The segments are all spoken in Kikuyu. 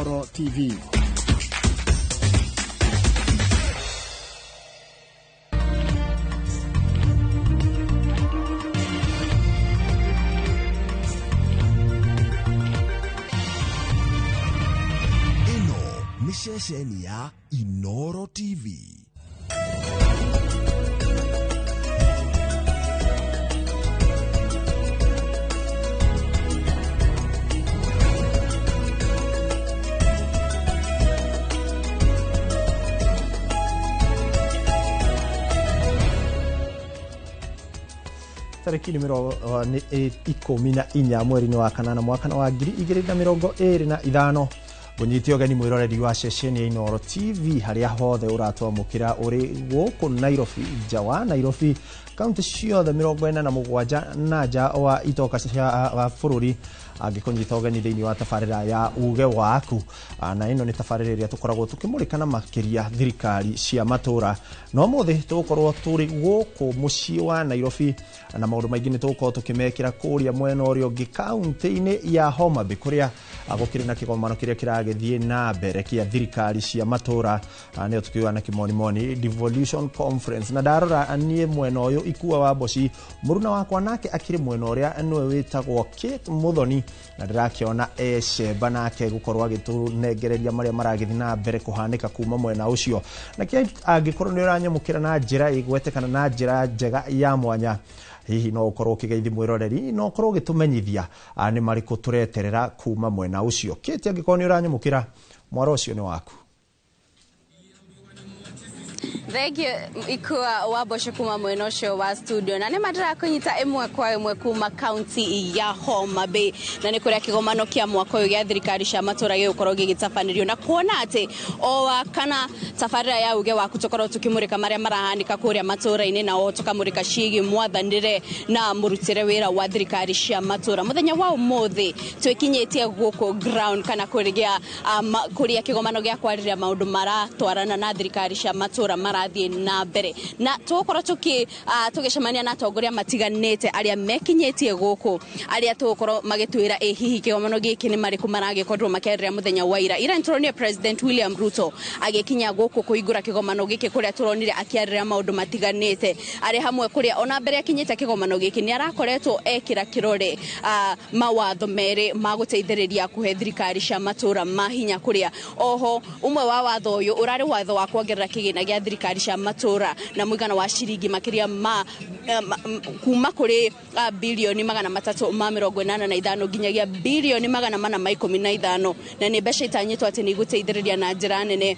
Inooro TV. Ĩno nĩ ceceni ya Inooro TV. Tarĩki nĩ 14 mweri-inĩ wa kanana mwaka wa 2025. Ngũnyite ũgeni mwĩroreri wa ceceni ya Inooro TV harĩa hothe ũratwamũkĩra ũrĩ gũkũ Nairobi, nja wa Nairobi, kaunti ciothe 47 na nja wa itoka cia bũrũri. Angĩkũnyita ũgeni thĩinĩ wa tabarĩra ya Uge Waku, na ĩno nĩ tabarĩra ĩrĩa tũkoragwo tũkĩmũrĩka na makĩria thirikari cia matũra. No mũthĩ tũgũkorwo tũrĩ gũkũ mũciĩ wa Nairobi na maũndũ maingĩ nĩ tũgũkorwo tũkĩmekĩra kũrĩa mwena ũrĩa ũngĩ kaunti-inĩ ya Homa Bay, kũrĩa gũkĩrĩ na kĩgomano kĩrĩa kĩragĩthiĩ na mbere kĩa thirikari cia matũra, nĩyo tũkiuga na kĩmonimoni Devolution Conference. Na ndarora niĩ mwena ũyũ Ikua wa Mboci, mũruna wakwa nake akĩrĩ mwena ũrĩa nĩwe wĩtagwo Kate Muthoni, na ndĩrakĩona ecemba nake gũkorwo agĩtũnengereria marĩa maragĩthiĩ na mbere kũhanĩka kuma mwena ũcio. Na Kate, angĩkorwo nĩ ũranyamũkĩra na njĩra ĩgwete kana na njĩra njega ya mwanya, hihi no ũkorwo ũkĩgeithi mwĩroreri no ũkorwo ũgĩtũmenyithia nĩ marĩkũ tũreterera kuma mwena ũcio. Kate, angĩkorwo nĩ ũranyamũkĩra, mwaro ũcio nĩ waku. Thank you, Ikua wa Mboco, kuma mwena ũcio wa studio. Na nĩ ndĩrakũnyita ĩmwe kwa ĩmwe kuma kaunti ya Homa Bay, na nĩ kũrĩa kĩgomano kĩa mwaka ũyũ gĩa thirikari cia matũra gĩgũkorwo gĩgĩtabanĩrio. Na kuona atĩ o wa kana tabarĩra ya Uge Waku tũkorwo tũkĩmũrĩka marĩa marahanĩka kũrĩa matũra-inĩ, na o tũkamũrĩka ciĩgiĩ mwathanĩre na mũrutĩre wĩra wa thirikari cia matũra, mũthenya wa ũmũthĩ twĩkinyĩtie gũkũ ground kana kũrĩa kũrĩa kĩgomano gĩa kwarĩrĩria maũndũ maratwarana na thirikari cia matũra marathiĩ na mbere. Na tũgũkorwo tũgĩcemania na atongoria matiganĩte arĩa mekinyĩtie gũkũ, arĩa tũgũkorwo magĩtwĩra ĩ hihi kĩgomano gĩkĩ nĩ marĩkũ maragĩkorirwo makĩarĩrĩria mũthenya wa ira. Ira nĩtũronire President William Ruto agĩkinya gũkũ kũhingũra kĩgomano gĩkĩ, kũrĩa tũronire akĩarĩrĩria maũndũ matiganĩte arĩ hamwe, kũrĩa ona mbere akinyĩte kĩgomano gĩkĩ nĩ arakoretwo ekĩra kĩrore mawatho merĩ ma gũteithĩrĩria kũhe thirikari cia matũra mahinya, kũrĩa oho ũmwe wa watho ũyũ ũrarĩ watho wa kuongerera kĩgĩna gĩa thirikari cia matũra na mũigana wa ciringi makĩria ma kuma kũrĩ bilioni 385 nginyagia bilioni 415, na nĩ mbeca itanyĩtwo atĩ nĩ igũteithĩrĩria na njĩra nene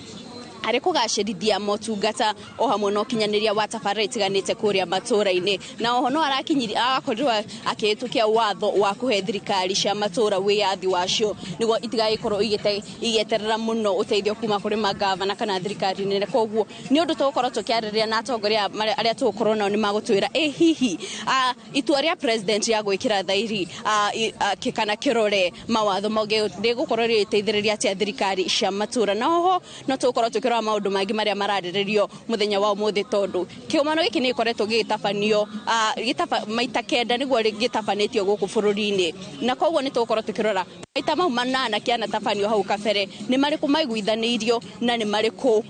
harĩ kũgacĩrithia motungata o hamwe na ũkinyanĩria wa tabarĩra itiganĩte kũrĩa matũra-inĩ. Na oho no arakinyirie agakorirwo akĩhĩtũkia watho wa kũhe thirikari cia matũra wĩyathi wacio nĩguo itigagĩkorwo igĩeterera mũno ũteithio kuma kũrĩ magavana kana thirikari nene. Koguo nĩ ũndũ tũgũkorwo tũkĩarĩrĩria na atongoria arĩa tũgũkorwo nao nĩ magũtwĩra ĩ hihi itua rĩa president rĩa gwĩkĩra thairi kana kĩrore mawatho mangĩ rĩgũkorwo rĩgĩteithĩrĩria atĩa thirikari cia matũra. Na oho no tũgũkorwo tũkĩrora maũndũ mangĩ marĩa mararĩrĩrio mũthenya wa ũmũthĩ, tondũ kĩgomano gĩkĩ nĩ gĩkoretwo gĩgĩtabanio maita 9 nĩguo gĩtabanĩtio gũkũ bũrũri-inĩ, na koguo nĩ tũgũkorwo tũkĩrora maita mau 8 kĩanatabanio hau kabere nĩ marĩkũ maiguithanĩirio na nĩ marĩkũ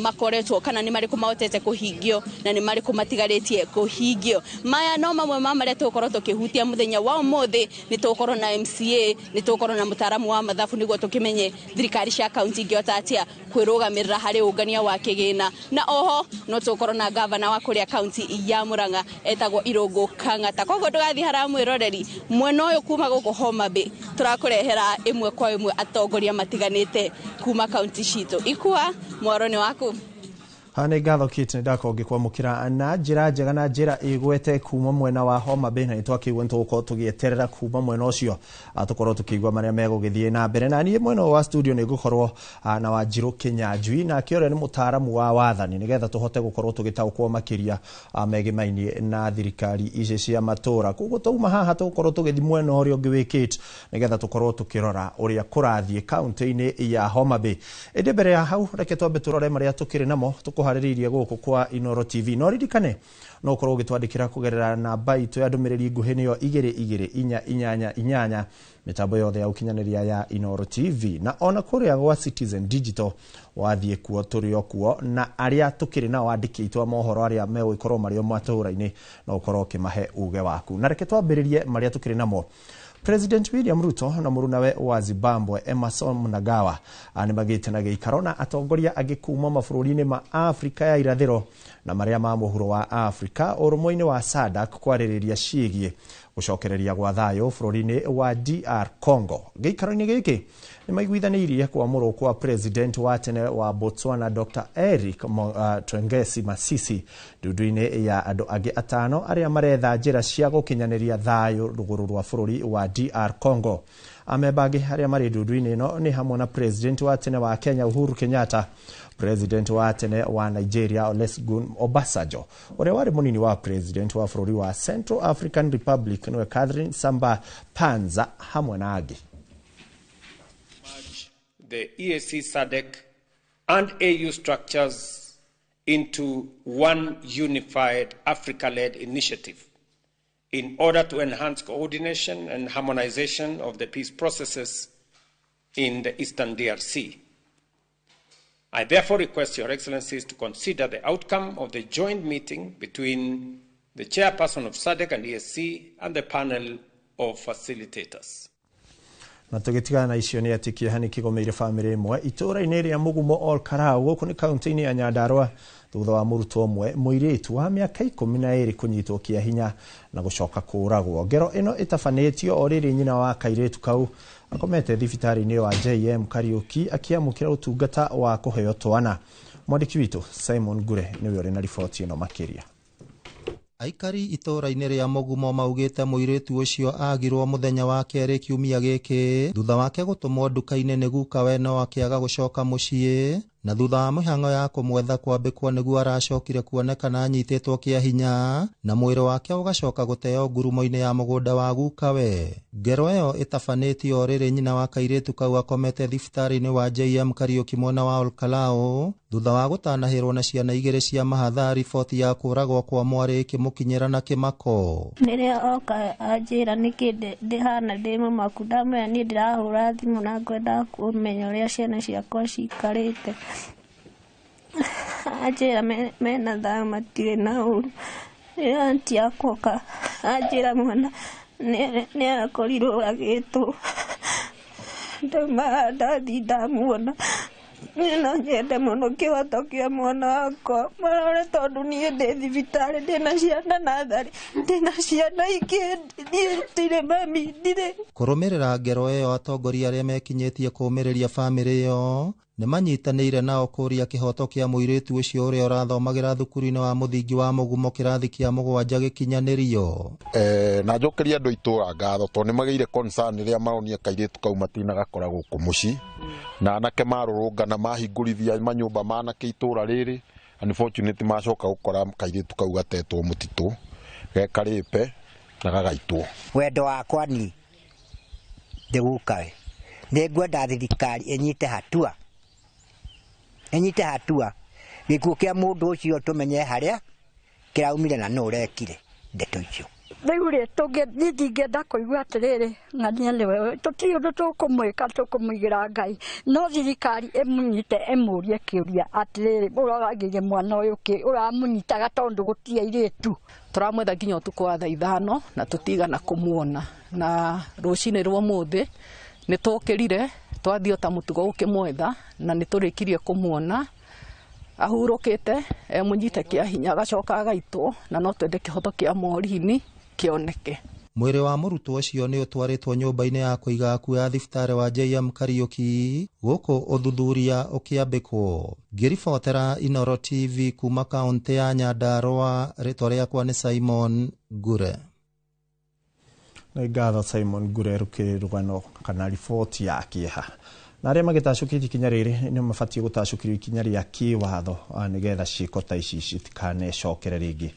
makoretwo kana nĩ marĩkũ mahotete kũhingio na nĩ marĩkũ matigarĩtie kũhingio. Maya no mamwe ma marĩa tũgũkorwo tũkĩhutia mũthenya wa ũmũthĩ. Nĩ tũgũkorwo na MCA, nĩ tũgũkorwo na mũtaaramu wa mathabu nĩguo tũkĩmenye thirikari cia kaunti ingĩhota atĩa kwĩrũgamĩrĩra harĩ ũngania wa kĩgĩna, na oho no tũgũkorwo na gavana wa kũrĩa kaunti ya Murang'a etagwo Irũngũ Kang'ata. Koguo ndũgathiĩ haraya mwĩroreri, mwena ũyũ kuma gũkũ Homa Bay tũrakũrehera ĩmwe kwa ĩmwe atongoria matiganĩte kuma kaunti citũ. Ikua, mwaro nĩ waku. Nĩ ngatho Kate, nĩ ndakorwo ngĩkwamũkĩra na njĩra njega na njĩra ĩgwete kuma mwena wa Homa Bay, na nĩ twakĩigua nĩ tũgũkorwo tũgĩeterera kuma mwena ũcio, tũkorwo tũkĩigua marĩa megũgĩthiĩ na mbere. Na niĩ mwena ũyũ wa studio nĩ ngũkorwo na Wanjirũ Kĩnyanjui, nake ũrĩa nĩ mũtaaramu wa wathani, nĩgetha tũhote gũkorwo tũgĩtaũkwo makĩria megĩmainie na thirikari ici cia matũra. Koguo twauma haha tũgũkorwo tũgĩthiĩ mwena ũrĩa ũngĩ wĩ Kate, nĩgetha tũkorwo tũkĩrora ũrĩa kũrathiĩ kaunti-inĩ ya Homa Bay. Ĩndĩ mbere ya hau, reke twambe tũrore marĩa tũkĩrĩ namo. Tũkũhagĩra Tũkũharĩrĩirie gũkũ kwa Inooro TV. No ririkane no ũkorwo ũgĩtwandĩkĩra kũgerera namba itũ ya ndũmĩrĩri nguhĩ, nĩyo 22488, mĩtambo yothe ya ũkinyanĩria ya Inooro TV, na ona kũrĩa gwa Citizen Digital wathiĩ kuo tũrĩ o kuo, na arĩa tũkĩrĩ nao andĩki aitũ a mohoro arĩa megũgĩkorwo marĩ o matũũra-inĩ no ũkorwo ũkĩmahe uge waku. Na reke twambĩrĩrie marĩa tũkĩrĩ namo. President William Ruto na mũrunawe wa Zimbabwe Emmerson Mnangagwa nĩ magĩte na gĩikaro na atongoria angĩ kuma mabũrũri-inĩ ma Afrika ya irathĩro na marĩa ma mũhuro wa Afrika ũrũmwe-inĩ wa SADC kwarĩrĩria ciĩgiĩ gũcokereria gwa thayũ bũrũri-inĩ wa DR Congo. Gĩikaro-inĩ gĩkĩ nĩ maiguithanĩirie kwamũrwo kwa president wa tene wa Botswana Dr. Eric Twengesi Masisi ndundu-inĩ ya andũ angĩ 5 arĩa maretha njĩra cia gũkinyanĩria thayũ rũgũrũ rwa bũrũri wa DR Congo. Amemba angĩ arĩa marĩ ndundu-inĩ ĩno nĩ hamwe na president wa tene wa Kenya Uhuru Kenyatta, president wa tene wa Nigeria Olusegun Obasanjo, ũrĩa warĩ mũnini wa president wa bũrũri wa Central African Republic nĩwe Catherine Samba Panza, hamwe na angĩ. The EAC, SADC and AU structures into one unified Africa-led initiative in order to enhance coordination and harmonization of the peace processes in the Eastern DRC. I therefore request Your Excellencies to consider the outcome of the joint meeting between the chairperson of SADC and EAC and the panel of facilitators. Na tũgĩtigana na icio nĩ atĩ kĩeha nĩ kĩgomeire bamĩrĩ ĩmwe itũũra-inĩ rĩa Mũgumo Ol Kalou gũkũ nĩ kaunti-inĩ ya Nyandarua thutha wa mũrutwo ũmwe mũirĩtu wa mĩaka 12 kũnyitwo kĩa hinya na gũcoka kũũragwo. Ngero ĩno ĩtabanĩtio o rĩrĩ nyina wa kairĩtu kau akomete thibitarĩ-inĩ wa JM Kariuki akĩamũkĩra ũtungata wa kũheo twana. Mwandĩki witũ Simon Ngure nĩwe ũrĩ na riboti ĩno makĩria. Aikari itũũra-inĩ rĩa Mũgumo maugĩte mũirĩtu ũcio agirwo mũthenya wa kerĩ kiumia gĩkĩ thutha wake gũtũmwo nduka-inĩ nĩ gukawe no akĩaga gũcoka mũciĩ, na thutha wa mĩhang'o ya kũmwetha kwambĩkwo nĩguo aracokire kuonekana anyitĩtwo kĩa hinya na mwĩrĩ wake ũgacoka gũteo ngurumo-inĩ ya mũgũnda wa gukawe. Ngero ĩyo ĩtabanĩtio o rĩrĩ nyina wa kairĩtu kau akomete thibitarĩ-inĩ wa JM Kariuki mwena wa Ol Kalou thutha wa gũtanahĩrwo na ciana 2 cia mahatha, riboti ya kũũragwo kwa mwarĩ ĩkĩmũkinyĩra na kĩmako. Rĩrĩa oka anjĩra nĩkĩ ndĩhana ndĩ mũmaku, ndamwĩra niĩ ndĩrahũra thimũ na ngwenda kũmenya ũrĩa ciana ciakwa cikarĩte. Anjĩra mena thayũ matirĩ na ũru. Rĩrĩa anti yakwa oka anjĩra mwana nĩ akorirwo agĩtwo, ndauma ndathiĩ ndamuona. Niĩ no nyende mũno kĩhoto kĩa mwana wakwa marore, tondũ niĩ ndĩ thibitarĩ ndĩna ciana natharĩ, ndĩna ciana ingĩ, niĩ ndirĩ mami, ndirĩ. Kũrũmĩrĩra ngero ĩyo, atongoria arĩa mekinyĩtie kũũmĩrĩria bamĩrĩ ĩyo nĩ manyitanĩire nao kũũria kĩhoto kĩa mũirĩtu ũcio ũrĩa ũrathomagĩra thukuru-inĩ wa mũthingi wa Mũgumo kĩrathi kĩa 7 gĩkinyanĩrio. Na njokeria andũ itũũra ngatho tondũ nĩ magĩire concern rĩrĩa maronia kairĩtu kau matinagakora gũkũ mũciĩ, na anake marũrũngana mahingũrithia manyũmba ma anake itũũra rĩrĩ, unfortunately macoka gũkora kairĩtu kau gatetwo mũtitũ gekarĩpe na gagaitwo. Wendo wakwa ni ndĩgukawe nĩ ngwenda thirikari ĩnyite hatua, ĩnyite hatua gĩkuũ kĩa mũndũ ũcio tũmenye harĩa kĩraumire na nũ ũrekire ndeto icio. Rĩu rĩ niĩ ndingĩenda kũigua atĩrĩrĩ ng'ania nĩwe, tũtirĩ ũndũ tũkũmwĩka, tũkũmũigĩra Ngai, no thirikari ĩmũnyite ĩmũrie kĩũria atĩrĩrĩ ũroragĩire mwana ũyũ kĩ ũramũnyitaga tondũ gũtirĩ airĩtu. Tũramwetha nginya ũtukũ wa thaa 5 na tũtigana kũmuona, na rũcinĩ rwa ũmũthĩ nĩ tũkĩrire twathiĩ o ta mũtugo gũkĩmwetha na nĩ tũrĩkirie kũmuona ahurũkĩte emũnyite kĩa hinya agacoka agaitwo, na no twende kĩhoto kĩa Morini kĩoneke. Mwĩrĩ wa mũrutwo ũcio nĩ ũtwarĩtwo nyũmba-inĩ ya kũiga akuũ ya thibitarĩ wa JM Kariuki gũkũ ũthuthuria ũkĩambĩkwo. Ngĩribotera Inooro TV kuma kaũntĩ ya Nyandarua, rĩtwa rĩakwa nĩ Simon Ngure. Nĩ ngatho Simon Ngure rũkĩrĩ rũgano kana riboti ya kĩeha. Na arĩa magĩtacũkĩtie ikinya rĩrĩ nĩ mabatiĩ gũtacũkĩrio ikinya rĩa kĩwatho nĩgetha ciĩko ta ici citikanecokere rĩngĩ.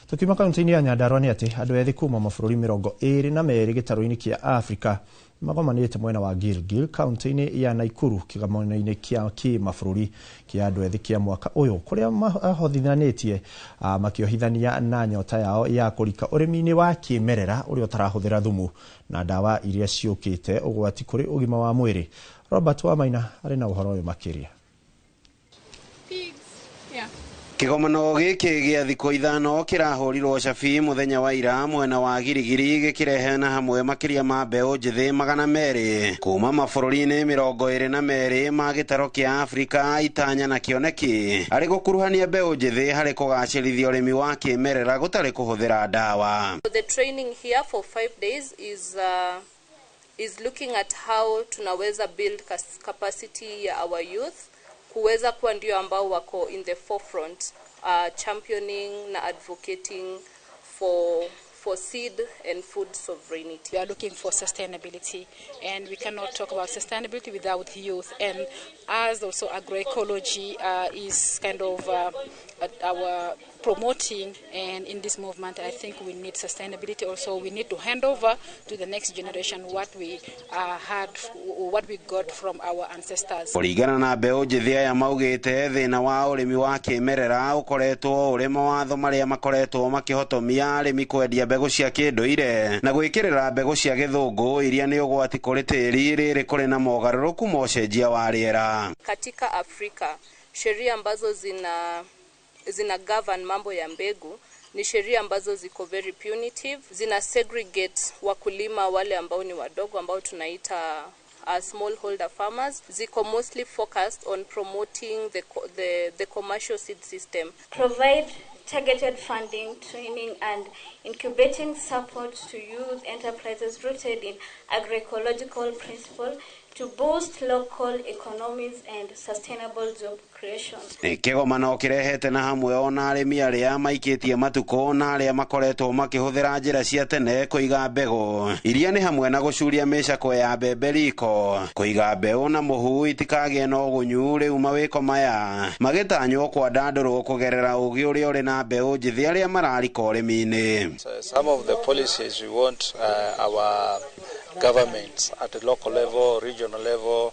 Tukiuma kaunti-inĩ ya Nyandarua nĩ atĩ andũ ethĩ kuma mabũrũri 22 gĩtarũ-inĩ kĩa Afrika Magomanĩte mwena wa Gilgil kaunti-inĩ ya Nakuru kĩgomano-inĩ kĩa kĩmabũrũri kĩa andũ ethĩ kĩa mwaka ũyũ, kũrĩa mahotithanĩtie makĩohithania na nyota yao ya kũrika ũrĩmi-inĩ wa kĩmerera ũrĩa ũtarahũthĩra thumu na ndawa iria ciũkĩte ũgwati kũrĩ ũgima wa mwĩrĩ. Robert Wamaina arĩ na ũhoro ũyũ makĩria. Kĩgomano gĩkĩ gĩa thikũ 5 kĩrahũrirwo cabi mũthenya wa ira mwena wa Girigiri, gĩkĩrehena hamwe makĩria ma mbeũ njĩthĩ 200 kuma mabũrũri-inĩ 22 ma gĩtaro kĩa Afrika. Itanya na kĩoneki arĩ gũkuruhania mbeũ njĩthĩ harĩ kũgacĩrithia ũrĩmi wa kĩmerera gũtarĩ kũhũthĩra ndawa. The training here for 5 days is looking at how tunaweza build capacity ya our youth kuweza kuwa ndio ambao wako in the forefront, championing na advocating for seed and food sovereignty. We are looking for sustainability, and we cannot talk about sustainability without youth. And as also agroecology is kind of our promoting, and in this movement I think we need sustainability also. We need to hand over to the next generation what we had, what we got from our ancestors. Kũringana na mbeũ njĩthĩ aya, maugĩte thĩna wa ũrĩmi wa kĩmerera ũkoretwo ũrĩ mawatho marĩa makoretwo makĩhotomia arĩmi kwendia mbegũ cia kĩndũire na gwĩkĩrĩra mbegũ cia gĩthũngũ iria nĩ ũgwati kũrĩ tĩri rĩrĩ kũrĩ na mogarũrũku ma ũcenjia wa rĩera. Katika Afrika, sheria ambazo zina govern mambo ya mbegu ni sheria ambazo ziko very punitive, zina segregate wakulima wale ambao ni wadogo, ambao tunaita smallholder farmers. Ziko mostly focused on promoting the commercial seed system. Provide targeted funding, training and incubating support to youth enterprises rooted in agroecological principle to boost local economies and sustainable job creation. Nĩ kĩgomano kĩrehete na hamwe ona arĩmi arĩa maikĩtie matukũ na arĩa makoretwo makĩhũthĩra njĩra cia tene kũiga mbegũ iria nĩ hamwe na gũcuria mĩcakwe ya mbembe riko, kũiga mbeũ na mũhu itikagĩe na ũgunyu. Rĩu mawĩko maya magĩtanywo kwandandũrwo kũgerera ũgĩ ũrĩa ũrĩ na mbeũ njĩthĩ arĩa mararika ũrĩmi-inĩ. So some of the policies we want our governments at the local level, regional level,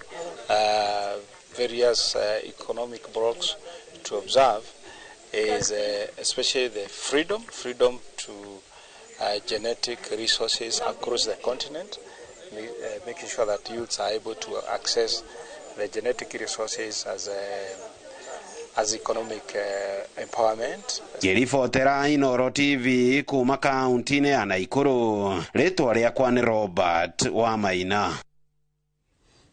various economic blocks to observe is especially the freedom to genetic resources across the continent, making sure that youths are able to access the genetic resources as economic empowerment. Ngĩribotera Inooro TV kuma kaunti-inĩ ya Naikuru, rĩtwa rĩakwa nĩ Robert Wamaina.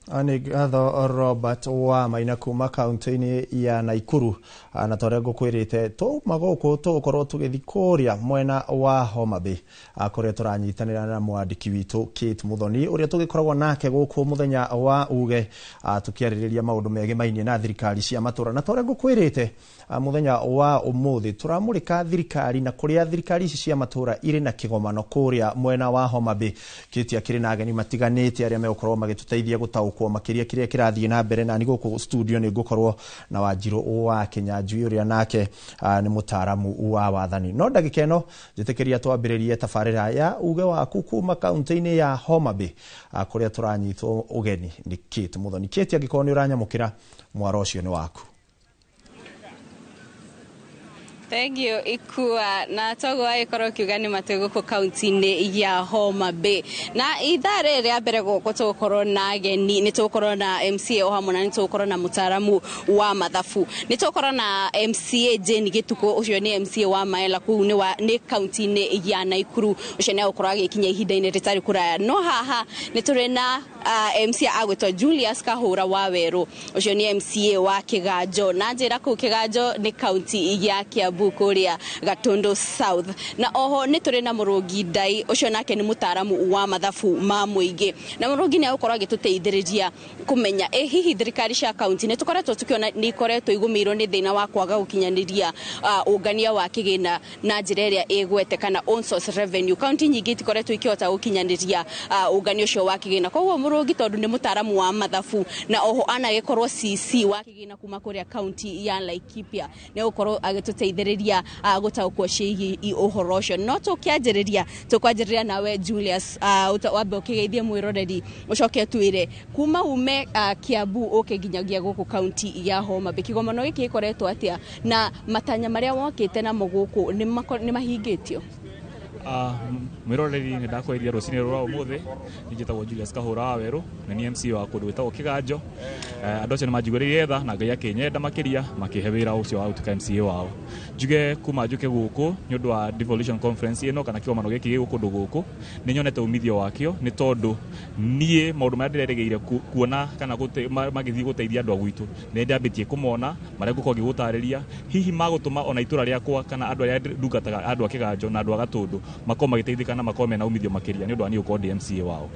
Nĩ ngatho Robert wa Maina kuma kaunti-inĩ ya Naikuru. Na ta ũrĩa ngũkwĩrĩte, twauma gũkũ tũgũkorwo tũgĩthiĩ kũrĩa mwena wa Homa Bay, kũrĩa tũranyitanĩra na mwandĩki witũ Kate Muthoni, ũrĩa tũgĩkoragwo nake gũkũ mũthenya wa uge, tũkĩarĩrĩria maũndũ megemainie na thirikari cia matũra. Na ta ũrĩa ngũkwĩrĩte, mũthenya wa ũmũthĩ tũramũrĩka thirikari na kũrĩa thirikari ici cia matũra irĩ na kĩgomano kũrĩa mwena wa Homa Bay. Kate akĩrĩ na ageni matiganĩte arĩa megũkorwo magĩtũteithia gũtaũkwo makĩria kĩrĩa kĩrathiĩ na mbere. Na nĩ gũkũ studio nĩ ngũkorwo na Wanjirũ wa Kĩnyanjui, ũrĩa nake nĩ mũtaaramu wa wathani. No ndagĩka ĩno njĩtĩkĩria twambĩrĩrie tabarĩra ya uge waku kuma kaunti-inĩ ya Homa Bay, kũrĩa tũranyitwo ũgeni nĩ Kate Muthoni. Kate, angĩkorwo nĩ ũranyamũkĩra, mwaro ũcio nĩ waku. Thank you, Ikua. Na toguo agĩkorwo ũkiuga nĩ matĩ gũkũ kaunti-inĩ ya Homa Bay. Na ithaa rĩrĩ rĩa mbere gũkũ tũgũkorwo na ageni, nĩ tũgũkorwo na MCA o hamwe na nĩ tũgũkorwo na mũtaaramu wa mathabu. Nĩ tũgũkorwo na MCA Jane Gĩtukũ, ũcio nĩ MCA wa Maela kũu nĩ kaunti-inĩ ya Nakuru. Ũcio nĩ agũkorwo agĩkinya ihinda-inĩ rĩtarĩ kũraya. No haha nĩ tũrĩ na MCA agwĩtwo Julius Kahũra wa Werũ, ũcio nĩ MCA wa Kĩganjo. Na njĩra kũu Kĩganjo nĩ kaunti ya Kiambu kũrĩa Gatundu South. Na oho nĩ tũrĩ na Mũrũngi Ndai, ũcio nake nĩ mũtaaramu wa mathabu ma mũingĩ. Na Mũrũngi nĩ agũkorwo agĩtũteithĩrĩria kũmenya ĩ hihi thirikari cia kaunti nĩ tũkoretwo tũkĩona nĩ ikoretwo igũmĩirwo nĩ thĩna wa kwaga gũkinyanĩria ũngania wa kĩgĩna na njĩra ĩrĩa ĩgwete kana own source revenue. Kaunti nyingĩ itikoretwo ikĩhota gũkinyanĩria ũngania ũcio wa kĩgĩna. Koguo Mũrũngi tondũ nĩ mũtaaramu wa mathabu na oho anagĩkorwo CC wa kĩgĩna kuma kũrĩa kaunti ya Laikipia, nĩ gũkorwo agĩtũteithĩrĩria gũtaũkwo ciĩgiĩ ũhoro ũcio. No tũkĩanjĩrĩria, tũkwanjĩrĩria nawe Julius, wambe ũkĩgeithie mwĩroreri, ũcoke twĩre kuma ume Kiambu ũke nginyagia gũkũ kaunti ya Homa Bay, kĩgomano gĩkĩ gĩkoretwo atĩa na matanya marĩa wokĩte namo gũkũ nĩ mahingĩtio? Mwiroreri, nĩ ndakwĩria rũcinĩ rwa ũmũthĩ. Niĩ njĩtagwo Julius Kahũra wa Werũ na nĩ MC wa kũndũ gwĩtagwo Kĩganjo. Andũ acio nĩ manjiguĩrĩire tha na Ngai akĩnyenda makĩria, makĩhe wĩra ũcio wa gũtuĩka MCA wao. Njuge kuma njũke gũkũ nĩ ũndũ wa devolution conference ĩno kana kĩgomano gĩkĩ gĩ kũndũ gũkũ, nĩ nyonete umithio wakĩo, nĩ tondũ niĩ maũndũ marĩa ndĩrerĩgĩire kuona kana magĩthiĩ gũteithia andũ a gwitũ nĩ ndambĩtie kũmona, marĩa ngũkorwo ngĩgũtarĩria hihi magũtũma ona itũra rĩakwa kana andũ arĩa ndungataga, andũ a Kĩganjo na andũ a Gatũndũ, makorwo magĩteithĩka na makorwo mena umithio makĩria nĩ ũndũ wa niĩ gũkorwo ndĩ MCA wao.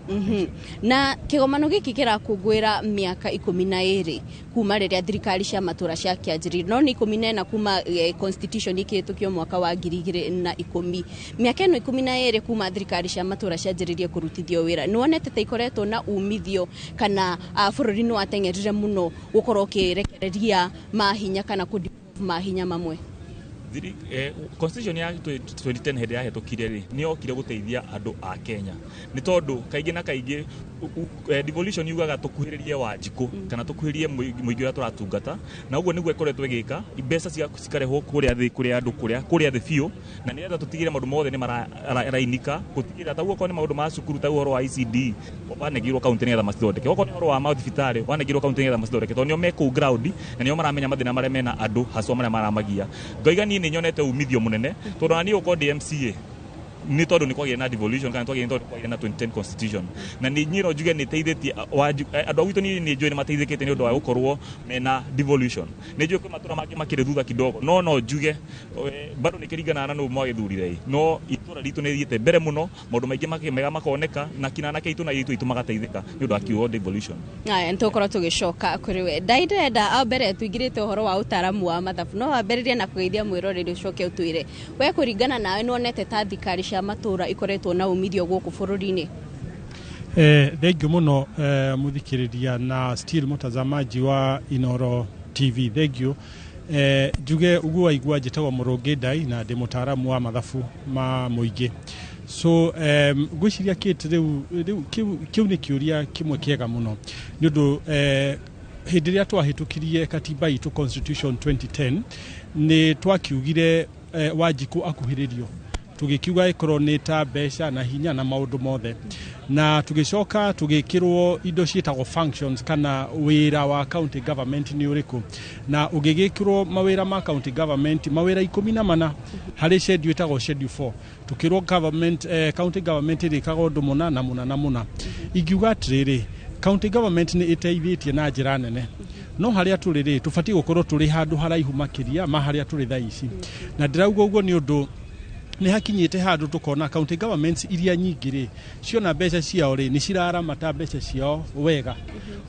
Na kĩgomano gĩkĩ kĩrakũngũĩra mĩaka 12 kuma rĩrĩa thirikari cia matũra ciakĩanjĩrĩirie, no nĩ 14 kuma constitution ĩkĩhĩtũkio mwaka wa 2010. Mĩaka ĩno 12 kuma thirikari cia matũra cianjĩrĩirie kũrutithio wĩra, nĩ wonete ta ikoretwo na umithio kana bũrũri nĩ wateng'erire mũno gũkorwo ũkĩrekereria mahinya kana kũ mahinya mamwe? Constitution ya 2010 hĩndĩ yahetũkire rĩ, nĩ yokire gũteithia andũ a Kenya, nĩ tondũ kaingĩ na kaingĩ devolution yugaga tũkuhĩrĩrie Wanjikũ kana tũkuhĩrĩrie mũingĩ ũrĩa tũratungata, na ũguo nĩguo ĩkoretwo ĩgĩka. Mbeca cikarehwo kũrĩa thĩ, kũrĩa andũ, kũrĩa thĩ biũ, na nĩgetha tũtigĩre maũndũ mothe nĩ marainika, gũtigĩrĩra ta okorwo nĩ maũndũ ma cukuru, ta ũhoro wa ECD wanengeirwo kaunti nĩgetha macithondeke, okorwo nĩ ũhoro wa mathibitarĩ wanengeirwo kaunti nĩgetha macithondeke, tondũ nĩo me kũu ground na nĩo maramenya mathĩna marĩa mena andũ haswa marĩa maramagia. Ngoiga niĩ nĩ nyonete umithio mũnene, tondũ ona niĩ gũkorwo ndĩ MCA nĩ tondũ nĩ kwagĩire na devolution kana twagĩire, tondũ kwagĩire na 2010 constitution, na nĩ niĩ no njuge nĩ ĩteithĩtie andũ a gwitũ. Niĩ nĩ njũĩ nĩ mateithĩkĩte nĩ ũndũ wa gũkorwo mena devolution. Nĩ njũĩ kwĩ matũra mangĩ makĩrĩ thutha kidogo, no njuge bado nĩ kĩringanaga na nũ mwagĩthurire, no itũra ritũ nĩ rĩthiĩte mbere mũno, maũndũ maingĩ mega makoneka na kina anake aitũ na airĩtu aitũ magateithĩka nĩ ũndũ wa kiugo devolution. Aya, nĩ tũgũkorwo tũgĩcoka kũrĩ we. Ndĩrenda o mbere tũingĩrĩte ũhoro wa ũtaaramu wa mathabu, no wambĩrĩrie na kũgeithia mwĩroreri, ũcoke ũtwĩre we kũringana nawe nĩ wonete ta thirikari cia matũra ikoretwo na umithio gũkũ bũrũri-inĩ? Thengiũ mũno, mũthikĩrĩria na still mũtazamaji wa Inoro TV, thengiũ. Njuge ũguo waigua, njĩtagwo Mũrũngĩ Ndai na ndĩ mũtaaramu wa mathabu ma mũingĩ. So ngwĩciria kĩti rĩu kĩu nĩ kĩũria kĩmwe kĩega mũno, nĩ ũndũ hĩndĩ ĩrĩa twahĩtũkirie katiba itũ, constitution 2010, nĩ twakiugire Wanjikũ akuhĩrĩrio, tũgĩkiuga ĩkorwo nĩ ta mbeca na hinya na maũndũ mothe, na tũgĩcoka tũgĩkĩrwo indo ciĩtagwo functions kana wĩra wa county government nĩ ũrĩkũ, na ũgĩgĩkĩrwo mawĩra ma county government, mawĩra 14 harĩ schedule ĩtagwo schedule 4. Tũkĩrwo government, county government ĩrĩkaga ũndũ mũna na mũna na mũna. Ingiuga atĩrĩrĩ, county government nĩ ĩteithĩtie na njĩra nene, no harĩa tũrĩ rĩ, tũbatiĩ gũkorwo tũrĩ handũ haraihu makĩria ma harĩa tũrĩ thaa ici. Na ndĩrauga ũguo nĩ ũndũ nĩ hakinyĩte handũ tũkona county governments iria nyingĩ rĩ, ciona mbeca ciao rĩ, nĩ ciraramata mbeca ciao wega.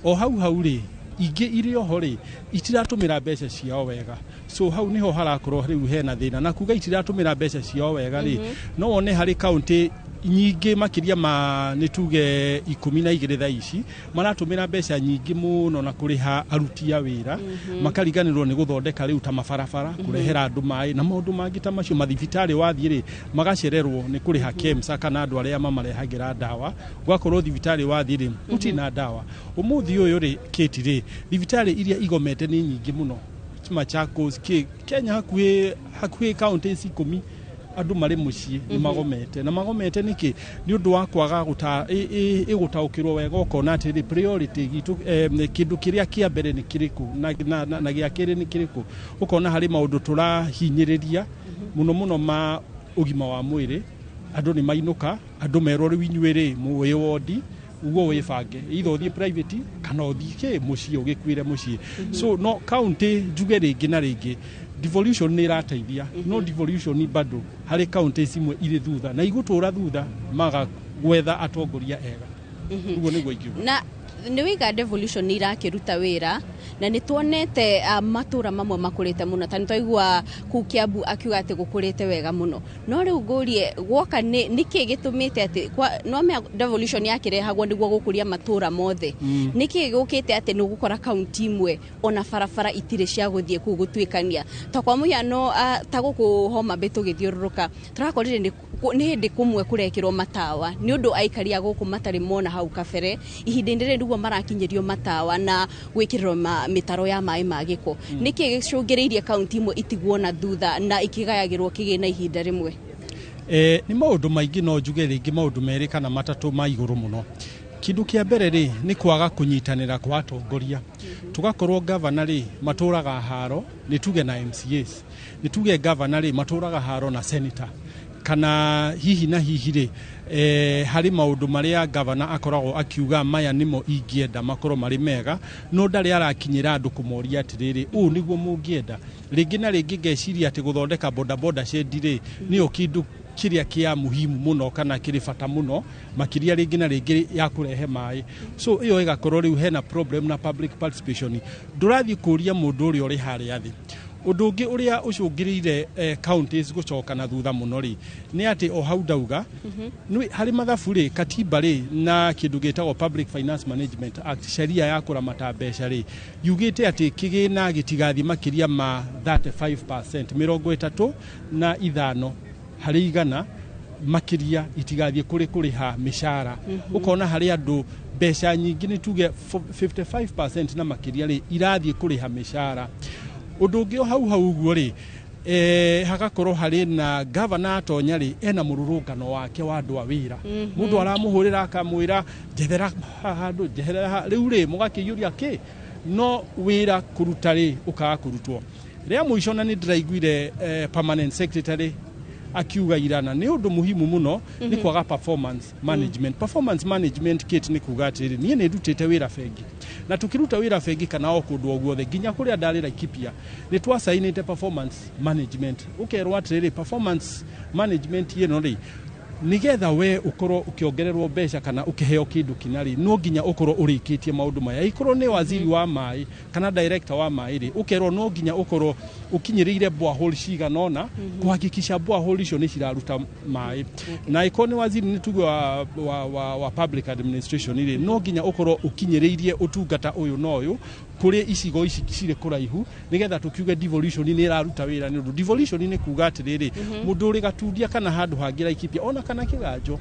O hau hau rĩ, ingĩ irĩ oho rĩ, itiratũmĩra mbeca ciao wega. So hau niho harakorwo rĩu hena thĩna, na kuga itiratũmĩra mbeca ciao wega rĩ, no wone harĩ county nyingĩ makĩria ma nĩ tuge 12 thaa ici maratũmĩra mbeca nyingĩ mũno na kũrĩha aruti a wĩra, makariganĩrwo nĩ gũthondeka rĩu ta mabarabara, kũrehera andũ maĩ na maũndũ mangĩ ta macio. Mathibitarĩ wathiĩ rĩ, magacererwo nĩ kũrĩha KEMSA kana andũ arĩa mamarehagĩra ndawa, gwakorwo thibitarĩ wathiĩ rĩ, gũtirĩ na ndawa. Ũmũthĩ ũyũ rĩ, kĩti rĩ, thibitarĩ iria igomete nĩ nyingĩ mũno Machakos, Kenya hakuhĩ counties 10 andũ marĩ mũciĩ nĩ magomete. Na magomete nĩkĩ? Nĩ ũndũ wa kwaga ĩgũtaũkĩrwo wega, ũkona atĩrĩ, priority gitũ, kĩndũ kĩrĩa kĩa mbere nĩ kĩrĩkũ na gĩa kerĩ nĩ kĩrĩkũ. Ũkona harĩ maũndũ tũrahinyĩrĩria mũno mũno ma ũgima wa mwĩrĩ. Andũ nĩ mainũka, andũ merwo rĩu inyuĩ rĩ, wĩ wondi uguo wĩbange, either ũthiĩ private kana ũthiĩ kĩ mũciĩ ũgĩkuĩre mũciĩ. So no county njuge rĩngĩ na rĩngĩ, devolution nĩ ĩrateithia, no devolution bado harĩ county imwe irĩ thutha na igũtũra thutha maga gwetha atongoria ega. Ũguo nĩguo ingiuga. Na Nĩ wĩiga devolution nĩ irakĩruta wĩra na nĩ tuonete matũra mamwe makũrĩte mũno, ta nĩ twaigua kũu Kiambu akiuga atĩ gũkũrĩte wega mũno. No rĩu ngũrie, guoka nĩ nĩkĩ gĩtũmĩte atĩ no mea devolution yakĩrehagwo nĩguo gũkũria matũra mothe, nĩkĩ gĩũkĩte atĩ nĩ ũgũkora kaunti imwe ona barabara itirĩ cia gũthiĩ kũu gũtuĩkania? Ta kwa mũhiano, ta gũkũ Homa Bay tũgĩthiũrũrũka tũrakorire nĩ hĩndĩ kũmwe kũrekĩrwo matawa nĩ ũndũ aikari a gũkũ matarĩ mona hau kabere. Ihinda-inĩ rĩrĩ nĩguo marakinyĩrio matawa na gwĩkĩrĩrwo mĩtaro ya maĩ ma gĩko. Nĩkĩ gĩcũngĩrĩirie kaunti imwe itigwo na thutha na ikĩgayagĩrwo kĩgĩna ihinda rĩmwe? Nĩ maũndũ maingĩ, no njuge rĩngĩ maũndũ merĩ kana matatũ ma igũrũ mũno. Kĩndũ kĩa mbere rĩ, nĩ kwaga kũnyitanĩra kwa atongoria. Tũgakorwo gavana rĩ, matũraga haro, nĩ tuge na MCAs, nĩ tuge gavana rĩ, matũraga haro na senator, kana hihi na hihi rĩ, harĩ maũndũ marĩa gavana akoragwo akiuga maya nĩmo ingĩenda makorwo marĩ mega, no ndarĩ arakinyĩra andũ kũmoria atĩrĩrĩ, ũũ nĩguo mũngĩenda. Rĩngĩ na rĩngĩ ngeciria atĩ gũthondeka bodaboda shed rĩ, nĩyo kĩndũ kĩrĩa kĩa muhimu mũno kana kĩrĩ bata mũno makĩria rĩngĩ na rĩngĩ ya kũrehe maĩ. So ĩyo ĩgakorwo rĩu hena problem na public participation, ndũrathiĩ kũria mũndũ ũrĩa ũrĩ harĩa thĩ. Ũndũ ũngĩ ũrĩa ũcũngĩrĩire counties gũcoka na thutha mũno rĩ, nĩ atĩ o hau ndauga harĩ mathabu rĩ, katiba rĩ, na kĩndũ gĩtagwo Public Finance Management Act, sheria ya kũramata mbeca rĩ, yugĩte atĩ kĩgĩna gĩtigathiĩ makĩria ma 35%, 35% makĩria itigathiĩ kũrĩ kũrĩha mĩcara. Ũkona harĩ andũ mbeca nyingĩ, nĩ tuge 55% na makĩria rĩ, irathiĩ kũrĩha mĩcara. Ũndũ ũngĩ o hau hau ũguo rĩ, hagakorwo harĩ na gavana atonya rĩ, ena mũrũrũngano wake wa andũ a wĩra. Mũndũ aramũhũrĩra akamwĩra njethera handũ, njeherera haha. Rĩu rĩ, mũgakĩiyũria kĩ, no wĩra kũruta rĩ, ũkaga kũrutwo. Rĩa mũico, na nĩ ndĩraiguire permanent secretary akiuga irana, nĩ ũndũ muhimu mũno nĩ kwaga performance management. Performance management, Kate, nĩ kuga atĩrĩrĩ, niĩ nĩ ndutĩte wĩra bengi, na tũkĩruta wĩra bengi kana o kũndũ o guothe, nginya kũrĩa ndarĩ Laikipia, nĩ twacainĩte performance management. Ũkerwo atĩrĩrĩ, performance management ĩno rĩ, nigetha we ũkorwo ũkĩongererwo mbeca kana ũkĩheo kĩndũ kĩna rĩ, no nginya ũkorwo ũrĩkĩtie maũndũ maya. Ikorwo nĩ waziri wa maĩ kana director wa maĩ rĩ, ũkerwo no nginya ũkorwo ũkinyĩrĩire borehole cigana ũna kũhakikisha borehole icio nĩ ciraruta maĩ. Na ikorwo nĩ waziri, nĩ tuge wa public administration rĩ, no nginya ũkorwo ũkinyĩrĩirie ũtungata ũyũ na ũyũ kũrĩ icigo ici cirĩ kũraihu, nĩgetha tũkiuge devolution nĩ ĩraruta wĩra. Nĩ ũndũ devolution nĩ kuga atĩrĩrĩ, mũndũ ũrĩ Gatundia kana handũ hangĩ Laikipia ona kana Kĩganjo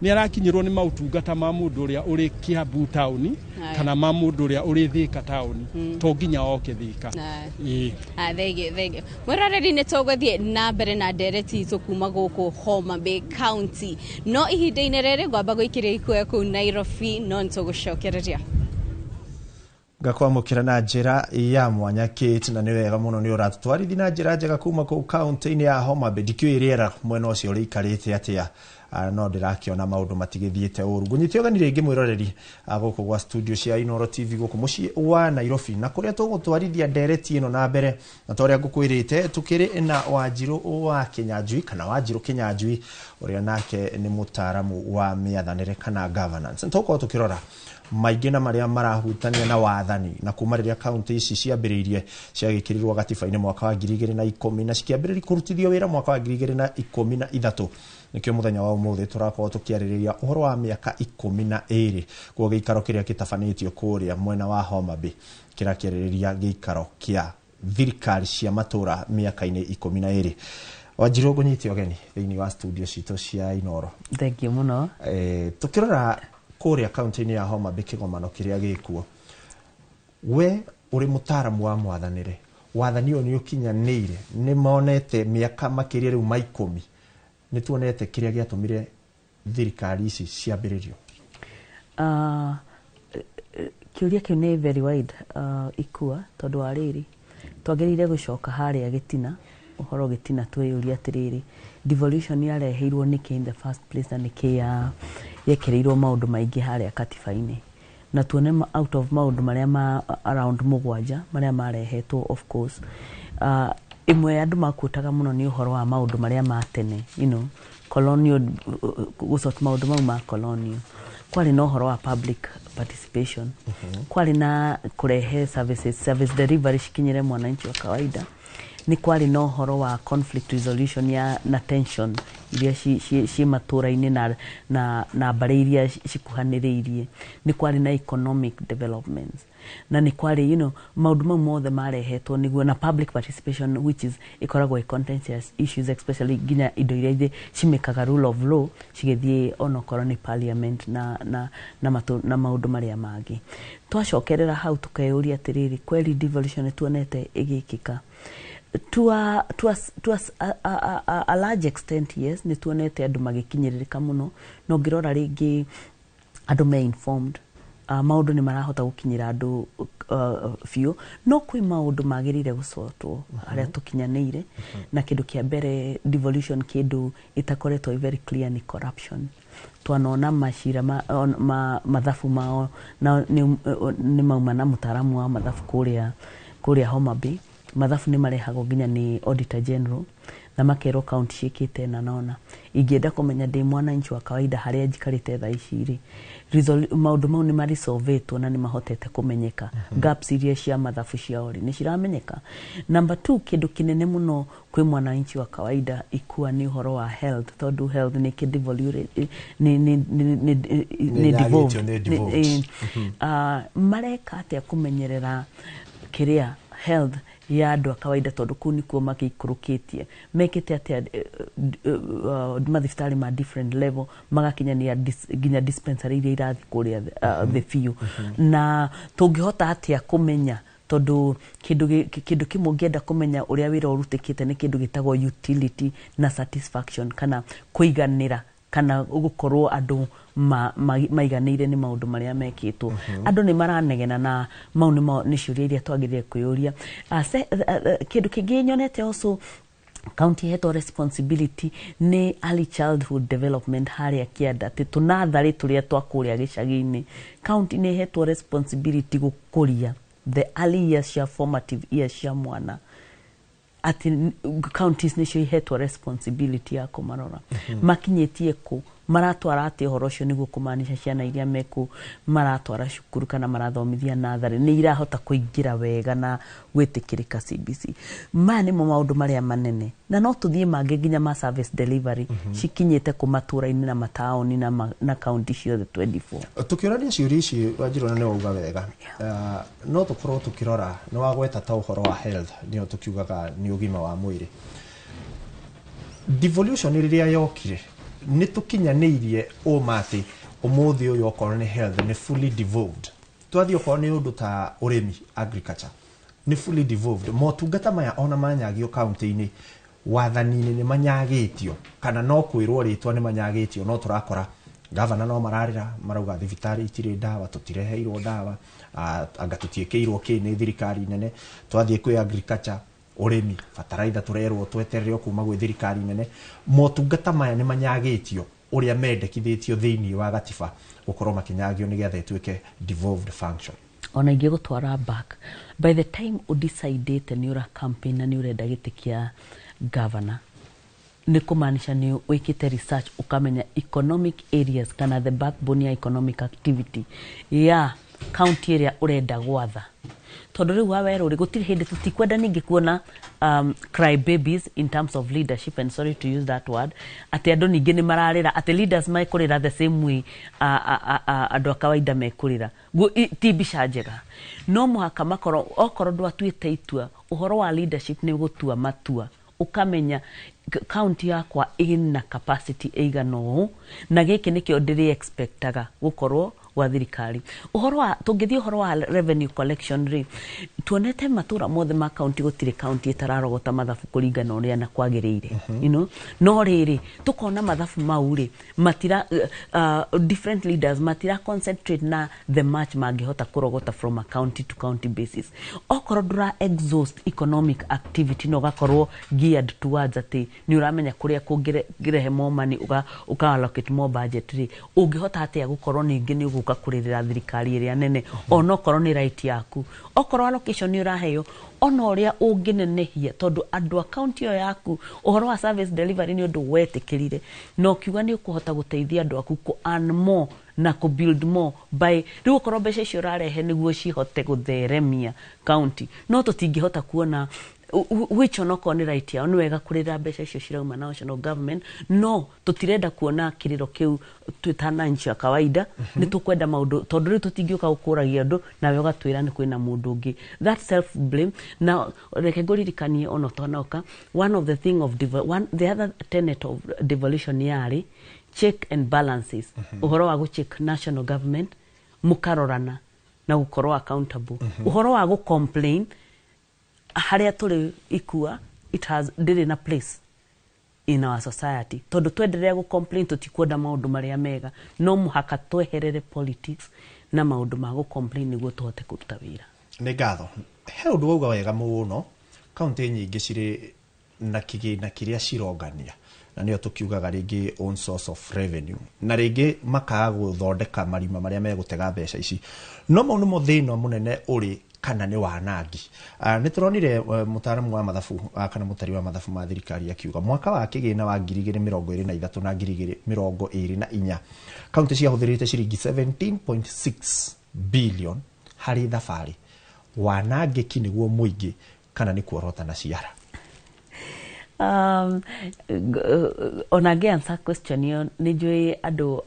nĩ arakinyĩrwo nĩ maũtungata ma mũndũ ũrĩa ũrĩ Kiambu taũni kana ma mũndũ ũrĩa ũrĩ Thĩka taũni, to nginya oke Thĩka. Ĩĩ. Thengiũ, thengiũ mwĩroreri. Nĩ tũgũthiĩ na mbere na ndereti itũ kuma gũkũ Homa Bay County, no ihinda-inĩ rĩrĩ ngwamba gũikĩria ikuoya kũu Nairobi, no nĩ tũgũcokereria. Ngakwamũkĩra na njĩra ya mwanya, Kate, na nĩ wega mũno nĩ ũratũtwarithi na njĩra njega kuma kũu kaunti-inĩ ya Homa Bay. Ndikĩũĩ rĩera mwena ũcio rĩikarĩte atĩa, no ndĩrakĩona maũndũ matigĩthiĩte ũru. Ngũnyite ũgeni rĩngĩ mwĩroreri, gũkũ gwa studio cia Inooro TV gũkũ mũciĩ wa Nairobi, na kũrĩa tũgũtwarithia ndereti ĩno na mbere. Na ta ũrĩa ngũkwĩrĩte, tũkĩrĩ na Wanjirũ wa Kĩnyanjui kana Wanjirũ Kĩnyanjui, ũrĩa nake nĩ mũtaaramu wa mĩathanĩre kana governance. Tũgũkorwo tũkĩrora maingĩ na marĩa marahutania na wathani, na kuma rĩrĩa kaunti ici ciambĩrĩirie, ciagĩkĩrirwo gatiba-inĩ mwaka wa 2010 na cikĩambĩrĩria kũrutithio wĩra mwaka wa 2013. Nĩkĩo mũthenya wa ũmũthĩ tũrakorwo tũkĩarĩrĩria ũhoro wa mĩaka 12. Kuo gĩikaro kĩrĩa gĩtabanĩtio kũrĩa mwena wa Homa Bay kĩrakĩarĩrĩria gĩikaro kĩa thirikari cia matũra mĩaka-inĩ 12. Wanjirũ, ngũnyite ũgeni thĩinĩ wa studio citũ cia Inooro. Thengiũ mũno. Tũkĩrora kũrĩa kaunti-inĩ ya Homa Bay, kĩgomano kĩrĩa gĩkuo, we ũrĩ mũtaaramu wa mwathanĩre, wathani ũyũ nĩ ũkinyanĩire? Nĩ monete mĩaka makĩria rĩu ma 10, nĩ tuonete kĩrĩa gĩatũmire thirikari ici ciambĩrĩrio? Kĩũria kĩu nĩ very wide, ikua, tondũ wa rĩrĩ, twagĩrĩire gũcoka harĩa gĩtina, ũhoro gĩtina, twĩyũria atĩrĩrĩ, devolution yareheirwo nĩkĩ in the first place, na nĩkĩ ya yekĩrĩirwo maũndũ maingĩ harĩa katiba-inĩ, na tuone out of maũndũ marĩa ma around 7 marĩa marehetwo, of course, ĩmwe andũ makuotaga mũno nĩ ũhoro wa maũndũ marĩa ma tene, colonial, gũsort maũndũ mau ma colonial. Kwarĩ na ũhoro wa public participation, kwarĩ na kũrehe services, service delivery cikinyĩre mwananchi wa kawaida, nĩ kwarĩ na ũhoro wa conflict resolution ya na tension iria ci matũra-inĩ na mbarĩ iria cikuhanĩrĩirie, nĩ kwarĩ na economic developments, na nĩ kwarĩ maũndũ mau mothe marehetwo nĩguo na public participation, which is ĩkoragwo ĩ contentious issues, especially nginya indo iria cimĩkaga rule of law cigĩthiĩ onokorwo nĩ parliament na maũndũ marĩa mangĩ. Twacokerera hau tũkeyũria atĩrĩrĩ, kweli devolution nĩ tuonete ĩgĩkĩka? To a large extent, yes, nĩ tuonete andũ magĩkinyĩrĩrĩka mũno, na ũngĩrora rĩngĩ andũ me informed, maũndũ nĩ marahota gũkinyĩra andũ biũ, no kwĩ maũndũ magĩrĩire gũcotwo harĩa tũkinyanĩire. Na kĩndũ kĩa mbere, devolution kĩndũ ĩtakoretwo ĩ very clear nĩ corruption. Twanona macira ma mathabu mao na nĩ mauma na mũtaaramu wa mathabu kũrĩa Homa Bay. Mathabu nĩ marehagwo nginya nĩ Auditor General na makerwo kaunti ciĩkĩte na nona. Ingĩenda kũmenya ndĩ mwananchi wa kawaida harĩa njikarĩte thaa ici rĩ, maũndũ mau nĩ marisolvetwo na nĩ mahotete kũmenyeka, gaps iria cia mathabu ciao rĩ, nĩ ciramenyeka? Number two, kĩndũ kĩnene mũno kwĩ mwananchi wa kawaida ikua nĩ ũhoro wa health, tondũ health nĩ nĩ devolved. Nĩ devolved. Mareka atĩa kũmenyerera kĩrĩa health ya andũ a kawaida, tondũ kũu nĩkuo magĩikũrũkĩtie? Mekĩte atĩa mathibitarĩ ma different level magakinyania nginya dispensary iria irathiĩ kũrĩa thĩ biũ? Na tũngĩhota atĩa kũmenya, tondũ kĩndũ kĩmwe ũngĩenda kũmenya ũrĩa wĩra ũrutĩkĩte nĩ kĩndũ gĩtagwo utility na satisfaction, kana kũiganĩra, kana gũkorwo andũ maiganĩire nĩ maũndũ marĩa mekĩtwo. Andũ nĩ maranegena, na mau nĩ ciũria iria twagĩrĩire kwĩyũria. Kĩndũ kĩngĩ nyonete also, county ĩhetwo responsibility nĩ early childhood development harĩa kĩanda, atĩ tũnatharĩ tũrĩa twa kũrĩa gĩcagi-inĩ, county nĩ ĩhetwo responsibility gũkũria the early years cia formative years cia mwana, atĩ counties nĩcio ihetwo responsibility ya kũmarora. Makinyĩtie kũ? Maratwara atĩ ũhoro ũcio nĩguo kũmaanisha ciana iria meku maratwara cukuru kana marathomithia natharĩ nĩ irahota kũingĩra wega na gwĩtĩkĩrĩka CBC? Maya nĩmo maũndũ marĩa manene, na no tũthiĩ mangĩ nginya ma service delivery cikinyĩte kũ matũra-inĩ na mataũni na kaunti ciothe 24. Tukiũrania ciũria ici, Wanjirũ, na nĩ wauga wega. No tũkorwo tũkĩrora nĩ wagweta ta ũhoro wa health, nĩyo tũkiugaga nĩ ũgima wa mwĩrĩ. Devolution rĩrĩa yokire, nĩ tũkinyanĩirie ũma atĩ ũmũthĩ ũyũ okorwo nĩ health nĩ fully devolved? Twathiĩ okorwo nĩ ũndũ ta ũrĩmi, agriculture, nĩ fully devolved? Motungata maya ona manyagio kaunti-inĩ, wathani-inĩ nĩ manyagĩtio, kana no kwĩrwo rĩtwa nĩ manyagĩtio? No tũrakora gavana no mararĩra, marauga thibitarĩ itirĩ ndawa, tũtireheirwo ndawa, anga tũtiĩkĩirwo kĩ nĩ thirikari nene. Twathiĩ kwĩ agriculture, ũrĩmi, bataraitha tũrerwo tweterere o kuma gwĩ thirikari nene. Motungata maya nĩ manyagĩtio ũrĩa mendekithĩtio thĩinĩ wa gatiba gũkorwo makĩnyagio nĩgetha ĩtuĩke devolved function? Ona ingĩ gũtwara back, by the time ũdecidĩte nĩ ũra campaign na nĩ ũrenda gĩtĩ kĩa governor, nĩ kũmaanisha nĩ wĩkĩte research, ũkamenya economic areas kana the backbone ya economic activity ya county ĩrĩa ũrenda gwatha, tondũ rĩu wa werũ rĩ, gũtirĩ hĩndĩ tũtikwenda ningĩ kuona cry babies in terms of leadership, and sorry to use that word, atĩ andũ ningĩ nĩ mararĩra atĩ leaders mekũrĩra the same way andũ a kawaida mekũrĩra. Ti mbica njega. No mũhaka makorwo, okorwo ndwatuĩte itua ũhoro wa leadership, nĩ gũtua matua ũkamenya county yakwa ĩna capacity ĩigana ũũ, na gĩkĩ nĩkĩo ndĩrĩ expectaga gũkorwo gwa thirikari. Ũhoro wa tũngĩthiĩ ũhoro wa revenue collection rĩ, tuonete matũra mothe ma county, gũtirĩ county ĩtararogota mathabu kũringana ũrĩa na kwagĩrĩire. No rĩrĩ, tũkona mathabu mau rĩ, matira different leaders matira concentrate na the much mangĩhota kũrogota from a county to county basis. Okorwo ndũra exhaust economic activity na ũgakorwo geared towards atĩ nĩ ũramenya kũrĩa kũngĩrehe more money, ũka allocate more budget rĩ, ũngĩhota atĩa gũkorwo ningĩ nĩ Gũka kũrĩrĩra thirikari ĩrĩa nene, onokorwo nĩ right yaku, okorwo allocation nĩ ũraheo, ona ũrĩa ũngĩnenehia, tondũ andũ a kaunti ĩyo yaku, ũhoro wa service delivery nĩ ũndũ wetĩkĩrire na ũkiuga nĩ ũkũhota gũteithia andũ aku kũ earn more na kũ build more by rĩu okorwo mbeca icio ũrarehe nĩguo cihote gũtheremia kaunti, no tũtingĩhota kuona which onokorwo nĩ right yao, nĩ wega kũrĩra mbeca icio cirauma national government, no tũtirenda kuona kĩrĩro kĩu twĩ ta wananchi wa kawaida. Nĩ tũkwenda maũndũ, tondũ rĩu tũtingĩũka gũkũragia andũ nawe ũgatwĩra nĩ kwĩna mũndũ ũngĩ, that self blame. Na reke ngũririkanie, ona ũtanoka, one of the thing of one, the other tenet of devolution yarĩ check and balances, ũhoro wa gũcheck national government, mũkarorana na gũkorwo accountable. Ũhoro wa gũ-complain harĩa tũrĩ ikua, it has ndĩrĩ na place in our society, tondũ twenderea gũ complain tũtikuona maũndũ marĩa mega. No mũhaka tweherere politics na maũndũ ma gũ complain nĩguo tũhote kũruta wĩra. Nĩ ngatho. He ũndũ wauga wega mũno, kaunti nyingĩ cirĩ na kĩgĩna kĩrĩa cirongania, na nĩyo tũkiugaga rĩngĩ own source of revenue, na rĩngĩ makaga gũthondeka marima marĩa megũtega mbeca ici. No mau nĩmo thĩna mũnene ũrĩ, kana nĩ wanangi. Nĩ tũronire mũtaaramu wa mathabu kana mũtari wa mathabu ma thirikari akiuga mwaka wa kĩgĩna wa 2023 na 2024 kaunti ciahũthĩrĩte ciringi 17.6 billion harĩ thabarĩ. Wanangĩki nĩguo mũingĩ kana nĩ kuorota na ciara? Ona ngĩ answer question ĩyo, nĩ njũĩ andũ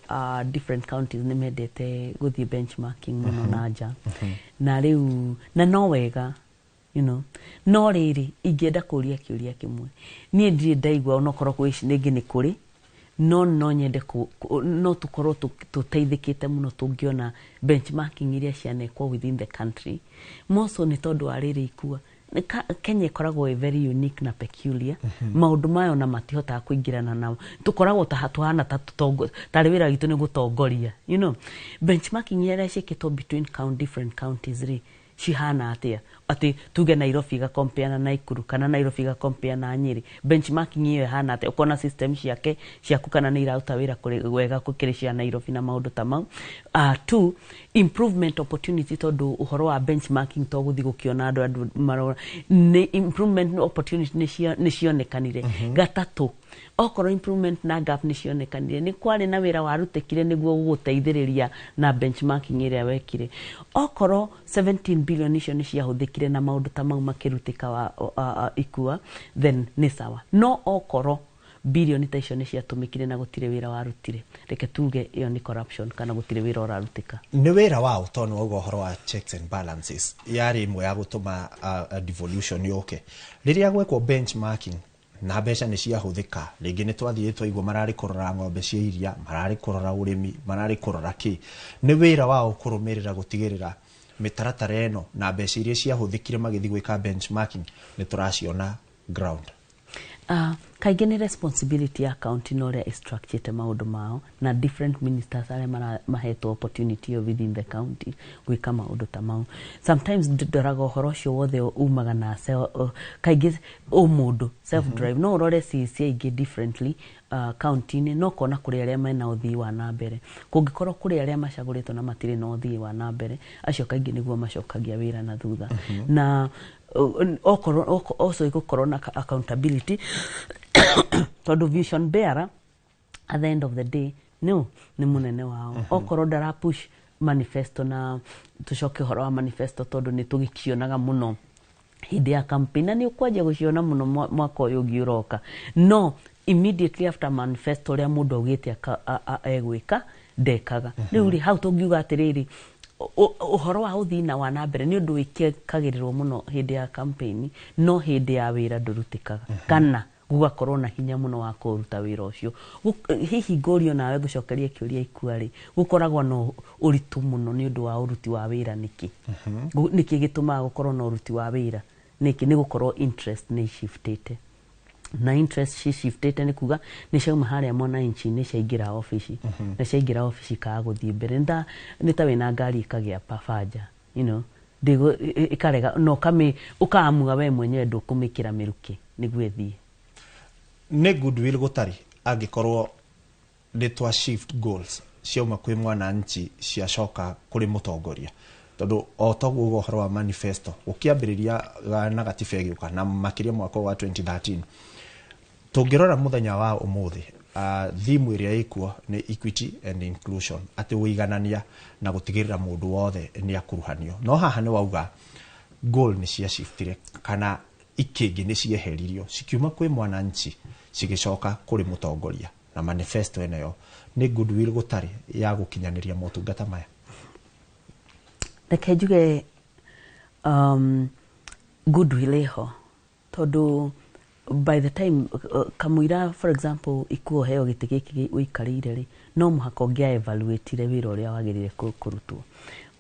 different counties nĩ mendete gũthiĩ benchmarking mũno na nja, na rĩu na no wega, no rĩrĩ, ingĩenda kũria kĩũria kĩmwe. Niĩ ndirĩ ndaigua, onokorwo kwĩ rĩngĩ nĩ kũrĩ, no nyende no tũkorwo tũteithĩkĩte mũno tũngĩona benchmarking iria cianekwo within the country more so, nĩ tondũ wa rĩrĩ, ikua Kenya ĩkoragwo ĩ very unique na peculiar. Maũndũ mayo na matihotaga kũingĩrana nao, tũkoragwo ta tũhana ta tarĩ wĩra witũ nĩ gũtongoria. Benchmarking iria ciĩkĩtwo between different counties rĩ, cihana atĩa? Atĩ tuge Nairobi ĩgakompea na Nakuru, kana Nairobi ĩgakompea na Nyĩrĩ, benchmarking ĩyo ĩhana atĩa? Ũkona system ciake ciaku kana nĩ iraruta wĩra wega gũkĩrĩ cia Nairobi na maũndũ ta mau. Two, improvement opportunity, tondũ ũhoro wa benchmarking to gũthiĩ gũkĩona andũ marora nĩ improvement opportunity nĩ cionekanire. Gatatũ, okorwo improvement na gap nĩ cionekanire, nĩ kwarĩ na wĩra warutĩkire nĩguo gũgũteithĩrĩria na benchmarking ĩrĩa wekire? Okorwo 17 billion icio nĩ ciahũthĩkire na maũndũ ta mau makĩrutĩka wa ikua, then nĩ sawa. No okorwo bilioni ta icio nĩ ciatũmĩkire na gũtirĩ wĩra warutire, reke tuge ĩyo nĩ corruption kana gũtirĩ wĩra ũrarutĩka. Nĩ wĩra wao, tondũ wauga ũhoro wa checks and balances yarĩ ĩmwe ya gũtũma devolution yũke. Rĩrĩa gwekwo benchmarking na mbeca nĩ ciahũthĩka, rĩngĩ nĩ twathiĩ twaigua mararĩ kũrora ng'ombe cia iria, mararĩ kũrora ũrĩmi, mararĩ kũrora kĩ, nĩ wĩra wao kũrũmĩrĩra gũtigĩrĩra mĩtaratara ĩno na mbeca iria ciahũthĩkire magĩthiĩ gwĩka benchmarking nĩ tũraciona ground? Kaingĩ nĩ responsibility ya county na ũrĩa ĩstructurĩte maũndũ mao na different ministers arĩa mahetwo opportunity ĩyo within the county gwĩka maũndũ ta mau. Sometimes ndoraga ũhoro ũcio wothe umaga na kaingĩ ũmũndũ self drive. No ũrore CEC aingĩ differently county-inĩ, no kona kũrĩ arĩa mena ũthii wa na mbere. Kũngĩkorwo kũrĩ arĩa macagũrĩtwo na matirĩ na ũthii wa na mbere, acio kaingĩ nĩguo macokagia wĩra na thutha. Na okorwo also ĩgũkorwo na accountability, tondũ vision bearer at the end of the day no nĩ mũnene wao. Okorwo ndara push manifesto, na tũcoke ũhoro wa manifesto, tondũ nĩ tũgĩcionaga mũno hĩndĩ ya campaign na nĩ ũkwanjia gũciona mũno mwaka ũyũ ũngĩ ũroka, no immediately after manifesto, ũrĩa mũndũ augĩte egwĩka ndekaga. Rĩu rĩ, hau tũngiuga atĩrĩrĩ, ũhoro wa ũthii na wa na mbere nĩ ũndũ wĩkagĩrĩrwo mũno hĩndĩ ya campaign, no hĩndĩ ya wĩra ndũrutĩkaga kana gũgakorwo na hinya mũno wa kũruta wĩra ũcio. Hihi ngũrio nawe ngũcokerie kĩũria ikua rĩ, gũkoragwo na ũritũ mũno nĩ ũndũ wa ũruti wa wĩra nĩkĩ? Nĩkĩ gĩtũmaga gũkorwo na ũruti wa wĩra nĩkĩ? Nĩ gũkorwo interest nĩ iciftĩte, na interest ciciftĩte nĩ kuga nĩ ciauma harĩa mwananchi, nĩ ciaingĩra obici, na ciaingĩra obici ikaga gũthiĩ mbere. Nĩ ta wĩna ngari ĩkagĩa banja, ĩkarega na ũkaamua we mwenyewe ndũkũmĩkĩra mĩrukĩ nĩguo ĩthiĩ. Nĩ goodwill gũtarĩ angĩkorwo nĩ twa shift goals. Ciauma kwĩ mwananchi ciacoka kũrĩ mũtongoria, tondũ o toguo ũhoro wa manifesto ũkĩambĩrĩria na gatiba ĩgĩũka na makĩria mwaka wa 2013, tũngĩrora mũthenya wa ũmũthĩ, theme ĩrĩa ĩkuo nĩ equity and inclusion, atĩ ũiganania na gũtigĩrĩra mũndũ wothe nĩ akuruhanio. No haha nĩ wauga goal nĩ ciaciftire kana ikĩngĩ nĩ cieheririo, cikiuma kwĩ mwananchi cigĩcoka kũrĩ mũtongoria, na manifesto ĩno nĩ goodwill gũtarĩ ya gũkinyanĩria motungata maya. Reke njuge goodwill ĩho, tondũ by the time kamũira, for example, ikuo heo gĩtĩ gĩkĩ ũikarĩire rĩ, no mũhaka ũngĩa evaluatire wĩra ũrĩa wagĩrĩire kũrutwo.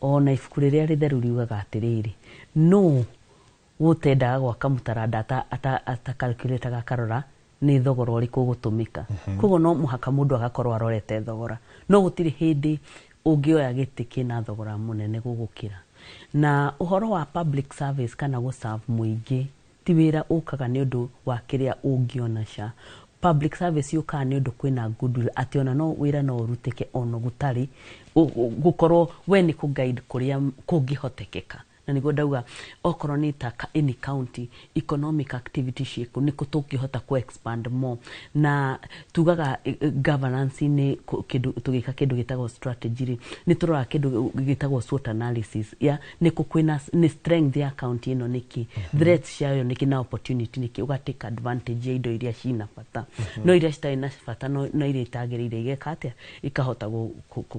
Ona ibuku rĩrĩa rĩtheru riugaga atĩrĩrĩ, no gũtendaga gwaka mũtaranda ata akarora nĩ thogora ũrĩkũ ũgũtũmĩka. Koguo no mũhaka mũndũ agakorwo arorete thogora, no gũtirĩ hĩndĩ ũngĩoya gĩtĩ kĩna thogora mũnene gũgũkĩra. Na ũhoro wa public service kana gũ-serve mũingĩ ti wĩra ũkaga nĩ ũndũ wa kĩrĩa ũngĩona ca. Public service yũkaga nĩ ũndũ kwĩna goodwill, atĩ ona no wĩra no ũrutĩke ona gũtarĩ gũkorwo we nĩ kũ-guide kũrĩa kũngĩhotekeka. Na nĩguo ndauga okorwo nĩ ta any county economic activity ciĩkũ, nĩkũ tũngĩhota ku expand more. Na tugaga governance-inĩ kĩndũ tũgĩka kĩndũ gĩtagwo strategy rĩ, nĩ tũroraga kĩndũ gĩtagwo SWOT analysis ya nĩkũ kwĩna nĩ strength ya county ĩno nĩkĩ, threats ciayo nĩkĩ, na opportunity nĩkĩ, ũga take advantage ya indo iria cina bata. No iria citarĩ na bata, no iria itagĩrĩire igeka atĩa, ikahota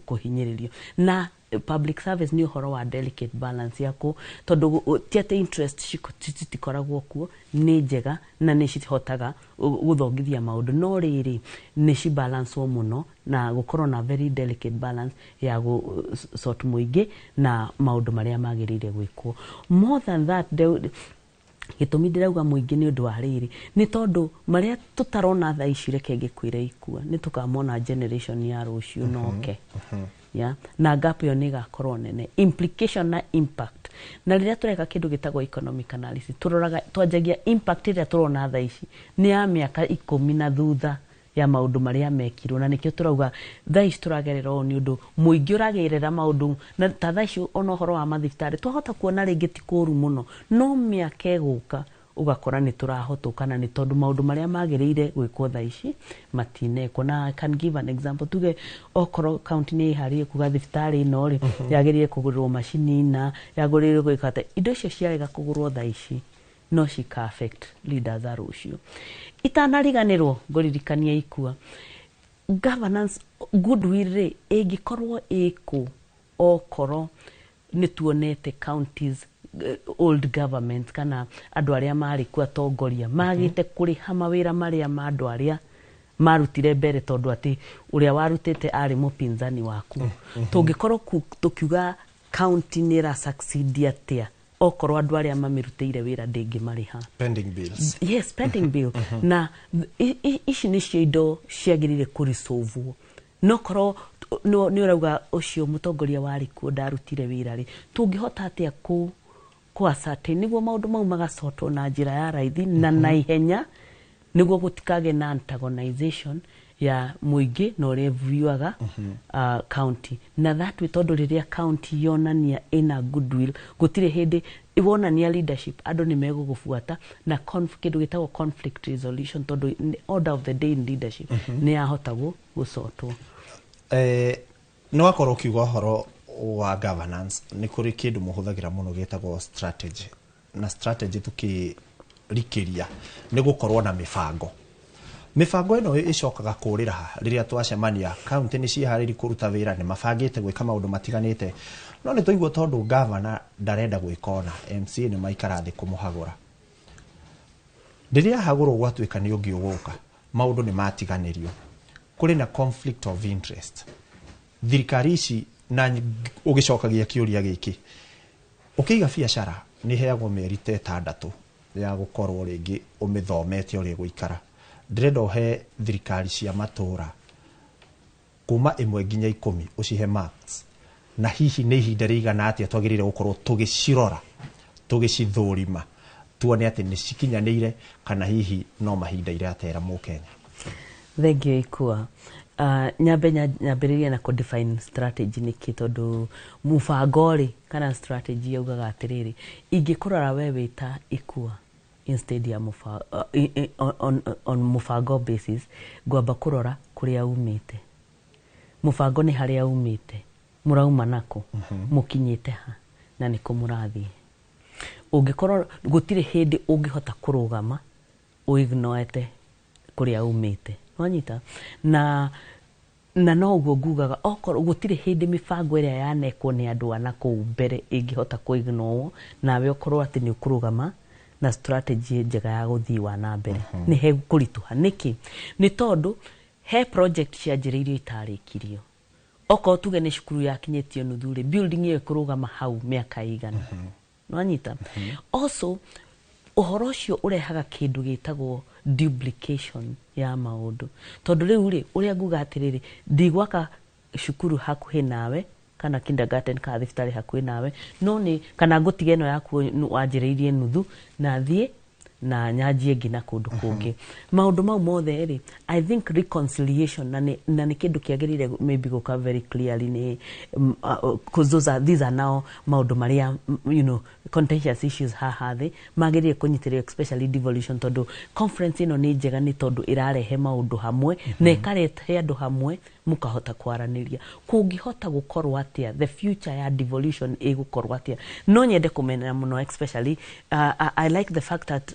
kũhinyĩrĩrio. Na public service nĩ ũhoro wa delicate balance ya kũ tondũ ti atĩ interest citikoragwo kuo, nĩ njega na nĩ cihotaga gũthongithia maũndũ, no rĩrĩ nĩ cibalancwo mũno na gũkorwo na very delicate balance ya gũ sort mũingĩ na maũndũ marĩa magĩrĩire gwĩkwo. More than that, gĩtũmi ndĩrauga mũingĩ nĩ ũndũ wa rĩrĩ, nĩ tondũ marĩa tũtarona thaa ici, reke ngĩkwĩre ikua, nĩ tũkamona generation ya rũciũ noke ya na gap ĩyo nĩ ĩgakorwo nene, implication na impact. Na rĩrĩa tũreka kĩndũ gĩtagwo economic analysis, tũroraga, twanjagia impact ĩrĩa tũrona thaa ici nĩ ya mĩaka 10 na thutha ya maũndũ marĩa mekirwo. Na nĩkĩo tũrauga thaa ici tũragerera ũũ nĩ ũndũ mũingĩ ũragerera maũndũ na ta thaa ici ona ũhoro wa mathibitarĩ twahota kuona rĩngĩ ti kũũru mũno, no mĩaka ĩgũka ũgakora nĩ tũrahotũkana nĩ tondũ maũndũ marĩa magĩrĩire gwĩkwo thaa ici matinekwo. Na I can give an example, tuge okorwo county nĩ ĩharĩrie kuga thibitarĩ ĩno rĩ yagĩrĩire kũgũrĩrwo macini na yagĩrĩire gwĩka atĩa, indo icio ciarega kũgũrwo thaa ici no cika affect leaders a rũciũ. Itanariganĩrwo ngũririkania ikua, governance goodwill rĩ ĩngĩkorwo ĩkũ okorwo nĩ tuonete counties, old government kana andũ arĩa marĩ kuo atongoria magĩte kũrĩha mawĩra marĩa ma andũ arĩa marutire mbere, tondũ atĩ ũrĩa warutĩte arĩ mũpinzani waku. Tũngĩkorwo tũkiuga county nĩ ĩra succeed atĩa okorwo andũ arĩa mamĩrutĩire wĩra ndĩngĩmarĩha? Pending bills. Yes, pending bill. Na ici nĩcio indo ciagĩrĩire kũrisolvwo. No korwo nĩ ũrauga ũcio mũtongoria warĩ kuo ndarutire wĩra rĩ, tũngĩhota atĩa kũ ascertain nĩguo maũndũ mau magacotwo na njĩra ya raithi na naihenya, nĩguo gũtikagĩe na antagonization ya mũingĩ na ũrĩa view'aga county na that way? Tondũ rĩrĩa county yonania ĩna goodwill, gũtirĩ hĩndĩ wonania leadership andũ nĩ megũgũbuata na kĩndũ gĩtagwo conflict resolution, tondũ order of the day in leadership nĩ yahota gũcotwo. Nĩ wakorwo ũkiuga ũhoro wa governance, nĩ kũrĩ kĩndũ mũhũthagĩra mũno gĩtagwo strategy. Na strategy tũkĩrikĩria nĩ gũkorwo na mĩbango. Mĩbango ĩno ĩcokaga kũrĩra ha rĩrĩa twacemania kaunti nĩ ciĩharĩri kũruta wĩra, nĩ mabangĩte gwĩka maũndũ matiganĩte, no nĩ twaigua tondũ gavana ndarenda gwĩka ona MCA nĩ maikara thĩ kũmũhagũra. Rĩrĩa ahagũrwo gwatuĩka nĩ ũngĩ ũgũka, maũndũ nĩ matiganĩrio, kũrĩ na conflict of interest thirikari ici. Na ũgĩcokagia kĩũria gĩkĩ, ũkĩiga biacara nĩ ĩheagwo mĩeri ta 6 ya gũkorwo rĩngĩ ũmĩthomete ũrĩa ĩgũikara. Ndĩrenda ũhe thirikari cia matũra kuma 1 nginya 10, ũcihe marks, na hihi nĩ ihinda rĩigana atĩa twagĩrĩire gũkorwo tũgĩcirora, tũgĩcithũrima, tuone atĩ nĩ cikinyanĩire kana hihi no mahinda iratera mũkenya? Thengiũ ikua. Nyambe nyambĩrĩrie na kũ define strategy nĩkĩ, tondũ mũbango rĩ kana strategy yaugaga atĩrĩrĩ, ingĩkũrora we wĩ ta Ikua instead ya on mũbango basis, ngwamba kũrora kũrĩa umĩte. Mũbango nĩ harĩa umĩte, mũrauma nakũ, mũkinyĩte ha, na nĩkũ mũrathiĩ. Ũngĩkorwo gũtirĩ hĩndĩ ũngĩhota kũrũgama ũignoete kũrĩa umĩte, nwanyita? Na no ũguo ngugaga, okorwo gũtirĩ hĩndĩ mĩbango ĩrĩa yanekwo nĩ andũ a nakũu mbere ĩngĩhota kũignowo, nawe ũkorwo atĩ nĩ ũkũrũgama na strategy njega ya gũthiĩ wa na mbere, nĩ hekũritũha. Nĩkĩ? Nĩ tondũ he project cianjĩrĩirio itarĩkirio. Okorwo tuge nĩ cukuru yakinyĩtio nuthu rĩ, building ĩyo ĩkũrũgama hau mĩaka ĩigana? Nwanyita? Also ũhoro ũcio ũrehaga kĩndũ gĩtagwo duplication ya maũndũ, tondũ rĩu rĩ, ũrĩa nguga atĩrĩrĩ, ndigwaka cukuru hakuhĩ nawe kana kindergarten kana thibitarĩ hakuhĩ nawe, no nĩ kana ngũtiga ĩno yaku wanjĩrĩirie nuthu na thiĩ na nyanjie ĩngĩ na kũndũ kũngĩ. Maũndũ mau mothe rĩ, I think reconciliation na nĩ kĩndũ kĩagĩrĩire maybe gũka very clearly nĩ 'cause these are now maũndũ marĩa contentious issues haha thĩ magĩrĩire kũnyitĩrĩrwo, especially devolution, tondũ conference ĩno nĩ njega nĩ tondũ ĩrarehe maũndũ hamwe na ĩkarehe andũ hamwe mũkahota kwaranĩria. Kũngĩhota gũkorwo atĩa? The future ya devolution ĩgũkorwo atĩa? No nyende kũmenya mũno, especially I like the fact that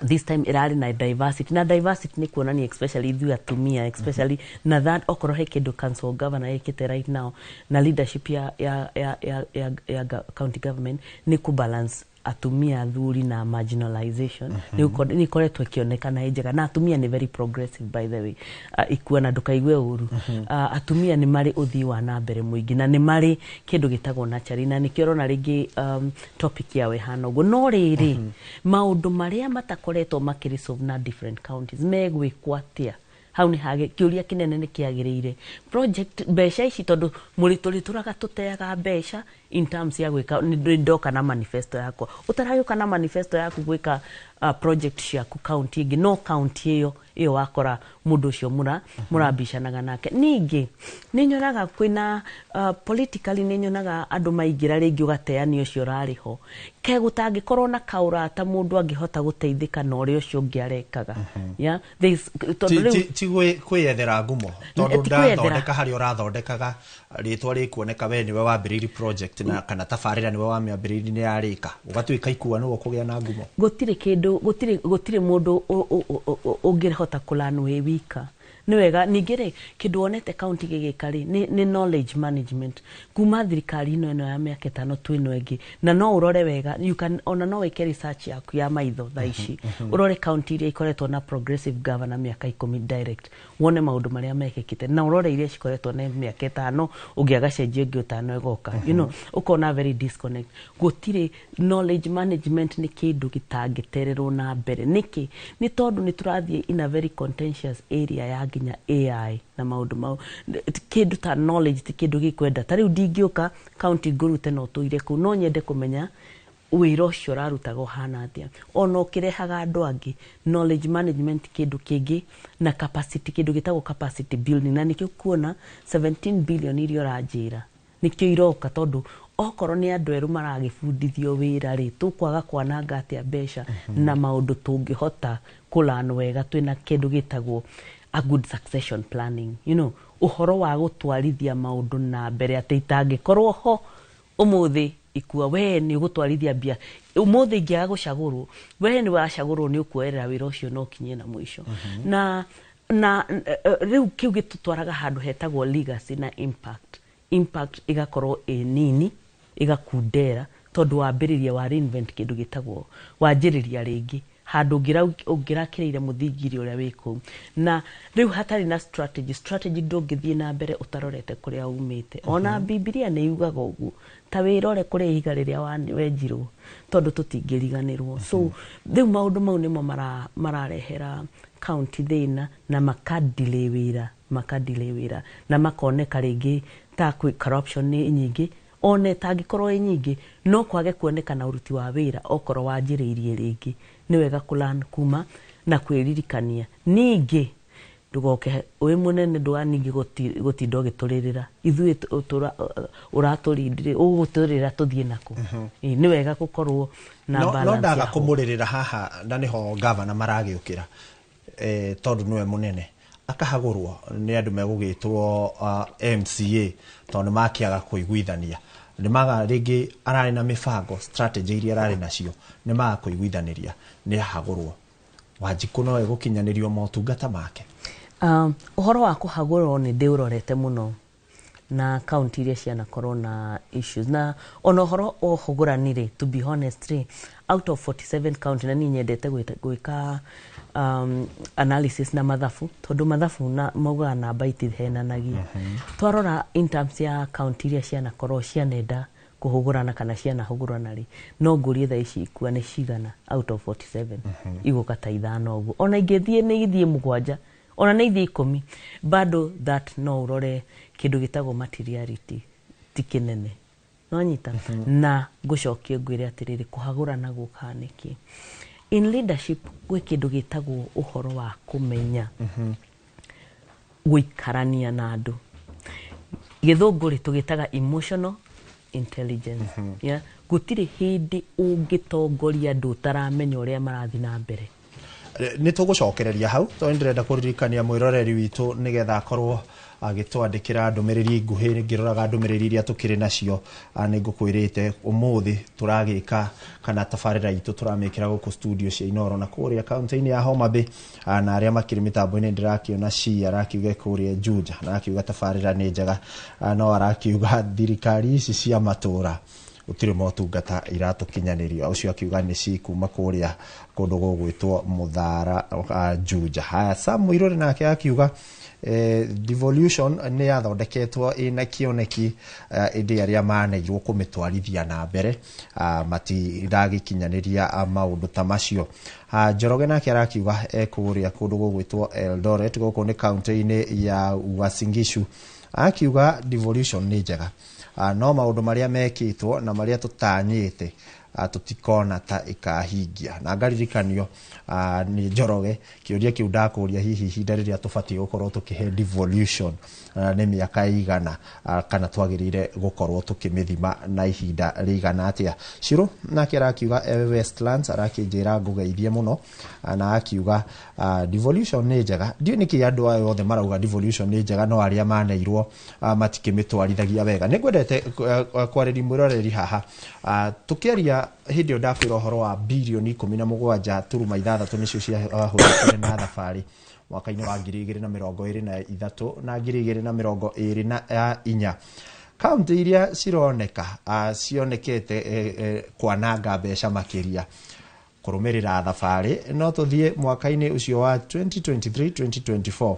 this time ĩrarĩ na diversity, na diversity nĩ kuonania especially ithuĩ atumia, especially na that okorwo he kĩndũ council governor ĩkĩte right now na leadership ya county government nĩ kũbalance atumia, athuri na marginalization. Nĩ ikoretwo ĩkĩonekana ĩ njega, na atumia nĩ very progressive, by the way. Ikua na ndũkaigue ũru, atumia nĩ marĩ ũthii wa na mbere mũingĩ na nĩ marĩ kĩndũ gĩtagwo naturally, na nĩkĩo ũrona rĩngĩ topic yao ĩhana ũguo. No rĩrĩ, maũndũ marĩa matakoretwo makĩresolve na different counties megwĩkwo atĩa? Hau nĩ hage kĩũria kĩnene. Nĩ kĩagĩrĩire project mbeca ici, tondũ mũrĩ tũrĩtũraga tũteaga mbeca in terms ya gwĩka. Nĩ ndoka na manifesto yakwa, ũtaragĩũka na manifesto yaku gwĩka project ciaku county ĩngĩ, no county ĩyo wakora mũndũ ũcio mũrambicanaga nake. Ningĩ nĩ nyonaga kwĩna politically, nĩ nyonaga andũ maingĩra rĩngĩ ũgateania ũcio ũrarĩ ho, ke gũtangĩkorwo na kaũrata mũndũ angĩhota gũteithĩka na ũrĩa ũcio ũngĩ arekaga. Yeah? Tondũ rĩu Ti kwĩyethera ngumo, tondũ Ti kwĩyethera. Ndathondeka harĩa ũrathondekaga rĩtwa rĩkuoneka we nĩwe wambĩrĩirie project na kana tabarĩra nĩwe wamĩambĩrĩirie nĩ yarĩka, ũgatuĩka Ikua nĩwe ũkũgĩa na ngumo. Gũtirĩ kĩndũ, gũtirĩ mũndũ ũngĩhota kũlan wĩ wika. Nĩ wega ningĩ rĩ, kĩndũ wonete county gĩgĩka rĩ, nĩ knowledge management kuma thirikari ĩno ya mĩaka 5 twĩno ĩngĩ, na no ũrore wega, you can, ona no wĩke research yaku ya maitho thaa ici, ũrore county iria ikoretwo na progressive governor mĩaka 10 direct, wone maũndũ marĩa mekĩkĩte, na ũrore iria cikoretwo na mĩaka 5, ũngĩ agacenjia, ũngĩ 5 ĩgoka, ũkona very disconnect. Gũtirĩ knowledge management, nĩ kĩndũ gĩtangĩtererwo na mbere. Nĩkĩ? Nĩ tondũ nĩ tũrathiĩ in a very contentious area ya nginya AI na maũndũ mau. Kĩndũ ta knowledge ti kĩndũ gĩkwenda ta rĩu ndingĩũka county ngũrute na ũtũire kũu. No nyende kũmenya wĩra ũcio ũrarutaga ũhana atĩa, ona ũkĩrehaga andũ angĩ. Knowledge management kĩndũ kĩngĩ na capacity, kĩndũ gĩtagwo capacity building, na nĩkĩo kuona 17 billion iria ũranjĩra nĩkĩo iroka, tondũ okorwo nĩ andũ erũ maragĩbundithio wĩra rĩ, tũkwaga kwananga atĩa mbeca na maũndũ tũngĩhota kũlan wega twĩna kĩndũ gĩtagwo a good succession planning, ũhoro wa gũtwarithia maũndũ na mbere, atĩ itangĩkorwo ho ũmũthĩ, Ikua we nĩ ũgũtwarithia mbia. Ũmũthĩ ingĩaga gũcagũrwo, we nĩ wacagũrwo, nĩ ũkuoerera wĩra ũcio na ũkinyie na mũico. Na rĩu kĩu gĩtũtwaraga handũ hetagwo legacy na impact. Impact ĩgakorwo ĩ nini, ĩgakundera, tondũ wambĩrĩria wa reinvent kĩndũ gĩtagwo wanjĩrĩria rĩngĩ handũ ũngĩrakĩrĩire mũthingiri ũrĩa wĩ kũu. Na rĩu hatarĩ na strategy ndũngĩthiĩ na mbere ũtarorete kũrĩa umĩte. Ona Bibilia nĩ yugaga ũguo, ta wĩrore kũrĩa ihiga rĩrĩa wenjirwo, tondũ tũtingĩriganĩrwo. So rĩu maũndũ mau nĩmo mararehera county thĩna na makadilay wĩra, makadilay wĩra na makoneka rĩngĩ ta kwĩ corruption nĩ nyingĩ. Ona ĩtangĩkorwo ĩ nyingĩ, no kwage kuoneka na ũruti wa wĩra okorwo wanjĩrĩirie rĩngĩ. Nĩ wega kũlan kuma na kwĩririkania ningĩ. Ndũgoke wĩ mũnene, ndũganingĩ gũtinda ũgĩtũrĩrĩra ithuĩ ũratũrindire ũgũtũrĩra tũthiĩ nako. Ĩ, nĩ wega gũkorwo na no, no balance ndaga ya ho. Kũmũrĩrĩra haha na nĩho gavana maragĩũkĩra, tondũ nĩwe mũnene akahagũrwo nĩ andũ megũgĩtwo MCA, tondũ nĩ makĩaga kũiguithania, nĩ maga rĩngĩ ararĩ na mĩbango, strategy iria ararĩ nacio nĩ maga kũiguithanĩria, nĩ ahagũrwo. Wanjikũ no egũkinyanĩrio motungata make? Ũhoro wa kũhagũrwo nĩ ndĩũrorete mũno na kaunti iria cianakorwo na issues, na ona ũhoro wa ũhũgũrani rĩ, to be honest rĩ, out of 47 county, na niĩ nyendete gwĩka analysis na mathabu, tondũ mathabu na maugaga namba itihenanagia. Twarora in terms ya kaunti iria cianakorwo cianenda kũhũgũrana kana cianahũgũrana rĩ, no ngũrie thaa ici ikua nĩ cigana out of 47? Igũka ta 5 ũguo, ona ingĩthiĩ nĩ ithiĩ 7, ona nĩ ithiĩ 10 bado that no ũrore kĩndũ gĩtagwo materiality ti kĩnene no nyita. Na ngũcokie ngwĩre atĩrĩrĩ, kũhagũrana gũkaga nĩkĩ? In leadership gwĩ kĩndũ gĩtagwo ũhoro wa kũmenya gũikarania na andũ. Gĩthũngũ rĩ tũgĩtaga emotional intelligence. Yeah? Gũtirĩ hĩndĩ ũngĩtongoria andũ ũtaramenya ũrĩa marathiĩ na mbere. Nĩ tũgũcokereria hau, tondũ ndĩrenda kũririkania mwĩroreri witũ nĩgetha akorwo agĩtwandĩkĩra ndũmĩrĩri nguhĩ. Ngĩroraga ndũmĩrĩri iria tũkĩrĩ nacio, nĩ ngũkwĩrĩte ũmũthĩ tũragĩka kana tabarĩra itũ tũramĩkĩra gũkũ studio cia Inoro na kũrĩa kaunti-inĩ ya Homa Bay, na arĩa makĩrĩ mĩtambo-inĩ ndĩrakĩona ci arakiuga kũrĩa Juja na akiuga tabarĩra nĩ njega, no arakiuga thirikari ici cia matũra gũtirĩ motungata iratũkinyanĩrio. Ũcio akiuga nĩ ci kuma kũrĩa kũndũ gũgwĩtwo Mũthara, Juja. Haya, Sam Mũirũrĩ nake akiuga devolution nĩ yathondeketwo ĩna kĩoneki, ĩndĩ arĩa maneirwo kũmĩtwarithia na mbere matiragĩkinyanĩria maũndũ ta macio. Njoroge nake arakiuga ekũrĩa kũndũ gũgwĩtwo Eldoret, gũkũ nĩ kaunti-inĩ ya Uasin Gishu. Akiuga devolution nĩ njega, no maũndũ marĩa mekĩtwo na marĩa tũtanyĩte, tũtikona ta ĩkahingia. Na ngaririkanio nĩ Njoroge kĩũria kĩu ndakũria, hihi ihinda rĩrĩa tũbatiĩ gũkorwo tũkĩhe devolution nĩ mĩaka ĩigana, kana twagĩrĩire gũkorwo tũkĩmĩthima na ihinda rĩigana atĩa? Ciro nake arakiuga e Westlands, arakĩnjĩra ngũgeithie mũno, na akiuga devolution nĩ njega. Ndiũĩ nĩkĩ andũ aya othe marauga devolution nĩ njega, no arĩa maneirwo matikĩmĩtwarithagia wega. Nĩ ngwendete kwarĩria mwĩroreri haha, tũkĩaria hĩndĩ ĩyo ndakwĩra ũhoro wa birioni 17.6 nĩcio ciahũthĩkire na thabarĩ mwaka-inĩ wa 2023 na 2024. Kaunti iria cironeka cionekete kwananga mbeca makĩria kũrũmĩrĩra thabarĩ, no tũthiĩ mwaka-inĩ ũcio wa 2023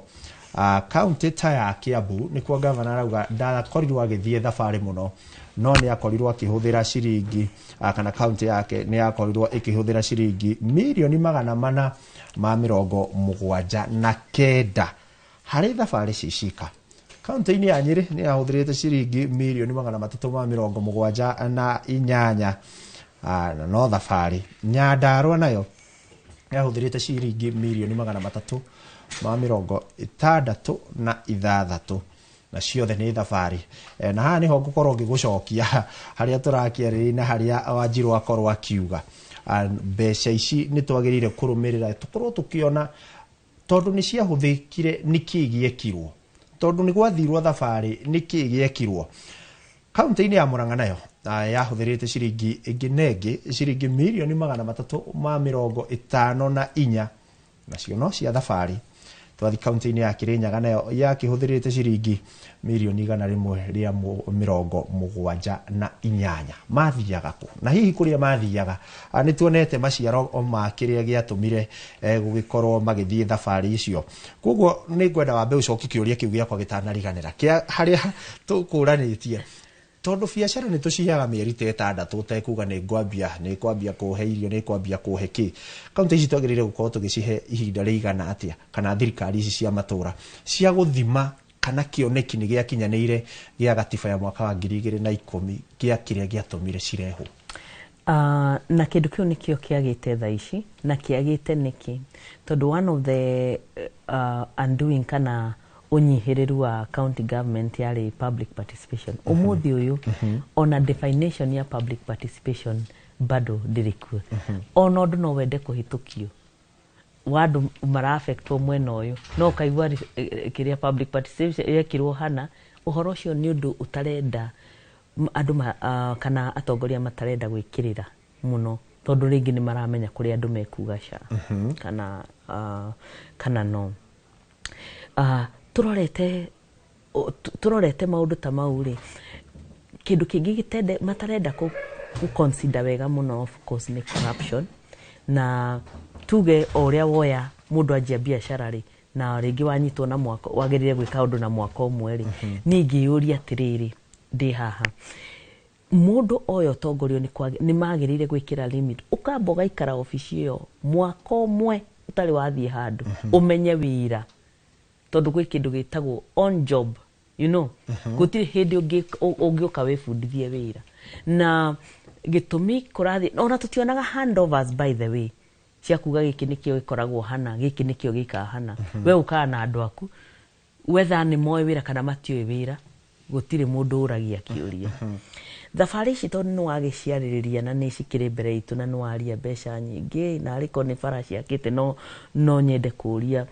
2024, kaunti ta ya Kiambu nĩkuo gavana arauga ndakorirwo agĩthiĩ thabarĩ mũno, no nĩ akorirwo akĩhũthĩra ciringi, kana kaunti yake nĩ yakorirwo ĩkĩhũthĩra ciringi mirioni 479 harĩ thabarĩ cicika. Kaunti-inĩ ya Nyĩrĩ nĩ yahũthĩrĩte ciringi mirioni 378, na no thabarĩ. Nyandarũa nayo yahũthĩrĩte ciringi mirioni 366 na ciothe nĩ thabarĩ. Na haha nĩho ngũkorwo ngĩgũcokia harĩa tũrakĩarĩrĩria na harĩa Wanjirũ akorwo akiuga, mbeca ici nĩ twagĩrĩire kũrũmĩrĩra tũkorwo tũkĩona tondũ nĩ ciahũthĩkire nĩkĩ gĩekirwo, tondũ nĩ gwathirwo thabarĩ nĩkĩ gĩekirwo. Kaunti-inĩ ya Murang'a nayo yahũthĩrĩte ciringi ĩngĩ na ĩngĩ ciringi mirioni 354 nacio no cia thabarĩ. Twathi kaunti-inĩ ya Kirinyaga nayo yakĩhũthĩrĩte ciringi mirioni 178. Mathiaga kũ na hihi kũrĩa mathiaga, nĩ tuonete maciaro ma kĩrĩa gĩatũmire gũgĩkorwo magĩthiĩ thabarĩ icio. Koguo nĩ ngwenda wambe ũcokie kĩũria kĩu gĩakwa gĩtanariganĩra kĩa harĩa tũkũranĩtie, tondũ biacara nĩ tũciheaga mĩeri ta 6 ũtekuga nĩ ngwambia kũhe irio, nĩ ngwambia kũhe kĩ. Kaunti ici twagĩrĩire gũkorwo tũgĩcihe ihinda rĩigana atĩa, kana thirikari ici cia matũra cia gũthima kana kĩoneki nĩ gĩakinyanĩire gĩa gatiba ya mwaka wa 2010 gĩa kĩrĩa gĩatũmire cirehwo? Na kĩndũ kĩu nĩkĩo kĩagĩte thaa ici. Na kĩagĩte nĩkĩ? Tondũ one of the undoing kana ũnyihĩrĩru wa county government yarĩ public participation. Ũmũthĩ ũyũ ona definition ya public participation bado ndĩrĩ kuo. Ona ũndũ no wende kũhĩtũkio wa andũ mara-affectwo mwena ũyũ, no ũkaigua kĩrĩa public participation yekirwo hana ũhoro ũcio nĩ ũndũ ũtarenda andũ kana atongoria matarenda gwĩkĩrĩra mũno, tondũ rĩngĩ nĩ maramenya kũrĩa andũ mekuga ca kana no tũrorete maũndũ ta mau rĩ, kĩndũ kĩngĩ gĩtende matarenda kũ consider wega mũno, of course, nĩ corruption. Na tuge o ũrĩa woya mũndũ anjia biacara rĩ, na rĩngĩ wanyitwo na mwaka wagĩrĩire gwĩka ũndũ na mwaka ũmwe rĩ, niĩ ingĩyũria atĩrĩrĩ, ndĩ haha, mũndũ oya ũtongorio nĩ magĩrĩire gwĩkĩra limit, ũkamba ũgaikara obici ĩyo mwaka ũmwe ũtarĩ wathiĩ handũ, ũmenye wĩra, tondũ gwĩ kĩndũ gĩtagwo on job. Gũtirĩ hĩndĩ ũngĩũka wĩbundithie wĩra. Na gĩtũmi kũrathiĩ ona tũtionaga handovers, by the way, cia kuga gĩkĩ nĩkĩo gĩkoragwo hana, gĩkĩ nĩkĩo gĩkaga hana. We ũkaga na andũ aku, whether nĩ moĩ wĩra kana matiũĩ wĩra, gũtirĩ mũndũ ũragia kĩũria. Thabarĩ ici, tondũ nĩ wagĩciarĩrĩria na nĩ cikĩrĩ mbere itũ, na nĩ waria mbeca nyingĩ, na arĩkorwo nĩ bara ciakĩte, no nyende kũria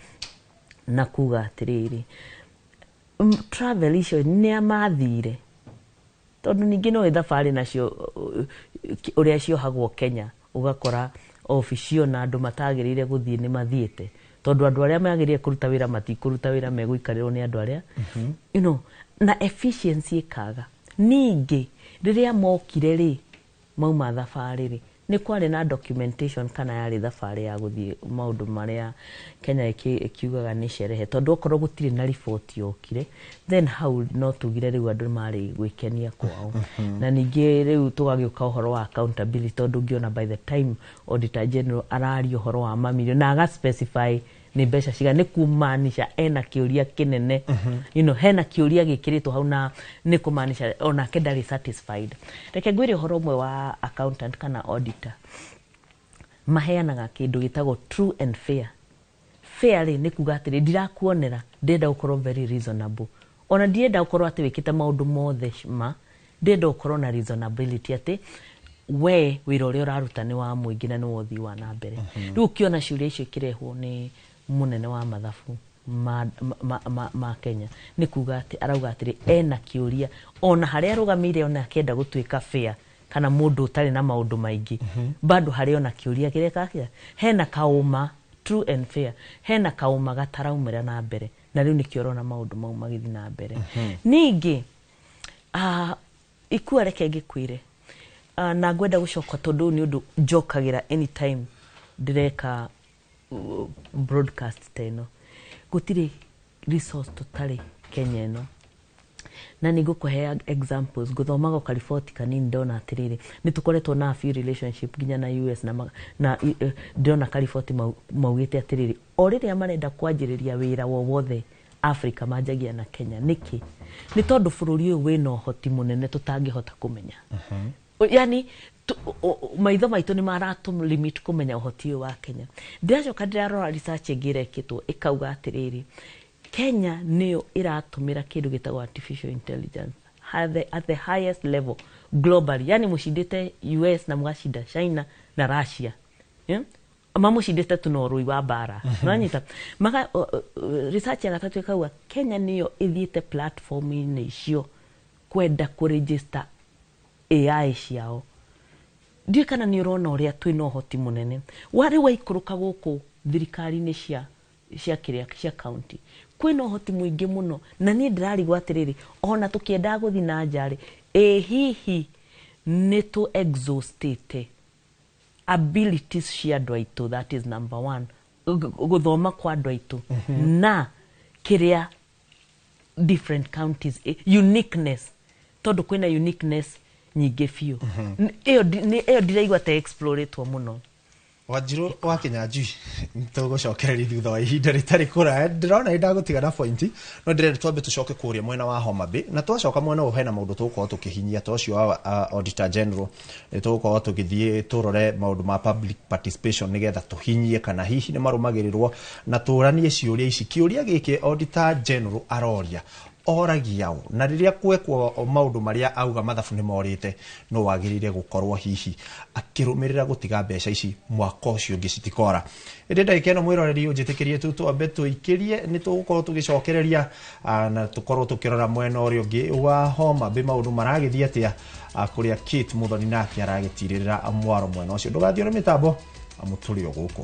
na kuga atĩrĩrĩ, travel icio nĩ amathire? Tondũ ningĩ no thabarĩ nacio ũrĩa ciohagwo Kenya, ũgakora obici ona andũ matagĩrĩire gũthiĩ nĩ mathiĩte, tondũ andũ arĩa magĩrĩire kũruta wĩra matikũruta wĩra, megũikarĩrwo nĩ andũ arĩa na efficiency ĩkaga. Ningĩ rĩrĩa mokire rĩ, mauma thabarĩ rĩ, nĩ kwarĩ na documentation kana yarĩ thabarĩ ya gũthiĩ maũndũ marĩa Kenya ĩkiugaga nĩ sherehe? Tondũ okorwo gũtirĩ na riboti yokire, then hau no tugire rĩu andũ marĩ gwĩkenia kwao. Na ningĩ rĩu tũgagĩũka ũhoro wa accountability, tondũ ũngĩona by the time Auditor General araria ũhoro wa mamirioni na aga specify nĩ mbeca cigana, nĩ kumaanisha ena kĩũria kĩnene. Hena kĩũria gĩkĩrĩtwo hau, na nĩ kũmaanisha onake ndarĩ satisfied. Reke ngwĩre ũhoro ũmwe wa accountant kana auditor. Maheanaga kĩndũ gĩtagwo true and fair. Fair rĩ, nĩ kuga atĩrĩ, ndirakuonera, ndĩrenda gũkorwo very reasonable, ona ndirenda gũkorwo atĩ wĩkĩte maũndũ mothe ma, ndĩrenda gũkorwo na reasonability atĩ we wĩra ũrĩa ũraruta nĩ wa mũingĩ na nĩ wa ũthii wa na mbere. Rĩu ũkĩona ciũria icio ikĩrehwo nĩ mũnene wa mathabu ma Kenya, nĩ kuga atĩ arauga atĩrĩ, ena kĩũria ona harĩa arũgamĩire, ona akĩenda gũtuĩka fair kana mũndũ ũtarĩ na maũndũ maingĩ, bado harĩ ona kĩũria kĩrĩa kakĩa hena kaũma. True and fair, hena kaũma gataraumĩra na mbere, na rĩu nĩkĩo ũrona maũndũ mau magĩthiĩ na mbere. Ningĩ ikua, reke ngĩkwĩre, na ngwenda gũcoka tondũ ũyũ nĩ ũndũ njokagĩra anytime ndĩreka broadcast ta ĩno. Gũtirĩ resource tũtarĩ Kenya ĩno, na nĩ ngũkũhe examples. Ngũthomaga o kariboti kanini, ndona atĩrĩrĩ, nĩ tũkoretwo na a few relationship nginya na US na ndĩrona kariboti maugĩte atĩrĩrĩ, o rĩrĩa marenda kwanjĩrĩria wĩra wowothe Africa, manjagia na Kenya. Nĩkĩ? Nĩ tondũ bũrũri ũyũ wĩna ũhoti mũnene tũtangĩhota kũmenya. Yani maitho maitũ nĩ maratũ limit kũmenya ũhoti ũyũ wa Kenya. Ndĩracoka ndĩrarora research ĩngĩ ĩrekĩtwo, ĩkauga atĩrĩrĩ, Kenya nĩyo ĩratũmĩra kĩndũ gĩtagwo artificial intelligence at the highest level globally, yani mũcindĩte US na mũgacinda China na Russia, yeah? Mamũcindĩte tu na ũrũi wa mbara. Nĩwanyita? Maka research ya gatatũ ĩkauga Kenya nĩyo ĩthiĩte platform-inĩ icio kwenda kũregister AI ciao. Ndiũĩ kana nĩ ũrona ũrĩa twĩna ũhoti mũnene warĩ waikũrũka gũkũ thirikari-inĩ cia kĩrĩa cia county, kwĩna ũhoti mũingĩ mũno. Na niĩ ndĩrarigwo atĩrĩrĩ, ona tũkĩendaga gũthiĩ na nja rĩ, ĩ hihi nĩ tũ exhaustĩte abilities cia andũ aitũ? That is number one, gũthoma kwa andũ aitũ na kĩrĩa different counties, uniqueness, tondũ kwĩna uniqueness nyingĩ biũ. Ĩyo ndiraigua ta exploretwo mũno. Wanjiru wa Kinyanjui, nĩtũgũcokereria thutha wa ihinda rĩtarĩ kũraya. Ndĩrona nĩndagũtiga na pointi, no ndĩrenda twambe tũcoke kũrĩa mwena wa Homa Bay, na twacoka mwena ũyũ hena maũndũ tũgũkorwo tũkĩhinyia ta ũcio wa Auditor General. Nĩ tũgũkorwo tũgĩthiĩ tũrore maũndũ ma public participation nĩgetha tũhinyie kana hihi nĩ marũmagĩrĩrwo, na tũranie ciũria ici. Kĩũria gĩkĩ Auditor General aroria oragia ũ, na rĩrĩa kwekwo maũndũ marĩa auga mathabu nĩ morĩte, no wagĩrĩire gũkorwo hihi akĩrũmĩrĩra gũtiga mbeca ici mwaka ũcio ũngĩ citikora. Ĩndĩ ndagĩka ĩno, mwĩroreri, ũnjĩtĩkĩrie tu twambe tũikĩrie, nĩ tũgũkorwo tũgĩcokereria na tũkorwo tũkĩrora mwena ũrĩa ũngĩ wa Homa Bay maũndũ maragĩthiĩ atĩa, kũrĩa Kate Muthoni nake aragĩtirĩrĩra mwaro mwena ũcio. Ndũgathiĩ ũrĩ mĩtambo amu tũrĩ o gũkũ.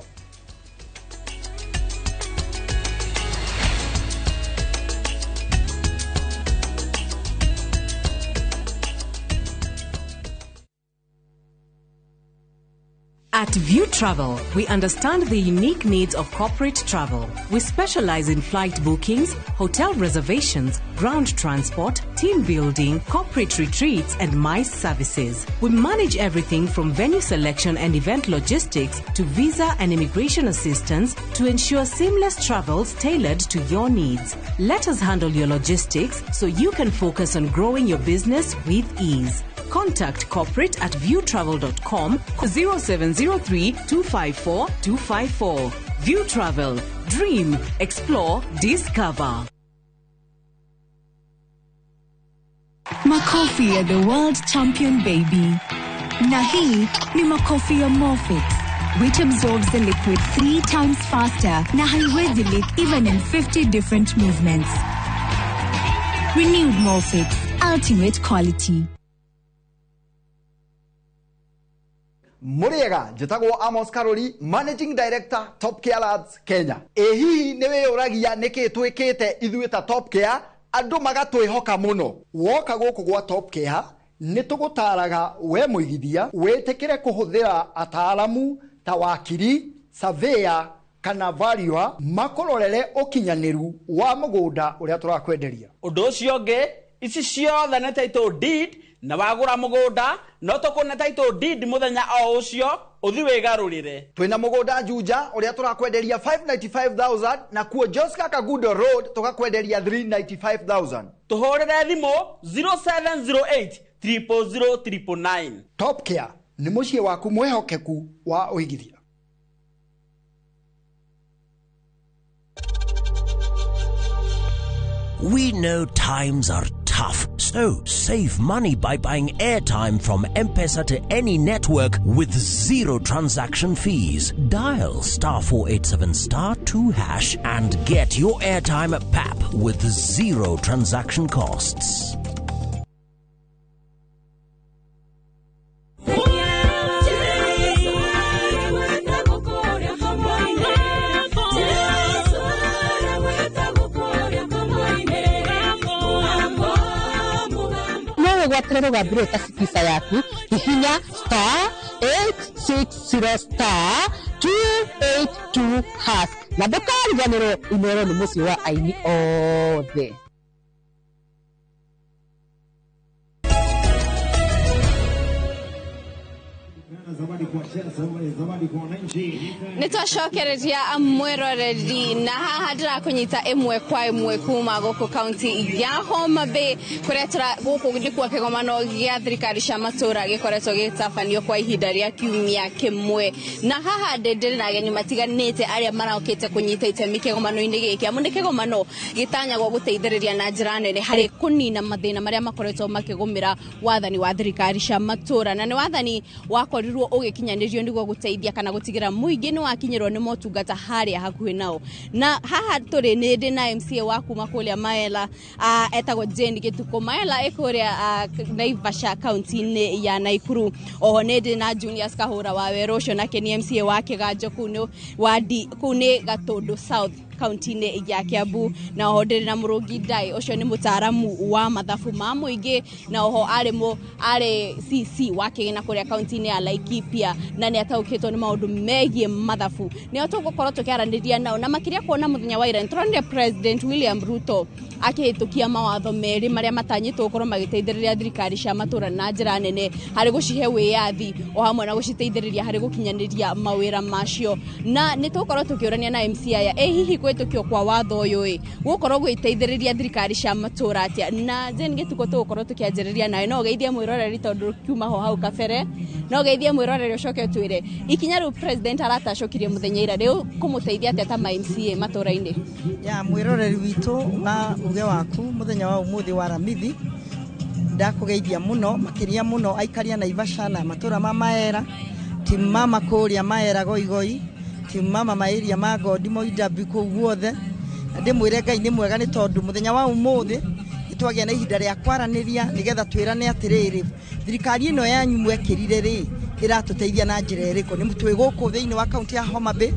At View Travel, we understand the unique needs of corporate travel. We specialize in flight bookings, hotel reservations, ground transport, team building, corporate retreats, and MICE services. We manage everything from venue selection and event logistics to visa and immigration assistance to ensure seamless travels tailored to your needs. Let us handle your logistics so you can focus on growing your business with ease. Contact corporate@viewtravel.com, 0703 254 254. View Travel. Dream, explore, discover. Makofi ya the world champion baby. Na hii ni makofi ya Molfix, which absorbs the liquid three times faster na haiwezi leak even in 50 different movements. Renewed Molfix, ultimate quality. Mũrĩega, njĩtagwo Amos Karori, Managing Director, Top Care Labs Kenya. Ĩ hihi nĩ wĩyũragia nĩkĩ twĩkĩte ithuĩ ta Top Care andũ magatwĩhoka mũno? Woka gũkũ gwa Top Care, nĩ tũgũtaraga we mũigithia wĩtĩkĩre kũhũthĩra ataaramu ta wakiri, surveyor kana valuer makũrorere ũkinyanĩru wa mũgũnda ũrĩa tũrakwenderia. Ũndũ ũcio ũngĩ, ici ciothe nĩ title deed, na wagũra mũgũnda no tũkũne title deed mũthenya o ũcio ũthi wĩgarũrĩre. Twĩna mũgũnda Juja ũrĩa tũrakwenderia 595,000, na kuo Joska Kagudo Road tũgakwenderia 395,000. Tũhũrĩre thimũ 0708 000 999. Top Care nĩ mũciĩ waku mwĩhokeku wa ũigithia. We know times are tough, so save money by buying airtime from M-Pesa to any network with zero transaction fees. Dial *487*2# and get your airtime at PAP with zero transaction costs. No wĩgwatĩre rũgambi rũrũ ta Skiza yaku. Hihinya *860*282# na ndũkariganĩrwo, Inooro nĩ mũciĩ wa aini othe. Nĩ twacokereria, mwĩroreri, na haha ndĩrakũnyita ĩmwe kwa ĩmwe kuma gũkũ kaunti ya Homa Bay, kũrĩa gũkũ nĩkuo kĩgomano gĩa thirikari cia matũra gĩkoretwo gĩgĩtabanio kwa ihinda rĩa kiumia kĩmwe. Na haha ndĩ na ageni matiganĩte arĩa marokĩte kũnyita itemi kĩgomano-inĩ gĩkĩ, amu nĩ kĩgomano gĩtanyagwo gũteithĩrĩria na njĩra nene harĩ kũnina mathĩna marĩa makoretwo makĩgũmĩra wathani wa thirikari cia matũra, na nĩ wathani wakorirwo ũgĩkinyanĩrio nĩguo gũteithia kana gũtigĩra mũingĩ nĩ wakinyĩrwo nĩ motungata harĩa hakuhĩ nao. Na haha tũrĩ nĩ ndĩ na MCA wa kuma kũrĩa Maela, etagwo Jane Gĩtukũ. Maela ĩ kũrĩa Naivasha, kaunti-inĩ ya Naikuru. Oho nĩ ndĩ na Junius Kahũra wa Werũ, ũcio nake nĩ MCA wa Kĩganjo, kũu nĩ wadi, kũu nĩ Gatũndũ South. Kaunti-inĩ ya Kiambu. Na oho ndĩrĩ na Mũrũngi Ndai, ũcio nĩ mũtaaramu wa mathabu ma mũingĩ, na oho arĩ CC wa kĩgĩna kũrĩa kaunti-inĩ ya Laikipia, na nĩ ataũkĩtwo nĩ maũndũ megiĩ mathabu. Nĩo tũgũkorwo tũkĩaranĩria nao, na makĩria kuona mũthenya wa ira nĩtũronire President William Ruto akĩhĩtũkia mawatho merĩ marĩa matanyĩtwo gũkorwo magĩteithĩrĩria thirikari cia matũra na njĩra nene harĩ gũcihe wĩyathi o hamwe na gũciteithĩrĩria harĩ gũkinyanĩria mawĩra macio. Na nĩ tũgũkorwo tũkĩũrania na MC aya, ĩ hihi kũhĩtũkio kwa watho ũyũ ĩ gũkorwo gũgĩteithĩrĩria thirikari cia matũra atĩa? Na Jane Gĩtukũ, tũgũkorwo tũkĩanjĩrĩria nawe. No ũgeithie mwĩroreri, tondũ kiuma ho hau kabere. No ũgeithie mwĩroreri, ũcoke ũtwĩre ikinya rĩu President aratacũkirie mũthenya ira rĩu kũmũteithia atĩa ta ma MCA matũra-inĩ. Ya mwĩroreri witũ wa uge waku mũthenya wa ũmũthĩ wa Aramithi, ndakũgeithia mũno makĩria mũno aikaria Naivasha na matũra ma Maera, timu mama kũrĩa Maera Goigoi, timu mama maĩria ma Gondi Moidabi kũu guothe. Na ndĩmwĩre Ngai nĩ mwega, nĩ tondũ mũthenya wa ũmũthĩ nĩtwagĩa na ihinda rĩa kwaranĩria nĩgetha twĩrane atĩrĩrĩ, thirikari ĩno yanyu mwekĩrire rĩ ĩratũteithia na njĩra ĩrĩkũ. Nĩ twĩ gũkũ thĩinĩ wa kaunti ya Homa Bay,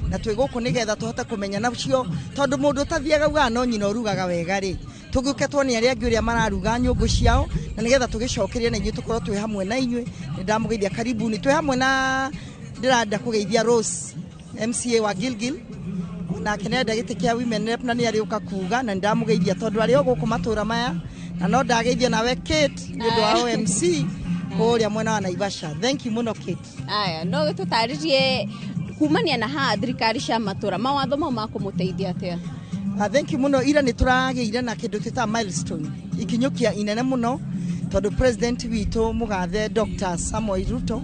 na twĩ gũkũ nĩgetha tũhote kũmenya nacio, tondũ mũndũ ũtathiaga ugaga no nyina ũrugaga wega rĩ, tũgĩũke tuone arĩa angĩ ũrĩa mararuga nyũngũ ciao, na nĩgetha tũgĩcokerie na inyuĩ tũkorwo twĩ hamwe na inyuĩ. Nĩ ndamũgeithia, karibuni. Twĩ hamwe na ndĩrenda kũgeithia Rose, MCA wa Gilgil, nake nĩ arenda gĩtĩ kĩa women rep na nĩ arĩũka kuga, na nĩ ndamũgeithia tondũ arĩ o gũkũ matũra maya. Na no ndageithia nawe Kate nĩ ũndũ wa OMC kũrĩa mwena wa Naivasha. Thank you mũno, Kate. Aya, no tũtarĩrie kumania na haha thirikari cia matũra, mawatho mau makũmũteithia atĩa? Thank you mũno. Ira nĩ tũragĩire na kĩndũ twĩtaga milestone, ikinyũkia inene mũno, tondũ president witũ mũgathe Dr. Samuel Ruto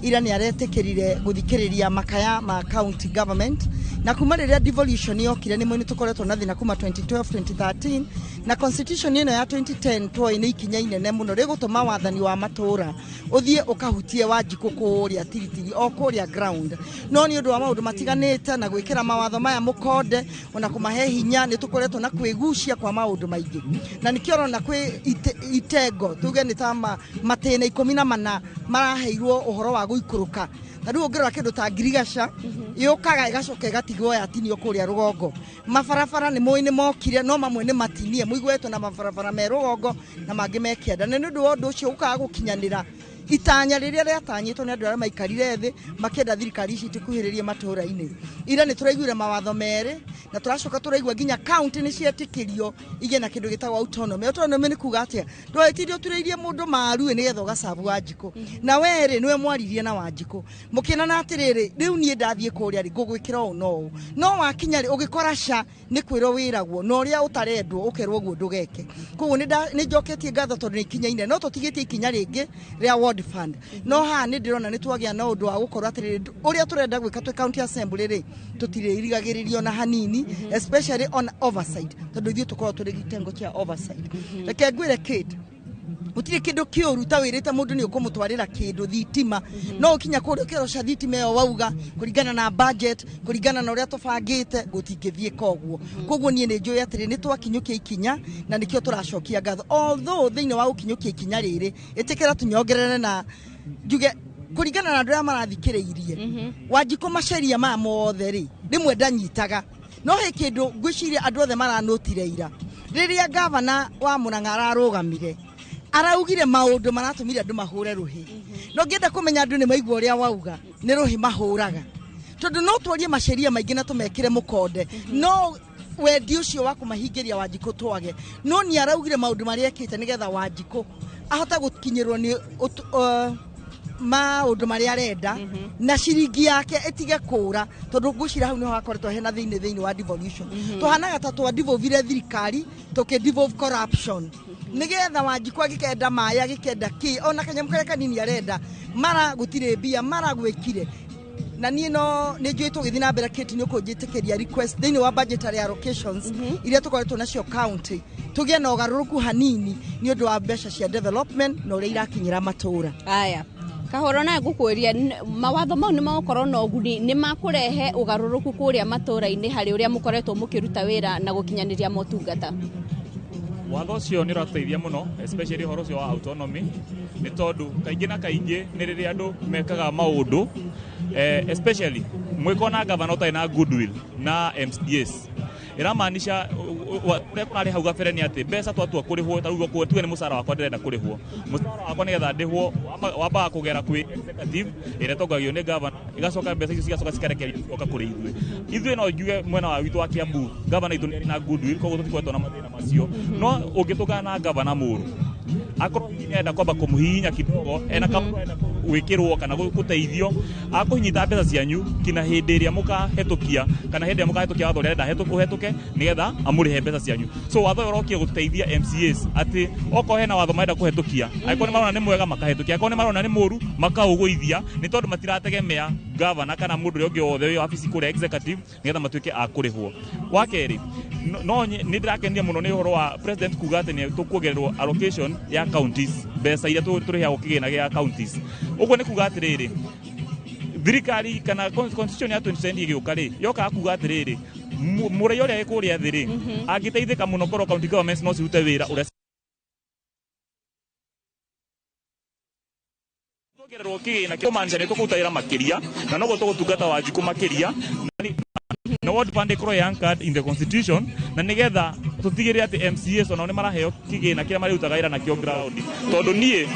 ira nĩ aretĩkĩrire gũthikĩrĩria makaya ma county government. Na kuma rĩrĩa devolution yokire, nĩ nĩ tũkoretwo na thĩna kuma 2012 2013, na constitution ĩno ya 2010 twoĩ nĩ ikinya inene mũno rĩgũtũma wathani wa matũra ũthiĩ ũkahutie Wanjikũ kũrĩa tiritiri o kũrĩa ground. No nĩ ũndũ wa maũndũ matiganĩte na gwĩkĩra mawatho maya mũkonde ona kũmahe hinya, nĩ tũkoretwo na kwĩgucia kwa maũndũ maingĩ, na nĩkĩo ũrona kwĩ itengo tuge nĩ ta matĩna 14 maraheirwo ũhoro wa gũikũrũka. Ta rĩu ũngĩrora kĩndũ ta ngirigaca yũkaga ĩgacoka ĩgatigwo yatinio kũrĩa rũgongo. Mabarabara nĩ mũĩ nĩ mokire, no mamwe nĩ matinie, mũiguĩtwo na mabarabara me rũgongo na mangĩ me kĩanda. Na nĩ ũndũ wa ũndũ ũcio ũkaga gũkinyanĩra itanya rĩrĩa rĩatanyĩtwo nĩ andũ arĩa maikarire thĩ makĩenda thirikari ici itikuhĩrĩrie matũra-inĩ. Ira nĩ tũraiguire mawatho merĩ, na tũracoka tũraigua nginya county nĩ cietĩkĩrio igĩe na kĩndũ gĩtagwo autonomy. Autonomy nĩ kuga atĩa? Ndwagĩtinde ũturĩirie mũndũ maru nĩgetha ũgacabu Wanjikũ, na werĩ nĩwe mwaririe na Wanjikũ mũkĩnana atĩrĩrĩ, rĩu niĩ ndathiĩ kũrĩa rĩ ngũgwĩkĩra ũũ no ũũ, no wakinya rĩ ũgĩkora ca nĩ kwĩrwo wĩragwo na ũrĩa ũtarendwo ũkerwo ũguo ndũgeke. Koguo nĩ njoketie ngatho tondũ nĩ ikinya inene, no tũtigĩtie ikinya rĩngĩ rĩa ward fund. No haha nĩ ndĩrona nĩ twagĩa na ũndũ wa gũkorwo atĩrĩrĩ, ũrĩa tũrenda gwĩka twĩ county assembly rĩ, tũtirĩrigagĩrĩrio na hanini, especially on oversight, tondũ ithuĩ tũkoragwo tũrĩ gĩtengo kĩa oversight. Reke ngwĩre Kate, gũtirĩ kĩndũ kĩũru ta wĩrĩte mũndũ nĩ ũkũmũtwarĩra kĩndũ thitima, no ũkinya kũrĩa ũkĩroca thitima ĩyo wauga kũringana na budget, kũringana na ũrĩa tũbangĩte, gũtingĩthiĩ koguo. Koguo niĩ nĩ njũĩ atĩrĩ, nĩ twakinyũkia ikinya na nĩkĩo tũracokia ngatho. Although thĩinĩ wa gũkinyũkia ikinya rĩrĩ, ĩtĩkĩra tũnyongerere na njuge kũringana na andũ arĩa marathikĩrĩirie Wanjikũ, maceria maya mothe rĩ, rĩmwe ndanyitaga, no he kĩndũ ngwĩciria andũ othe maranũtire ira rĩrĩa gavana wa Murang'a ararũgamire araugire maũndũ maratũmire andũ mahũre rũhĩ. No ngĩenda kũmenya andũ nĩ maigua ũrĩa wauga nĩ rũhĩ mahũraga, tondũ no twarie maceria maingĩ na tũmekĩre mũkonde, no wendi ũcio wa kũmahingĩria Wanjikũ twage. No nĩ araugire maũndũ marĩa ekĩte nĩgetha Wanjikũ ahote gũkinyĩrwo nĩ maũndũ marĩa arenda na ciringi yake ĩtige kũra, tondũ ngwĩciria hau nĩho hakoretwo hena thĩinĩ wa devolution. Tũhanaga ta twa devolvire thirikari tũkĩ devolve corruption, nĩgetha Wanjikũ agĩkenda maĩ, agĩkenda kĩ, ona kanyamũ karĩa kanini arenda, mara gũtirĩ mbia, mara gwĩkire. Na niĩ no nĩ njũĩ tũgĩthiĩ na mbere, Kate, nĩ ũkũnjĩtĩkĩria request thĩinĩ wa budgetary allocations iria tũkoretwo nacio county, tũgĩe na ũgarũrũku hanini nĩ ũndũ wa mbeca cia development na ũrĩa irakinyĩra matũra. Aya, Kahoro, nawe ngũkũria, mawatho mau nĩ magũkorwo na ũguni, nĩ makũrehe ũgarũrũku kũrĩa matũra-inĩ harĩ ũrĩa mũkoretwo mũkĩruta wĩra na gũkinyanĩria motungata? Watho ũcio nĩ ũratũteithia mũno, especially ũhoro ũcio wa autonomy, nĩ tondũ kaingĩ na kaingĩ nĩ rĩrĩa andũ mekaga maũndũ, especially Mwĩkona gavana ũtarĩ na goodwill na MCAs ĩramaanisha ũrĩa kũrarĩ hau gabere nĩ atĩ mbeca twatua kũrĩhwo, ta rĩu tuge nĩ mũcara wakwa ndĩrenda kũrĩhwo, mũcara wakwa nĩgetha ndĩhwo wambaga kũgera kwĩ executive ĩrĩa ĩtongoragio nĩ gavana, ĩgacoka mbeca icio cigacoka cikarekererio cigoka kũrĩ ithuĩ. Ithuĩ no njuge mwena wa witũ wa Kiambu gavana itũ nĩ arĩ na goodwill, koguo tũtikoretwo na mathĩna macio. No ũngĩtũngana na gavana mũũru, akorwo hihi nĩarenda kwamba kũmũhihinya kidogo, ena kaũndũ arenda gwĩkĩrwo kana gũteithio, akũnyita mbeca cianyu kinya hĩndĩ ĩrĩa mũkahetũkia, kana hĩndĩ ĩrĩa mũkahetũkia watho ũrĩa arenda ũhetũke nĩgetha amũrĩhe mbeca cianyu. So watho ũyũ ũrokire gũteithia MCAs atĩ okorwo hena watho marenda kũhetũkia, angĩkorwo nĩ marona nĩ mwega makahetũkia, angĩkorwo nĩ marona nĩ mũũru makaũgũithia, nĩ tondũ matirategemea gavana kana mũndũ ũrĩa ũngĩ wothe wĩ wabici kũrĩa executive nĩgetha matuĩke a kũrĩhwo. Wa kerĩ, no nĩ ndĩrakenio mũno nĩ ũhoro wa president kuga atĩ nĩ tũkuongererwo allocation ya counties, mbeca iria tũrĩheagwo kĩgĩna gĩa counties. Ũguo nĩ kuga atĩrĩrĩ, thirikari kana constitution ya 2010 ĩgĩũka rĩ, yokaga kuga atĩrĩrĩ, mũraiya ũrĩa wĩ kũrĩa thĩ rĩ, angĩteithĩka mũno korwo county governments no cirute wĩra ũrĩa tuongererwo kĩgĩna, kũmaanisha nĩ tũkũruta wĩra makĩria na noguo tũgũtungata Wanjikũ makĩria, na ward fund ĩkorwo ĩ anchored in the constitution, na nĩgetha tũtigĩrĩre atĩ MCAs onao nĩ maraheo kĩgĩna kĩrĩa marĩrutaga wĩra nakĩo ground. Tondũ niĩ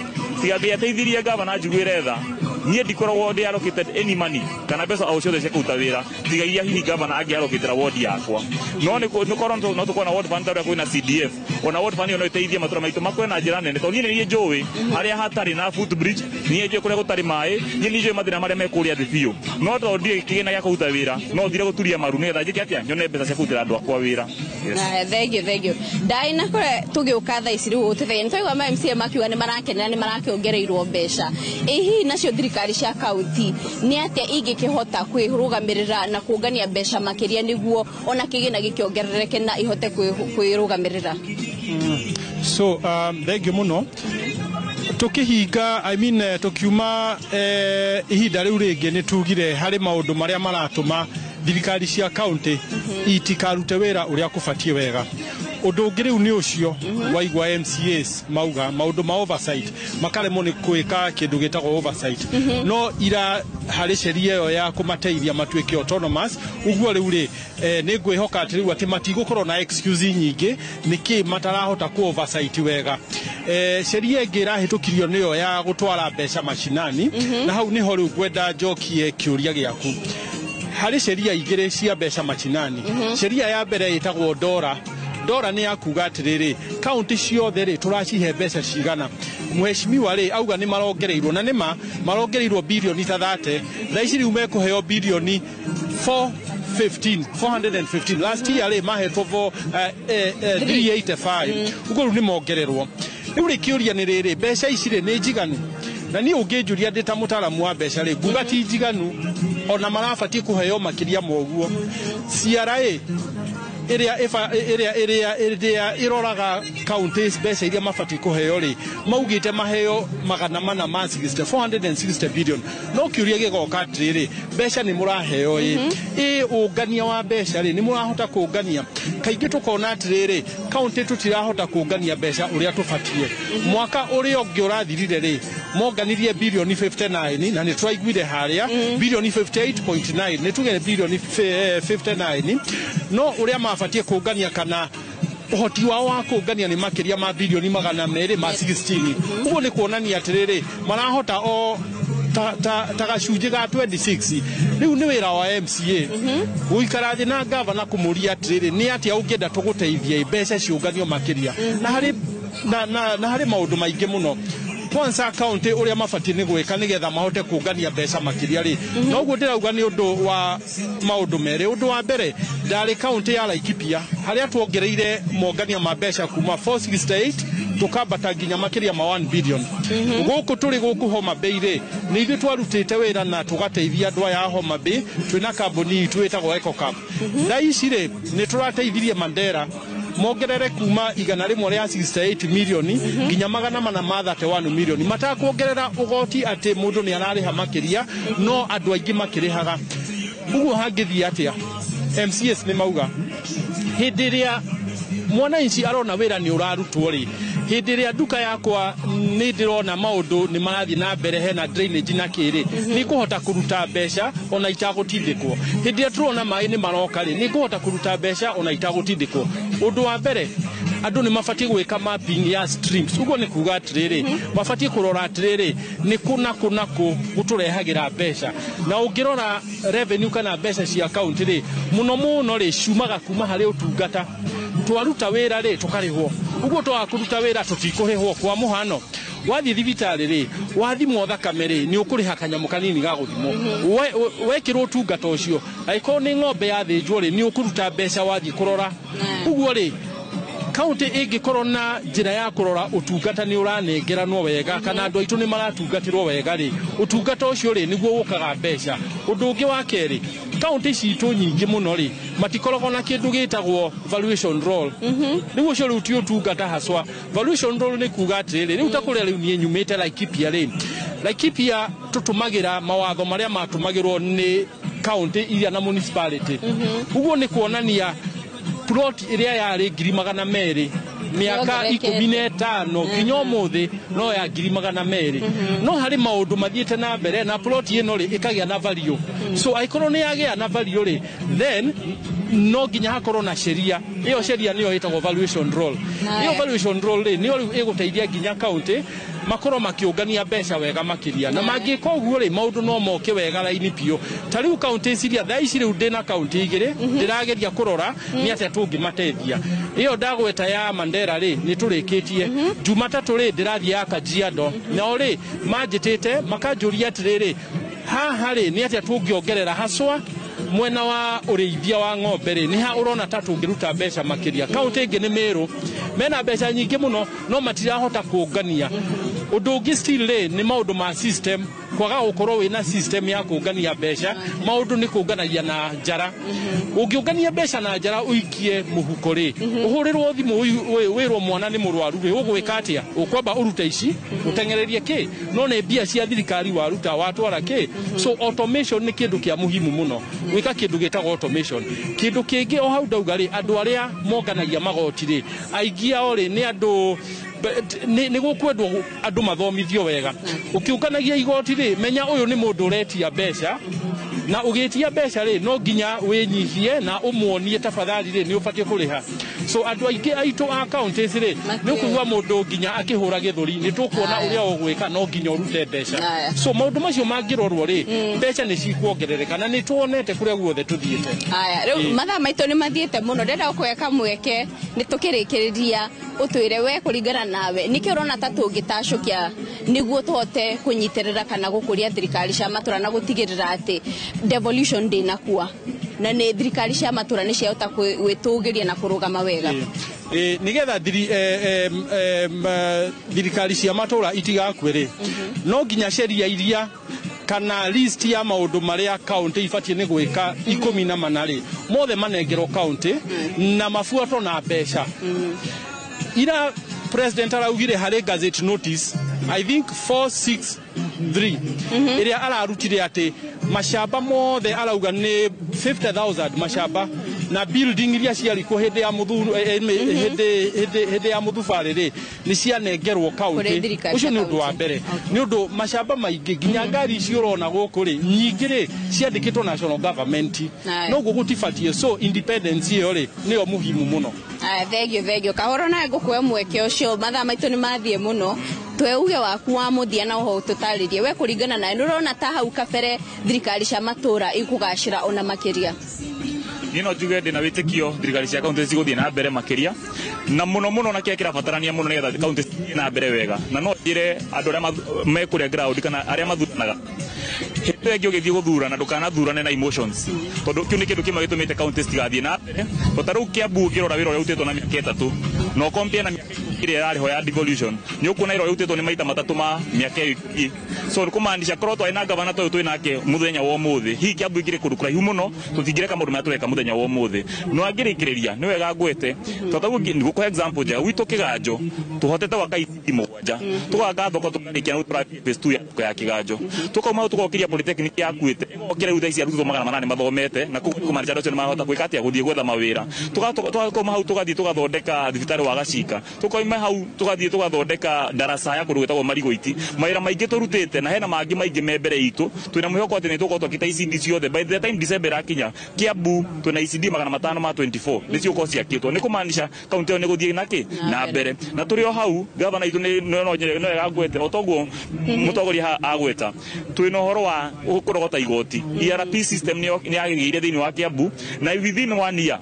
tiga ngĩateithirie gavana njiguĩre tha, niĩ ndikoragwo ndĩ allocated any money kana mbeca o ciothe cia kũruta wĩra tiga iria hihi gavana angĩallocatĩra ward yakwa. No nĩ korwo no tũkorwo na ward fund ta ũrĩa kwĩna CDF, ona ward fund ĩyo no ĩteithie matũra maitũ makũre na njĩra nene, tondũ niĩ nĩ niĩ njũĩ harĩa hatarĩ na footbridge, niĩ njũĩ kũrĩa gũtarĩ maĩ, niĩ nĩ njũĩ mathĩna marĩa me kũrĩa thĩ biũ. No tondũ ndirĩ kĩgĩna gĩa kũruta wĩra, no thire gũturia maru nĩgetha njĩke atĩa, nyone mbeca cia kũrutĩra andũ akwa wĩra. Yes. Thank you, thank you. Ndai na kũrĩa tũgĩũka thaa ici rĩu gũtũteithia, nĩ twaigua ma MCA makiuga nĩ marakenera nĩ marakĩongereirwo mbeca. Ĩ hihi nacio thirikari cia kaunti nĩ atĩa ingĩkĩhota kwĩrũgamĩrĩra na kũngania mbeca makĩria nĩguo ona kĩgĩna gĩkĩongerereke na ihote kwĩrũgamĩrĩra? So thank you mũno. Tukihinga, I mean, tukiuma ihinda rĩu rĩngĩ nĩ tugire harĩ maũndũ marĩa maratũma thirikari cia county itikarute wĩra ũrĩa kũbatiĩ wega. Ũndũ ũngĩ rĩu nĩ ũcio waigua MCAs mauga maũndũ ma oversight, makaremwo nĩ gwĩka kĩndũ gĩtagwo oversight. No ira harĩ sheria ĩyo ya kũmateithia matuĩke autonomous, ũguo rĩu rĩ, nĩ ngwĩhoka atĩ rĩu atĩ matigũkorwo na excuse nyingĩ nĩkĩ matarahota kũ oversight wega. Sheria ĩngĩ ĩrahĩtũkirio nĩyo ya gũtwara mbeca macinani, na hau nĩho rĩu ngwenda njokie kĩũria gĩaku. Harĩ sheria igĩrĩ cia mbeca macinani. Sheria ya mbere ĩtagwo DORA. DORA nĩ ya kuga atĩrĩrĩ, kaunti ciothe rĩ tũracihe mbeca cigana. Mheshimiwa rĩ auga nĩ marongereirwo, na nĩma marongereirwo birioni ta 30. Thaa ici rĩu mekũheo birioni 415. Last year rĩ mahetwo 385. Ũguo rĩu nĩ mongererwo. Rĩu rĩ kĩũria nĩ rĩrĩ, mbeca ici rĩ nĩ njiganu? Na niĩ ũngĩnjũria ndĩ ta mũtaaramu wa mbeca rĩ, nguga ti njiganu, ona marabatiĩ kũheo makĩria ma ũguo. CRA ĩrĩa ĩrĩa ĩrĩa ĩrĩa ĩroraga counties mbeca iria mabatiĩ kũheo rĩ, maugĩte maheo magana mana ma 60, 460 billion. No kĩũria gĩgoka atĩrĩrĩ, mbeca nĩ mũraheo ĩ, ĩ ũngania wa mbeca rĩ nĩ mũrahota kũngania? Kaingĩ tũkona atĩrĩrĩ, county tũtirahota kũngania mbeca ũrĩa tũbatiĩ. Mwaka ũrĩa ũngĩ ũrathirire rĩ, monganirie birioni 59, na nĩ tũraiguire harĩa birioni 58.9, nĩ tuge birioni 59, no ũrĩa mabatiĩ kũngania kana ũhoti wao wa kũngania nĩ makĩria ma birioni magana merĩ ma 16. Ũguo nĩ kuonania atĩrĩrĩ, marahota o ta gacunjĩ ga 26. Rĩu nĩ wĩra wa MCA gũikara thĩ na gavana kũmũria atĩrĩrĩ, nĩ atĩa ũngĩenda tũgũteithie mbeca ciũnganio makĩria. Na harĩ na harĩ maũndũ maingĩ mũno kwanza county ũrĩa mabatiĩ nĩ gwĩka nĩgetha mahote kũngania mbeca makĩria rĩ. Noguo ndĩrauga nĩ ũndũ wa maũndũ merĩ. Ũndũ wa mbere, ndarĩ county ya Laikipia harĩa tuongereire mongania ma mbeca kuma 468 tukambata nginya makĩria ma 1 billion. Gũkũ tũrĩ gũkũ Homa Bay rĩ, nĩ ithuĩ twarutĩte wĩra na tũgateithia andũ aya a Homa Bay twĩna kambuni itũ ĩtagwo EcoCap. Thaa ici rĩ, nĩ tũrateithirie Mandera mongerere kuma igana rĩmwe rĩa 68 milioni nginya magana mana ma 31 milioni, matakuongerera ũgoti atĩ mũndũ nĩ ararĩha makĩria, no andũ aingĩ makĩrĩhaga. Ũguo hangĩthiĩ atĩa? MCAs nĩ mauga hĩndĩ ĩrĩa Mwananchi arona wĩra nĩ ũrarutwo rĩ, hĩndĩ ĩrĩa nduka yakwa nĩ ndĩrona maũndũ nĩ marathiĩ na mbere, hena drainage na kĩrĩ, nĩ ngũhota kũruta mbeca ona itagũtindĩkwo. Hĩndĩ ĩrĩa tũrona maĩ nĩ maroka rĩ, nĩ ngũhota kũruta mbeca ona itagũtindĩkwo. Ũndũ wa mbere, andũ nĩ mabatiĩ gwĩka mapping ya streams. Ũguo nĩ kuga atĩrĩrĩ, mabatiĩ kũrora atĩrĩrĩ, nĩ kũ na kũ na kũ gũtũrehagĩra mbeca. Na ũngĩrora revenue kana mbeca cia kaunti rĩ, mũno mũno rĩ, ciumaga kuma harĩ ũtungata. Twaruta wĩra rĩ, tũkarĩhwo. Ũguo twaga kũruta wĩra, tũtikũrĩhwo. Kwa mũhano, wathiĩ thibitarĩ rĩ, wathimwo thakame rĩ, nĩ ũkũrĩha kanyamũ kanini ga gũthimwo. Wekĩrwo ũtungata ũcio. Angĩkorwo nĩ ng'ombe yathĩnjwo rĩ, nĩ ũkũruta mbeca wathiĩ kũrora. Ũguo rĩ, kaunti ĩngĩkorwo na njĩra ya kũrora ũtungata nĩ ũranengeranwo wega, kana andũ aitũ nĩ maratungatĩrwo wega rĩ, ũtungata ũcio rĩ, nĩguo ũkaga mbeca. Ũndũ ũngĩ wa kerĩ, kaunti citũ nyingĩ mũno rĩ, matikoragwo na kĩndũ gĩtagwo valuation roll. Rĩu ũcio rĩu ti ũtungata haswa. Valuation roll nĩ kuga atĩrĩrĩ, rĩu ta kũrĩa rĩu niĩ nyumĩte Laikipia rĩ, Laikipia tũtũmagĩra mawatho marĩa matũmagĩrwo nĩ kaunti iria na municipality. Ũguo nĩ kuonania plot ĩrĩa yarĩ 200,000 mĩaka 15 nginya ũmũthĩ no ya 200,000. No harĩ maũndũ mathiĩte na mbere na plot ĩno rĩ, ĩkagĩa na value. So angĩkorwo nĩ yagĩa na value rĩ, then no nginya hakorwo na sheria. Ĩyo sheria nĩyo ĩtagwo valuation roll. Ĩyo valuation roll rĩ, nĩyo rĩu ĩgũteithia nginya kaunti makorwo makĩũngania mbeca wega makĩria. Na mangĩka ũguo rĩ, maũndũ no moke wega raini biũ. Ta rĩu kaunti ciria thaa ici, rĩu ndĩna kaunti igĩrĩ ndĩrageria kũrora nĩ atĩa tũngĩmateithia. Ĩyo ndagweta ya Mandera rĩ, nĩ tũrĩkĩtie. Jumatatũ rĩ, ndĩrathiĩ ya Kajiado. Nao rĩ, manjĩtĩte makanjũria atĩrĩrĩ, haha rĩ, nĩ atĩa tũngĩongerera haswa mwena wa ũrĩithia wa ng'ombe rĩ, nĩ ha ũrona ta tũngĩruta mbeca makĩria. Kaunti ĩngĩ nĩ Meru, mena mbeca nyingĩ mũno no matirahota kũngania. Ũndũ ũngĩ still rĩ, nĩ maũndũ ma system, kwaga gũkorwo wĩna system ya kũngania mbeca. Maũndũ nĩ kũnganagia na njara. Ũngĩũngania mbeca na njara ũikie mũhuko rĩ, ũhũrĩrwo thimũ wĩrwo mwana nĩ mũrwaru rĩ, ũgwĩka atĩa? Ũkwamba ũrute ici ũteng'ererie kĩ? No nĩ mbia cia thirikari waruta watwara kĩ? So automation nĩ kĩndũ kĩa muhimu mũno, gwĩka kĩndũ gĩtagwo automation. Kĩndũ kĩngĩ o hau ndauga rĩ, andũ arĩa monganagia magoti rĩ, aingĩ ao rĩ, nĩ andũ nĩ gũkwendwo andũ mathomithio wega. Ũkĩũnganagia igoti rĩ, menya ũyũ nĩ mũndũ ũretia mbeca, na ũgĩtia mbeca rĩ, no nginya wĩnyihie na ũmuonie tafadhali rĩ, nĩ ũbatiĩ kũrĩha. So andũ aingĩ aitũ a counties rĩ, nĩ ũkũigua mũndũ nginya akĩhũra gĩthũri, nĩ tũkuona ũrĩa ũgwĩka, no nginya ũrute mbeca. So maũndũ macio mangĩrorwo rĩ, mbeca nĩ cikuongerereka, na nĩ tuonete kũrĩa guothe tũthiĩte. Aya, rĩu mathaa maitũ nĩ mathiĩte mũno. Ndĩrenda gũkũhe kamweke nĩ tũkĩrĩkĩrĩria, ũtwĩre we kũringana nawe nĩkĩ ũrona ta tũngĩtacũkia nĩguo tũhote kũnyitĩrĩra kana gũkũria thirikari cia matũra na gũtigĩrĩra atĩ devolution ndĩnakua na nĩ thirikari cia matũra nĩ ciahota gwĩtũgĩria na kũrũgama wega. Nĩgetha thirikari cia matũra itigakue rĩ, no nginya sheria iria kana list ya maũndũ marĩa kaunti ibatiĩ nĩ gwĩka 14 rĩ, mothe manengerwo kaunti na mabuatwo na mbeca. Ira president araugire harĩ gazette notice, I think 463, ĩrĩa ararutire atĩ macamba mothe arauga nĩ 50,000 macamba na building iria ciarĩ kuo hĩndĩ ya mũthuru, hĩndĩ ya mũthubarĩ rĩ, nĩ cianengerwo kaunti. Ũcio nĩ ũndũ wa mbere, nĩ ũndũ macamba maingĩ nginya ngari ici ũrona gũkũ rĩ, nyingĩ rĩ, ciandĩkĩtwo national government, noguo gũtibatiĩ. So independence ĩyo rĩ, nĩyo muhimu mũno. Thengio, thengio Kahoro. Nawe ngũkũhe mweke ũcio, mathaa maitũ nĩ mathiĩ mũno. Twe uge waku wa mũthia na ũho ũtũtarĩrie we kũringana nawe nĩ ũrona ta hau kabere thirikari cia matũra ikũgacĩra ona makĩria. Niĩ no njuge ndĩna wĩtĩkio thirikari cia kaunti cigũthiĩ na mbere makĩria, na mũno mũno na kĩrĩa kĩrabatarania mũno nĩgetha kaunti cithiĩ na mbere wega, na no njĩre andũ arĩa me kũrĩa ground kana arĩa mathuranaga, hĩndĩ ĩyo ĩngĩ ũgĩthiĩ gũthurana ndũkanathurane na emotions, tondũ kĩu nĩ kĩndũ kĩmwe gĩtũmĩte kaunti citigathiĩ na mbere. Tondũ ta rĩu Kiambu ũngĩrora wĩra ũrĩa ũrutĩtwo na mĩaka 3 na ũkompare na mĩaka 10 ĩrĩa ĩrarĩho ya devolution, nĩ ũkuona wĩra ũrĩa ũrutĩtwo nĩ maita matatũ ma mĩaka ĩyo 10. So nĩ kũmaanisha korwo twarĩ na gavana ta ũyũ twĩ nake mũthenya wa ũmũthĩ, hihi Kiambu ingĩrĩ kũndũ kũraihu mũno, tũtingĩreka maũndũ marĩa tũreka mũthenya wa ũmũthĩ. No angĩrĩkĩrĩria nĩ wega ngwete, tondũ ta rĩu ngũkũhe example njega, gwitũ Kĩganjo tũhotete gwaka iciti 7, tũgaka thoko, tũkarĩkia, na rĩu tũrathiĩ phase 2 ya thoko ya Kĩganjo, tũkauma hau tũgokiria polytechnic yakuĩte ĩgokĩra rĩu thaa ici arutwo 800 mathomete na kũmaanisha andũ acio nĩ marahota gwĩka atĩa gũthiĩ gwetha mawĩra. Tũkauma hau tũgathiĩ tũgathondeka thibitarĩ wa Gacika, tũkauma hau tũgathiĩ tũgathondeka ndaraca ya kũndũ gwĩtagwo Marigoiti. Mawĩra maingĩ tũrutĩte na hena mangĩ maingĩ me mbere itũ. Twĩna mwĩhoko atĩ nĩ tũgũkorwo twakĩte ICD ciothe by the time December ĩrakinya. Kiambu twĩna ICD 524 nĩ cigũkorwo ciakĩtwo, nĩ kũmaanisha kaunti ĩyo nĩ gũthiĩ nakĩ na mbere. Na tũrĩ o hau gavana itũ no wega ngwete o toguo mũtongoria agweta, twĩna ũhoro wa kũrogota igoti. ERP system nĩ yagĩrĩire thĩinĩ wa Kiambu na within 1 year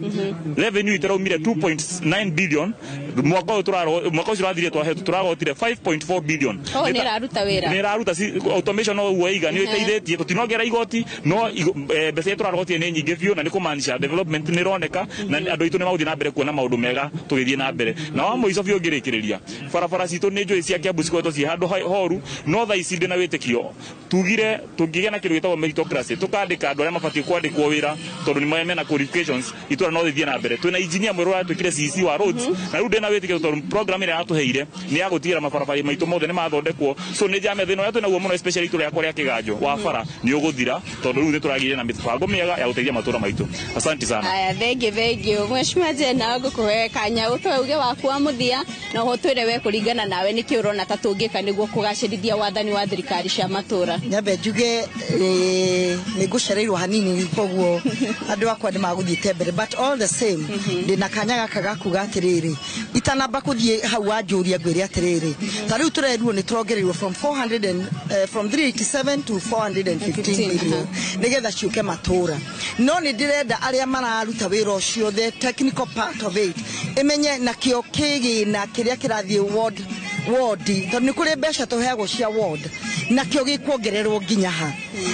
revenue ĩtaraumire 2.9 billion. Mwaka ũyũ mwaka ũcio ũrathirire tũragotire 5.4 billion. Nĩ ĩraruta wĩra, nĩ ĩraruta automation no ũguo ĩiga nĩ ĩteithĩtie tũtinongera igoti, no mbeca iria tũrarogotire nĩ nyingĩ biũ, na nĩ kũmaanisha development nĩ ĩroneka na andũ aitũ nĩ magũthiĩ na mbere kuona maũndũ mega tũgĩthiĩ na mbere. Na wa mũico biũ ngĩrĩkĩrĩria, barabara citũ nĩ njũĩ cia Kiambu cikoretwo ciĩ handũ horu, no thaa ici ndĩna wĩtĩkio tugire tũngĩgĩa na kĩndũ gĩtagwo meritocracy, tũkandĩka andũ arĩa mabatiĩ kwandĩkwo wĩra tondũ nĩ mena qualifications, itũra no rĩthiĩ na mbere. Twĩna engineer mwerũ ũratuĩkire CEC wa roads, na rĩu ndĩna wĩtĩkio tondũ program ĩrĩa yatũheire nĩ ya gũtigĩra mabarabara maitũ mothe nĩ mathondekwo. So nĩ njame thĩna ũrĩa twĩnaguo mũno especially itũra rĩakwa rĩa Kĩganjo wa bara nĩ ũgũthira tondũ rĩu nĩ tũragĩire na mĩbango mĩega ya gũteithia matũra maitũ. Asante sana. Aya, thank you, thank you. Mheshimiwa Jena, ngũkũhe kanya ũtũhe uge waku wa mũthia na ũtwĩre we kũringana nawe nĩkĩ ũrona ta tũngĩka nĩguo kũgacĩrithia wathani wa thirikari cia matũra. Nyambe njuge nĩ ngũcereirwo hanini koguo andũ akwa nĩ magũthiĩte mbere, but all the same ndĩna kanya gaka ga kuga atĩrĩrĩ, itanamba kũthiĩ hau wanjũria ngwĩre atĩrĩrĩ, ta rĩu tũrerirwo nĩ tũrongereirwo from 400 and, from 387 to 415 million nĩgetha ciũke matũra. No nĩ ndĩrenda arĩa mararuta wĩra ũcio, the technical part of it, ĩmenye nakĩo kĩgĩna kĩrĩa kĩrathiĩ ward tondũ nĩ kũrĩ mbeca tũheagwo cia ward, nakĩo gĩkuongererwo nginya ha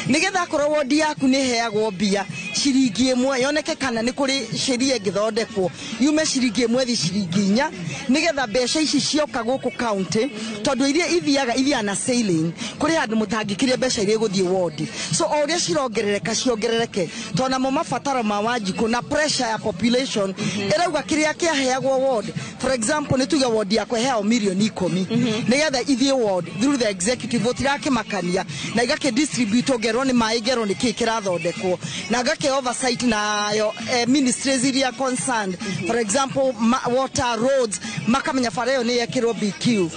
nĩgetha akorwo ward yaku nĩ ĩheagwo mbia ciringi 1 yoneke kana nĩ kũrĩ sheria ĩngĩthondekwo yume ciringi 1 thi ciringi 4 nĩgetha mbeca ici cioka gũkũ county, tondũ iria ithiaga na sailing kũrĩ handũ mũtangĩkirie mbeca iria igũthiĩ ward. So o ũrĩa cirongerereka ciongerereke, tondũ namo mabataro ma Wanjikũ na pressure ya population ĩrauga kĩrĩa kĩaheagwo ward, for example nĩ tuge ward yakwa ĩheagwo mirioni 10 nĩgetha ithiĩ ward through the executive gũtirakĩmakania na igakĩ-distribute ngerwo nĩ maĩ ngerwo nĩ kĩĩ kĩrathondekwo na ngakĩ oversight nayo ministries iria concerned, for example water, roads, makamenya bara ĩyo nĩ yekĩrwo BQ.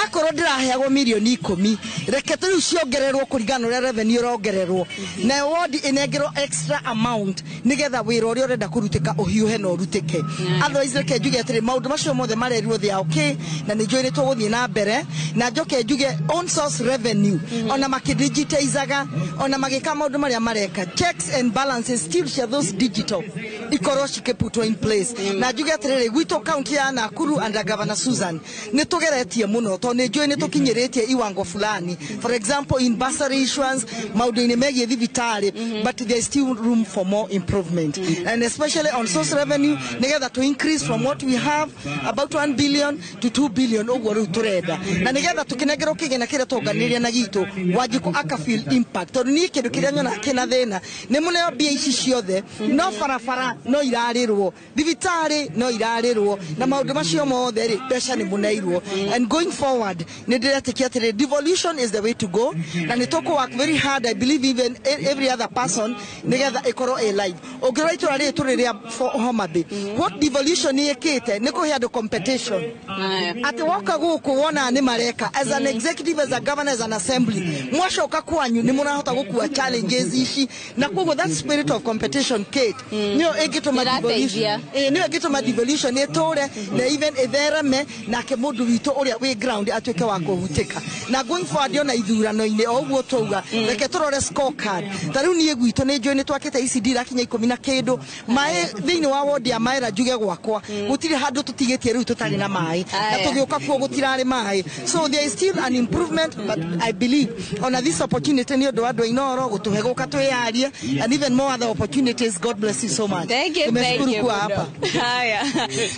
Akorwo ndĩraheagwo mirioni 10 reke rĩu ciongererwo kũringana na ũrĩa revenue ĩrongererwo, na ward ĩnengerwo extra amount nĩgetha wĩra ũrĩa ũrenda kũrutĩka ũhiũhe na ũrutĩke. Otherwise reke njuge atĩrĩ, maũndũ macio mothe marerirwo they are okay, na nĩ njũĩ nĩ tũgũthiĩ na mbere. Na njoke njuge on source revenue, ona makĩdigitizaga ona magĩka maũndũ marĩa mareka, checks and balances still cia those digital ikorwo cikĩputwo in place. Na njuge atĩrĩrĩ, gwitũ county ya Nakuru under Governor Susan nĩ tũgeretie mũno tondũ nĩ njũĩ nĩ tũkinyĩrĩtie iwango fulani, for example in bursary issuance, maũndũ-inĩ megiĩ thibitarĩ, but there is still room for more improvement, and especially on source revenue nĩgetha to increase from what we have about 1 billion to 2 billion ũguo rĩu tũrenda, na nĩgetha tũkĩnengerwo kĩgĩna kĩrĩa tũnganĩria na gitũ Wanjikũ aka feel impact. Tondũ niĩ kĩndũ kĩrĩa nyonaga kĩna thĩna nĩ mũneo mbia ici ciothe, no barabara no irarĩrwo, thibitarĩ no irarĩrwo, na maũndũ macio mothe rĩ mbeca nĩ mũneirwo. And going forward nĩ ndĩretĩkia atĩrĩ, devolution is the way to go, na nĩ tũkũ work very hard, I believe even every other person, nĩgetha ĩkorwo ĩ live. Ũngĩrora itũra rĩrĩ tũrĩ rĩa Homa Bay, what devolution ĩkĩte nĩ kũhe andũ competition, atĩ woka gũkũ wona nĩ mareka as an executive, as a governor, as an assembly, mwacoka kwanyu nĩ mũrahota gũkua challenges ici, na koguo that spirit of competition, Kate, nĩyo ĩngĩtũma devolution, nĩyo ĩngĩtũma devolution ĩtũre na even ĩthereme, nake mũndũ witũ ũrĩa wĩ ground atuĩke wa kũhutĩka. Na going forward ona ithurano-inĩ o ũguo twauga, reke tũrore scorecard. Ta rĩu niĩ gwitũ nĩ njũĩ nĩ twakĩte ICD irakinya 10 na kĩndũ maĩ thĩinĩ wa ward ya Maera, njuge gwakwa gũtirĩ handũ tũtigĩtie rĩu tũtarĩ na maĩ, na tũgĩũka kuo gũtirarĩ maĩ. So there is still an improvement, but I believe ona this opportunity nĩ ũndũ wa andũ a Inooro gũtũhe gũka twĩyarie, and even more other opportunities. God bless you so much. Thank you, thank you. Kuwa hapa. Haya.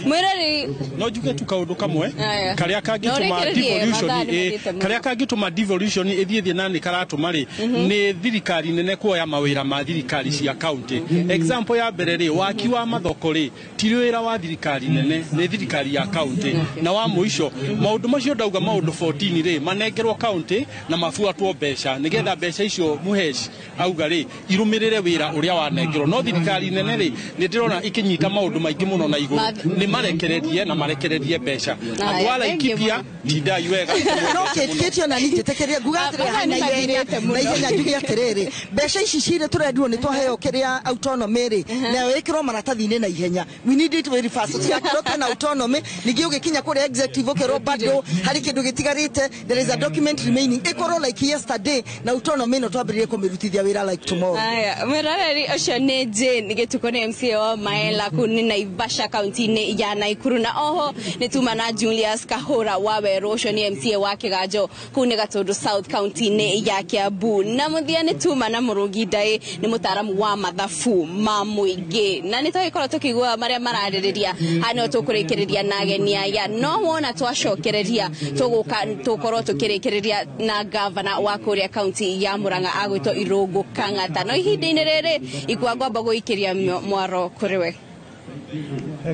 Mwirori no njuge tu kaũndũ kamwe karĩa kangĩtũma Tũrĩkĩrĩrie, mathaa nĩ mathiĩte mũno. Karĩa kangĩtũma devolution ĩthiĩ na nĩ karatũma rĩ, nĩ thirikari nene kuoya mawĩra ma thirikari cia county. Example ya mbere rĩ, waki wa mathoko rĩ, ti wĩra wa thirikari nene, nĩ thirikari ya county. Na wa mũico, maũndũ macio ndauga, maũndũ 14 rĩ, manengerwo county na mabuatwo mbeca, nĩgetha mbeca icio Muhesh auga rĩ, irũmĩrĩre wĩra ũrĩa wanengerwo. No thirikari nene rĩ, nĩ ndĩrona ĩkĩnyita maũndũ maingĩ mũno na igũrũ, nĩ marekererie na marekererie mbeca. Andũ a Thank you. Laikipia, tindai wega. No kĩtio na niĩ njĩtĩkĩrie nguga atĩrĩ, Mathaa nĩ na ihenya mathirĩte mũno. Na ihenya njuge atĩrĩrĩ, mbeca ici cirĩ tũrendirwo nĩ twaheo kĩrĩa autonomy rĩ, nayo ĩkĩrwo maratathi-inĩ na ihenya. We need it very fast. Tũtigakĩrwo twĩna autonomy, ningĩ ũgĩkinya kũrĩa executive ũkerwo bado harĩ kĩndũ gĩtigarĩte, there is a document remaining. Ĩkorwo like yesterday, na autonomy ĩno twambĩrĩrie kũmĩrutithia wĩra like tomorrow. Aya, mwĩroreri, ũcio nĩ Jane Gĩtukũ, nĩ MCA wa Maela kũu nĩ Naivasha, kaunti-inĩ ya Naikuru, na oho nĩ tuma na Julius Kahũra wa Werũ, ũcio nĩ MCA wa Kĩganjo kũu nĩ Gatũndũ South, kaunti-inĩ ya Kiambu, na mũthia nĩ tuma na Mũrũngi Ndaĩ, nĩ mũtaaramu wa mathabu ma mũingĩ, na nĩ twagĩkorwo tũkĩigua marĩa mararĩrĩria. Haha nĩho tũkũrĩkĩrĩria na ageni aya, no wona twacokereria tũgũka tũkorwo tũkĩrĩkĩrĩria na gavana wa kũrĩa kaunti ya Murang'a agwĩtwo Irũngũ Kang'ata. No ihinda-inĩ rĩrĩ, ikua ngwamba gũikĩria mwaro kũrĩ we.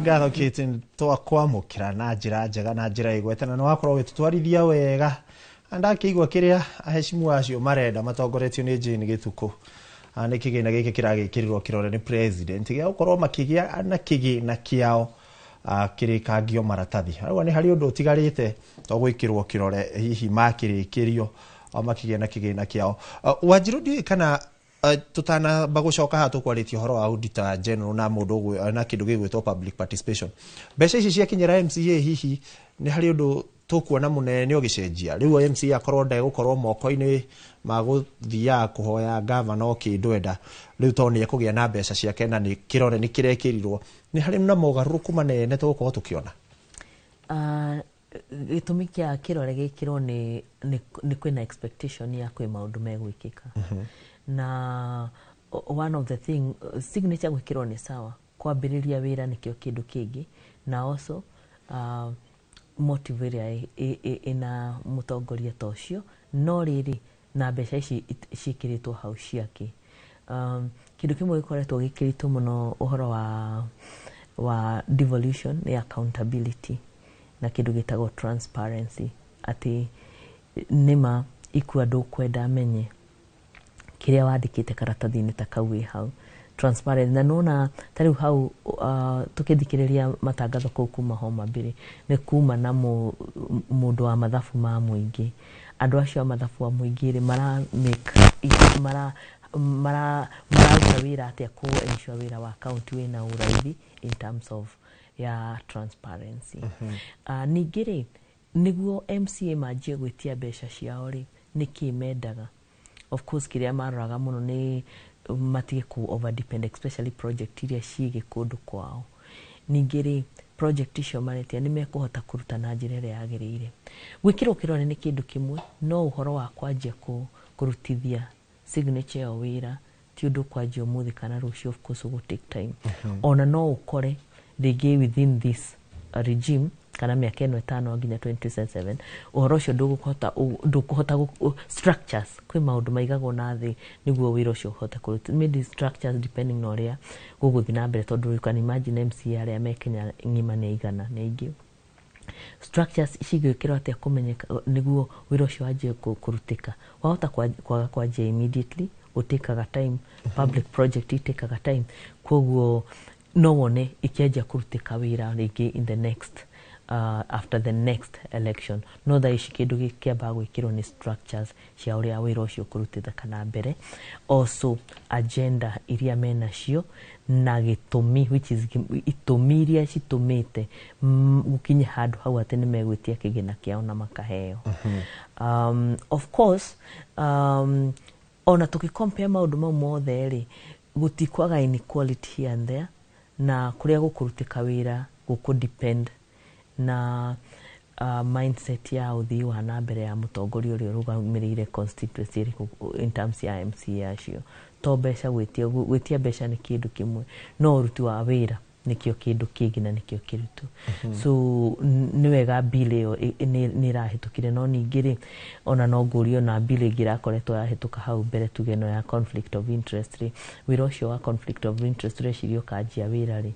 Ngatho Kate, twakwamũkĩra na njĩra njega na njĩra ĩgwete, na nĩ wakorwo ũgĩtũtwarithia wega. Na ndakĩigua kĩrĩa ahecimu acio marenda matongoretio nĩ Jane Gĩtukũ. Nĩ kĩgĩna gĩkĩ kĩragĩkĩrirwo kĩrore nĩ president gĩa gũkorwo makĩgĩa na kĩgĩna kĩao, kĩrĩkangio maratathi. Rĩu nĩ harĩ ũndũ ũtigarĩte to gwĩkĩrwo kĩrore, hihi makĩrĩkĩrio makĩgĩa na kĩgĩna kĩao. Wanjiru, ndiũĩ kana tutanamba gũcoka haha tũkwarĩtie ũhoro wa auditor general na mũndũ na kĩndũ gĩgwĩtwo public participation, mbeca ici ciakinyĩra MCA, hihi nĩ harĩ ũndũ tũkuona mũnene ũgĩcenjia? Rĩu MCA akorwo ndegũkorwo moko-inĩ ma gũthiaga kũhoya gavana o kĩndũ enda rĩu, tondũ nĩ ekũgĩa na mbeca ciake na nĩ kĩrore nĩ kĩrekĩrirwo, nĩ harĩ na mogarũrũku manene tũgũkorwo tũkĩona? Gĩtũmi kĩa kĩrore gĩkĩrwo nĩ kwĩna expectation ya kwĩ maũndũ megwĩkĩka. Na one of the thing, signature gwĩkĩrwo nĩ sawa, kwambĩrĩria wĩra nĩkĩo kĩndũ kĩngĩ, na also motive ĩrĩa ĩna mũtongoria ta ũcio. No rĩrĩ, na mbeca ici ciĩkĩrĩtwo hau ciake, kĩndũ kĩmwe gĩkoretwo gĩkĩrĩtwo mũno ũhoro wa devolution nĩ accountability na kĩndũ gĩtagwo transparency, atĩ nĩma ikua ndũkwenda amenye kĩrĩa wandĩkĩte karatathi-inĩ ta kau wĩ hau transparent. Na nona ta rĩu hau tũkĩthikĩrĩria matangatho kũu kuma Homa Bay, nĩ kuma na mũndũ wa mathabu ma mũingĩ. Andũ acio a mathabu wa mũingĩ rĩ, mara make mara mara mararuta wĩra atĩa kũ ensure wĩra wa county wĩna ũraithi in terms of ya transparency? Ningĩ rĩ, nĩguo MCA manjie gwĩtia mbeca ciao rĩ, nĩkĩ mendaga? Of course kĩrĩa maroraga mũno nĩ matige ku over depend, especially project iria ciĩgĩ kũndũ kwao. Ningĩ rĩ, project icio maretia nĩ mekũhota kũruta na njĩra ĩrĩa yagĩrĩire? Gwĩkĩrwo kĩrore nĩ kĩndũ kĩmwe, no ũhoro wa kwanjia kũrutithia signature ĩyo wĩra ti ũndũ kwanjia ũmũthĩ kana rũciũ. Of course ũgũ take time. Ona no ũkore rĩngĩ within this regime kana mĩaka ĩno 5 nginya 2027, ũhoro ũcio ndũkũhota structures, kwĩ maũndũ maigagwo na thĩ nĩguo wĩra ũcio ũhote kũruta. Maybe structures, depending na ũrĩa gũgũthiĩ na mbere, tondũ you can imagine MCA arĩa me Kenya ng'ima nĩ aigana, nĩ aingĩ. Structures cigwĩkĩrwo atĩa kũmenyeka nĩguo wĩra ũcio wanjie kũrutĩka? Wahota kwaga kwanjia immediately, ũtĩkaga time. Public project itĩkaga time, koguo no wone ikĩanjia kũrutĩka wĩra rĩngĩ in the next after the next election. No thaa ici kĩndũ gĩkĩambaga gwĩkĩrwo nĩ structures cia ũrĩa wĩra ũcio ũkũrutĩka na mbere, also agenda iria menacio na gĩtũmi, which is itũmi iria citũmĩte gũkinye handũ hau atĩ nĩ megwĩtia kĩgĩna kĩao na makaheo. Of course ona tũgĩcompare maũndũ mau mothe rĩ, gũtikwaga inequality here and there, na kũrĩa gũkũrutĩka wĩra gũkũ depend na mindset ya ũthii wa na mbere ya mũtongoria ũrĩa ũrũgamĩrĩire constituency ĩrĩkũ in terms ya MCA acio. To mbeca, gwĩtia mbeca nĩ kĩndũ kĩmwe, no ũruti wa wĩra Nĩkĩo kĩndũ kĩngĩ na nĩkĩo kĩritũ. So nĩ wega bill ĩyo nĩ ĩrahĩtũkire, no ningĩ rĩ, ona no ngũrio na bill ĩngĩ ĩrakoretwo yahĩtũka hau mbere, tuge ĩno ya conflict of interest rĩ, wĩra ũcio wa conflict of interest ũreciria ũkanjia wĩra rĩ?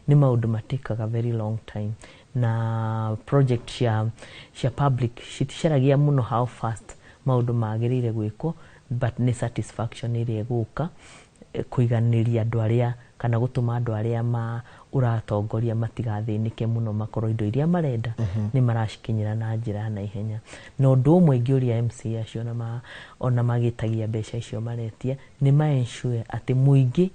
Nĩ maũndũ matĩkaga very long time, na project cia public citicaragia mũno how fast maũndũ magĩrĩire gwĩkwo, but nĩ satisfaction ĩrĩa ĩgũka kũiganĩria andũ arĩa kana gũtũma andũ arĩa ma ũratongoria matigathĩnĩke mũno, makorwo indo iria marenda nĩ maracikinyĩra na njĩra ya naihenya. Na ũndũ ũmwe ingĩũria MCA acio na ona magĩtagia mbeca icio maretia, nĩ ma ensure atĩ mũingĩ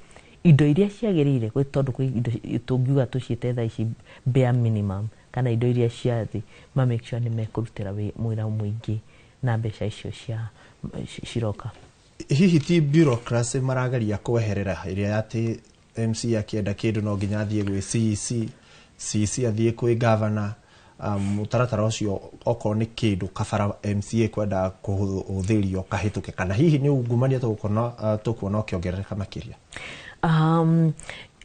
indo iria ciagĩrĩire tondũ kwĩ indo tũngiuga tũciĩte thaa ici bare minimum kana indo iria cia thĩ, ma make sure nĩ mekũrutĩra wĩra mũingĩ na mbeca icio cia ciroka. Hihi ti bureaucracy marageria kweherera, ĩrĩa atĩ MC akĩenda kĩndũ no nginya athiĩ gwĩ CEC, CEC athiĩ kwĩ governor? Mũtaratara ũcio, okorwo nĩ kĩndũ kabara MCA kwenda kũhũthĩrio kahĩtũke, kana hihi nĩ ungumania tũkuona ũkĩongerereka makĩria?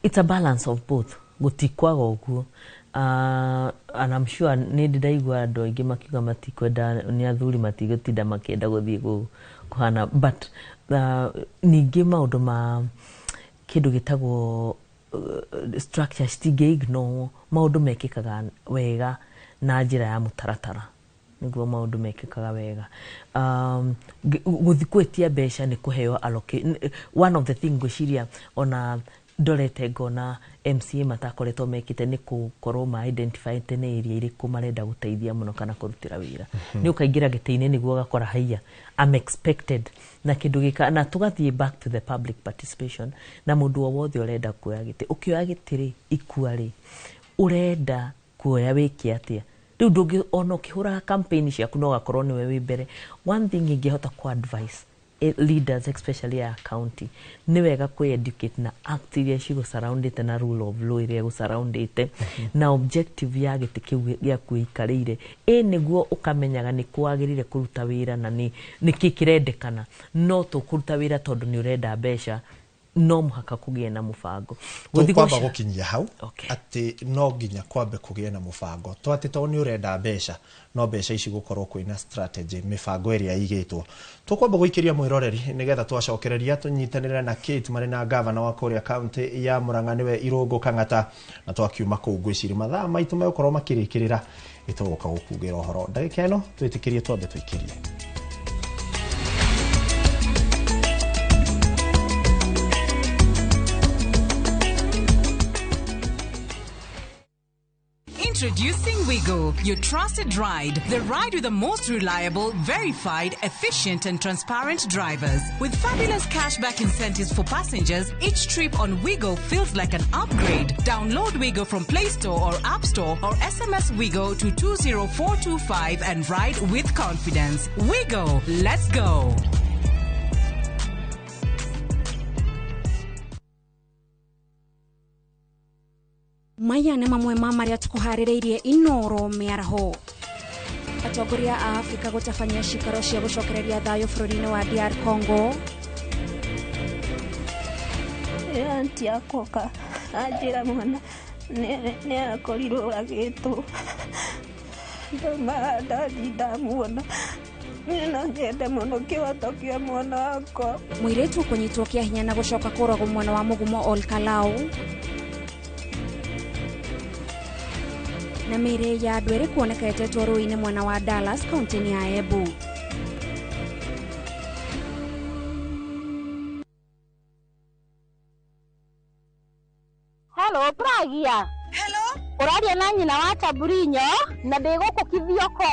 It's a balance of both, gũtikwaga ũguo. And I'm sure nĩ ndĩ ndaigua andũ aingĩ makiuga matikwenda, nĩ athuri matigũtinda makĩenda gũthiĩ kũhana, but ningĩ maũndũ ma kĩndũ gĩtagwo structure citingĩ ignore. Maũndũ mekĩkaga wega na njĩra ya mũtaratara nĩguo maũndũ mekĩkaga wega. Gũthiĩ gwĩtia mbeca nĩ kũheo one of the thing ngwĩciria ona ndorete ngona MCA matakoretwo mekĩte nĩ gũkorwo ma identify nĩ area irĩkũ marenda gũteithia mũno kana kũrutĩra wĩra. Nĩ ũkaingĩra gĩtĩ-inĩ nĩguo ũgakora haiya, I'm expected na kĩndũ gĩka, na tũgathiĩ back to the public participation, na mũndũ o wothe ũrenda kuoya gĩtĩ, ũkĩoya gĩtĩ rĩ, ikua rĩ, ũrenda kuoya wĩke atĩa? Rĩu ndũngĩ ona ũkĩhũraga campaign ciaku no ũgakorwo nĩwe wĩ mbere. One thing ingĩhota ku advice leaders, especially ya county, nĩ wega kwĩ educate na act iria cigũ na rule of law iria ĩgũ na objective ya gĩtĩ kĩu gĩaku ĩikarĩire, ĩ nĩguo ũkamenyaga nĩ kwagĩrĩire kũruta wĩra na nĩ nĩkĩ kĩrendekana. No tũkũruta wĩra tondũ nĩ ũrenda mbeca, no mũhaka kũgĩe na mũbango. Gũthiĩ tũkwamba gũkinyia hau atĩ no nginya kwambe kũgĩe na mũbango, to atĩ tondũ nĩ ũrenda mbeca, no mbeca ici gũkorwo kwĩna strategy, mĩbango ĩrĩa ĩigĩtwo. Tũkwamba gũikĩria mwĩroreri nĩgetha twacokereria tũnyitanĩre na Kate marĩ na gavana wa kũrĩa kaunti ya Murang'a, nĩwe Irũngũ Kang'ata, na twakiuma kũu ngwĩciria mathaa maitũ megũkorwo makĩrĩkĩrĩra, ĩtũgũka gũkugĩra ũhoro ndagĩka ĩno. Twĩtĩkĩrie twambe tũikĩrie. Introducing Wigo, your trusted ride. The ride with the most reliable, verified, efficient, and transparent drivers. With fabulous cashback incentives for passengers, each trip on Wigo feels like an upgrade. Download Wigo from Play Store or App Store or SMS Wigo to 20425 and ride with confidence. Wigo, let's go. Maya nĩ mamwe ma marĩa tũkũharĩrĩirie Inoro mĩaraho. Atongoria a Afrika gũtabania cikaro cia gũcokereria thayũ bũrũri-inĩ wa DR Congo. Auntie akoka anjĩra mwana nĩ akorirwo agĩtwo, ndauma ndathi ndamuona. Niĩ no nyende mũno kĩhoto kĩa mwana wakwa. Mũirĩtu kũnyitwo kĩa hinya na gũcoka kũragwo mwena wa mũgumo Ol Kalou, na mĩĩrĩ ya andũ erĩ kuoneka ĩtetwo rũĩ-inĩ mwena wa Dallas, kaunti-inĩ ya Embu. Hello, Pragia. Hello? Ũraria na nyina wa Taburinyo na ndĩ gũkũ Kithioko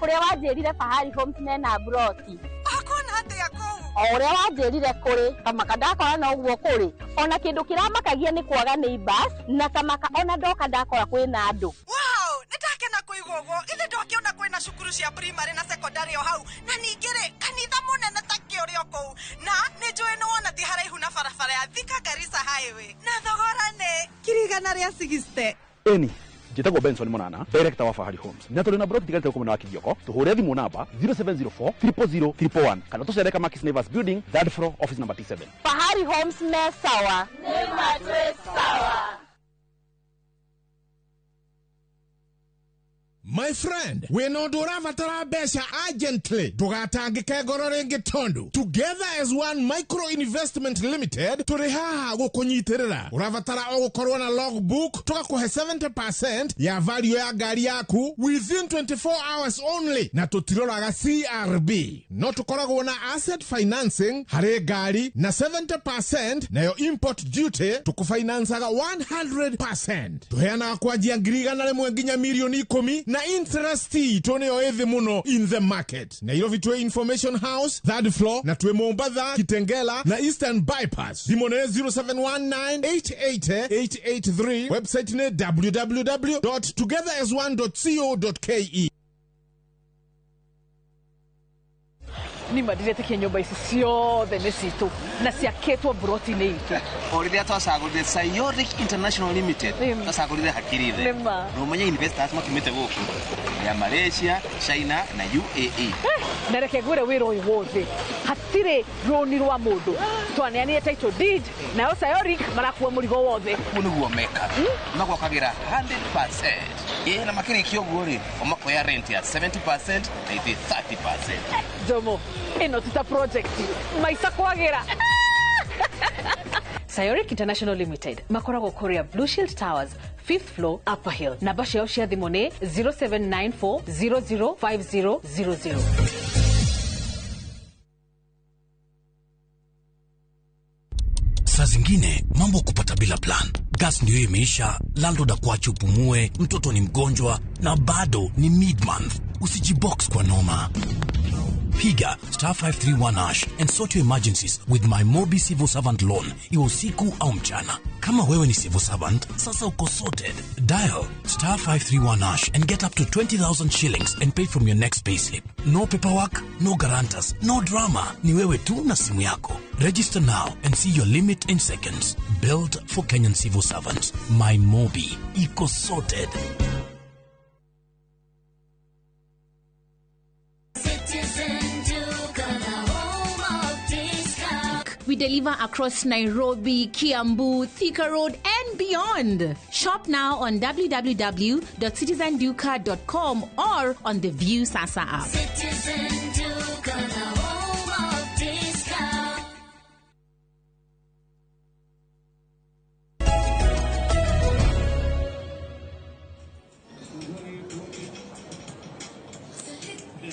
kũrĩa wanjĩrire Fahari Homes mena mburoti. Ũkuona atĩa kũu? O ũrĩa wanjĩrire kũrĩ, tamaka ndakora no ũguo kũrĩ. Ona kĩndũ kĩramakagia nĩ kwaga neighbors, na tamaka ona ndoka ndakora kwĩna andũ. Wow, nĩ ndakena kũigua ũguo. Ithe ndokĩona kwĩna cukuru cia primary na secondary o hau, na ningĩ rĩ, kanitha mũnene ta kĩ ũrĩ o kũu, na nĩ njũĩ nĩ wona ti haraihu na barabara ya Thika Garissa Highway, na thogora nĩ 160,000. Eni njĩtagwo Benson Monana, director wa Fahari Homes, na tũrĩ na broti tigarĩte gũkũ mwena wa Kithioko. Tũhũre thimũ namba 0704 000 111 kana tũcere Kamakis Neighbors Building, third floor, office number T7. Fahari Homes me sawa. Nĩ matwĩ sawa. My friend, wĩna ũndũ ũrabatara mbeca urgently, ndũgatangĩke ngoro rĩngĩ tondũ Together as One Micro Investment Limited tũrĩ haha gũkũnyitĩrĩra. Ũrabatara o gũkorwo na logbook, tũgakũhe 70% ya value ya ngari yaku within 24 hours only, na tũtiroraga CRB. No tũkoragwo na asset financing harĩ ngari na 70%, nayo import duty tũkũfinancaga 100%. Tũheanaga kwanjia 100,000 nginya 10,000,000 na interest itũ nĩyo ĩthĩ mũno in the market. Nairobi twĩ Information House third floor, na twĩ Mombatha, Kitengela na Eastern Bypass. Thimũ nĩ 0719888883, website nĩ www.togetherasone.co.ke. Nima ndiretĩkia nyũmba ici ciothe nĩ citũ na ciakĩtwo mburoti-inĩ itũ. O rĩrĩa twacagũrire Sayoric International Limited, twacagũrire hakiri thĩ. Nĩma. Na ũmenye investors makiumĩte gũkũ ya Malaysia, China na UAE. Na reke ngwĩre wĩra ũyũ wothe hatirĩ rũni rwa mũndũ, twaneanire title deed nayo Sayoric marakua mũrigo wothe. Ũguo nĩguo mekaga, magwakagĩra 100%, ĩ na makĩrĩkia ũguo rĩ, o makoya rent ya 70% na ithuĩ 30%. Jomo, ĩno ti ta project maica kwagĩra. Sayoric International Limited makoragwo kũrĩa Blue Shield Towers, 5th floor, Upper Hill. Namba ciao cia thimũ nĩ 0794005000. Saa zingine mambo kupata bila plan. Gas ndio imeisha, landlord akuache upumue, mtoto ni mgonjwa na bado ni mid-month. Usijibox kwa noma. Piga star 531 hash and sort your emergencies with my Mobi Civil Servant Loan, iwe usiku au mchana. Kama wewe ni civil servant, sasa uko sorted. Dial star 531 hash and get up to 20,000 shillings and pay from your next payslip. No paperwork, no guarantors, no drama. Ni wewe tu na simu yako. Register now and see your limit in seconds. Built for Kenyan civil servants. My Mobi. Iko sorted. We deliver across Nairobi, Kiambu, Thika Road, and beyond. Shop now on www.citizenduka.com or on the View Sasa app. Citizen Duka, the home of discount.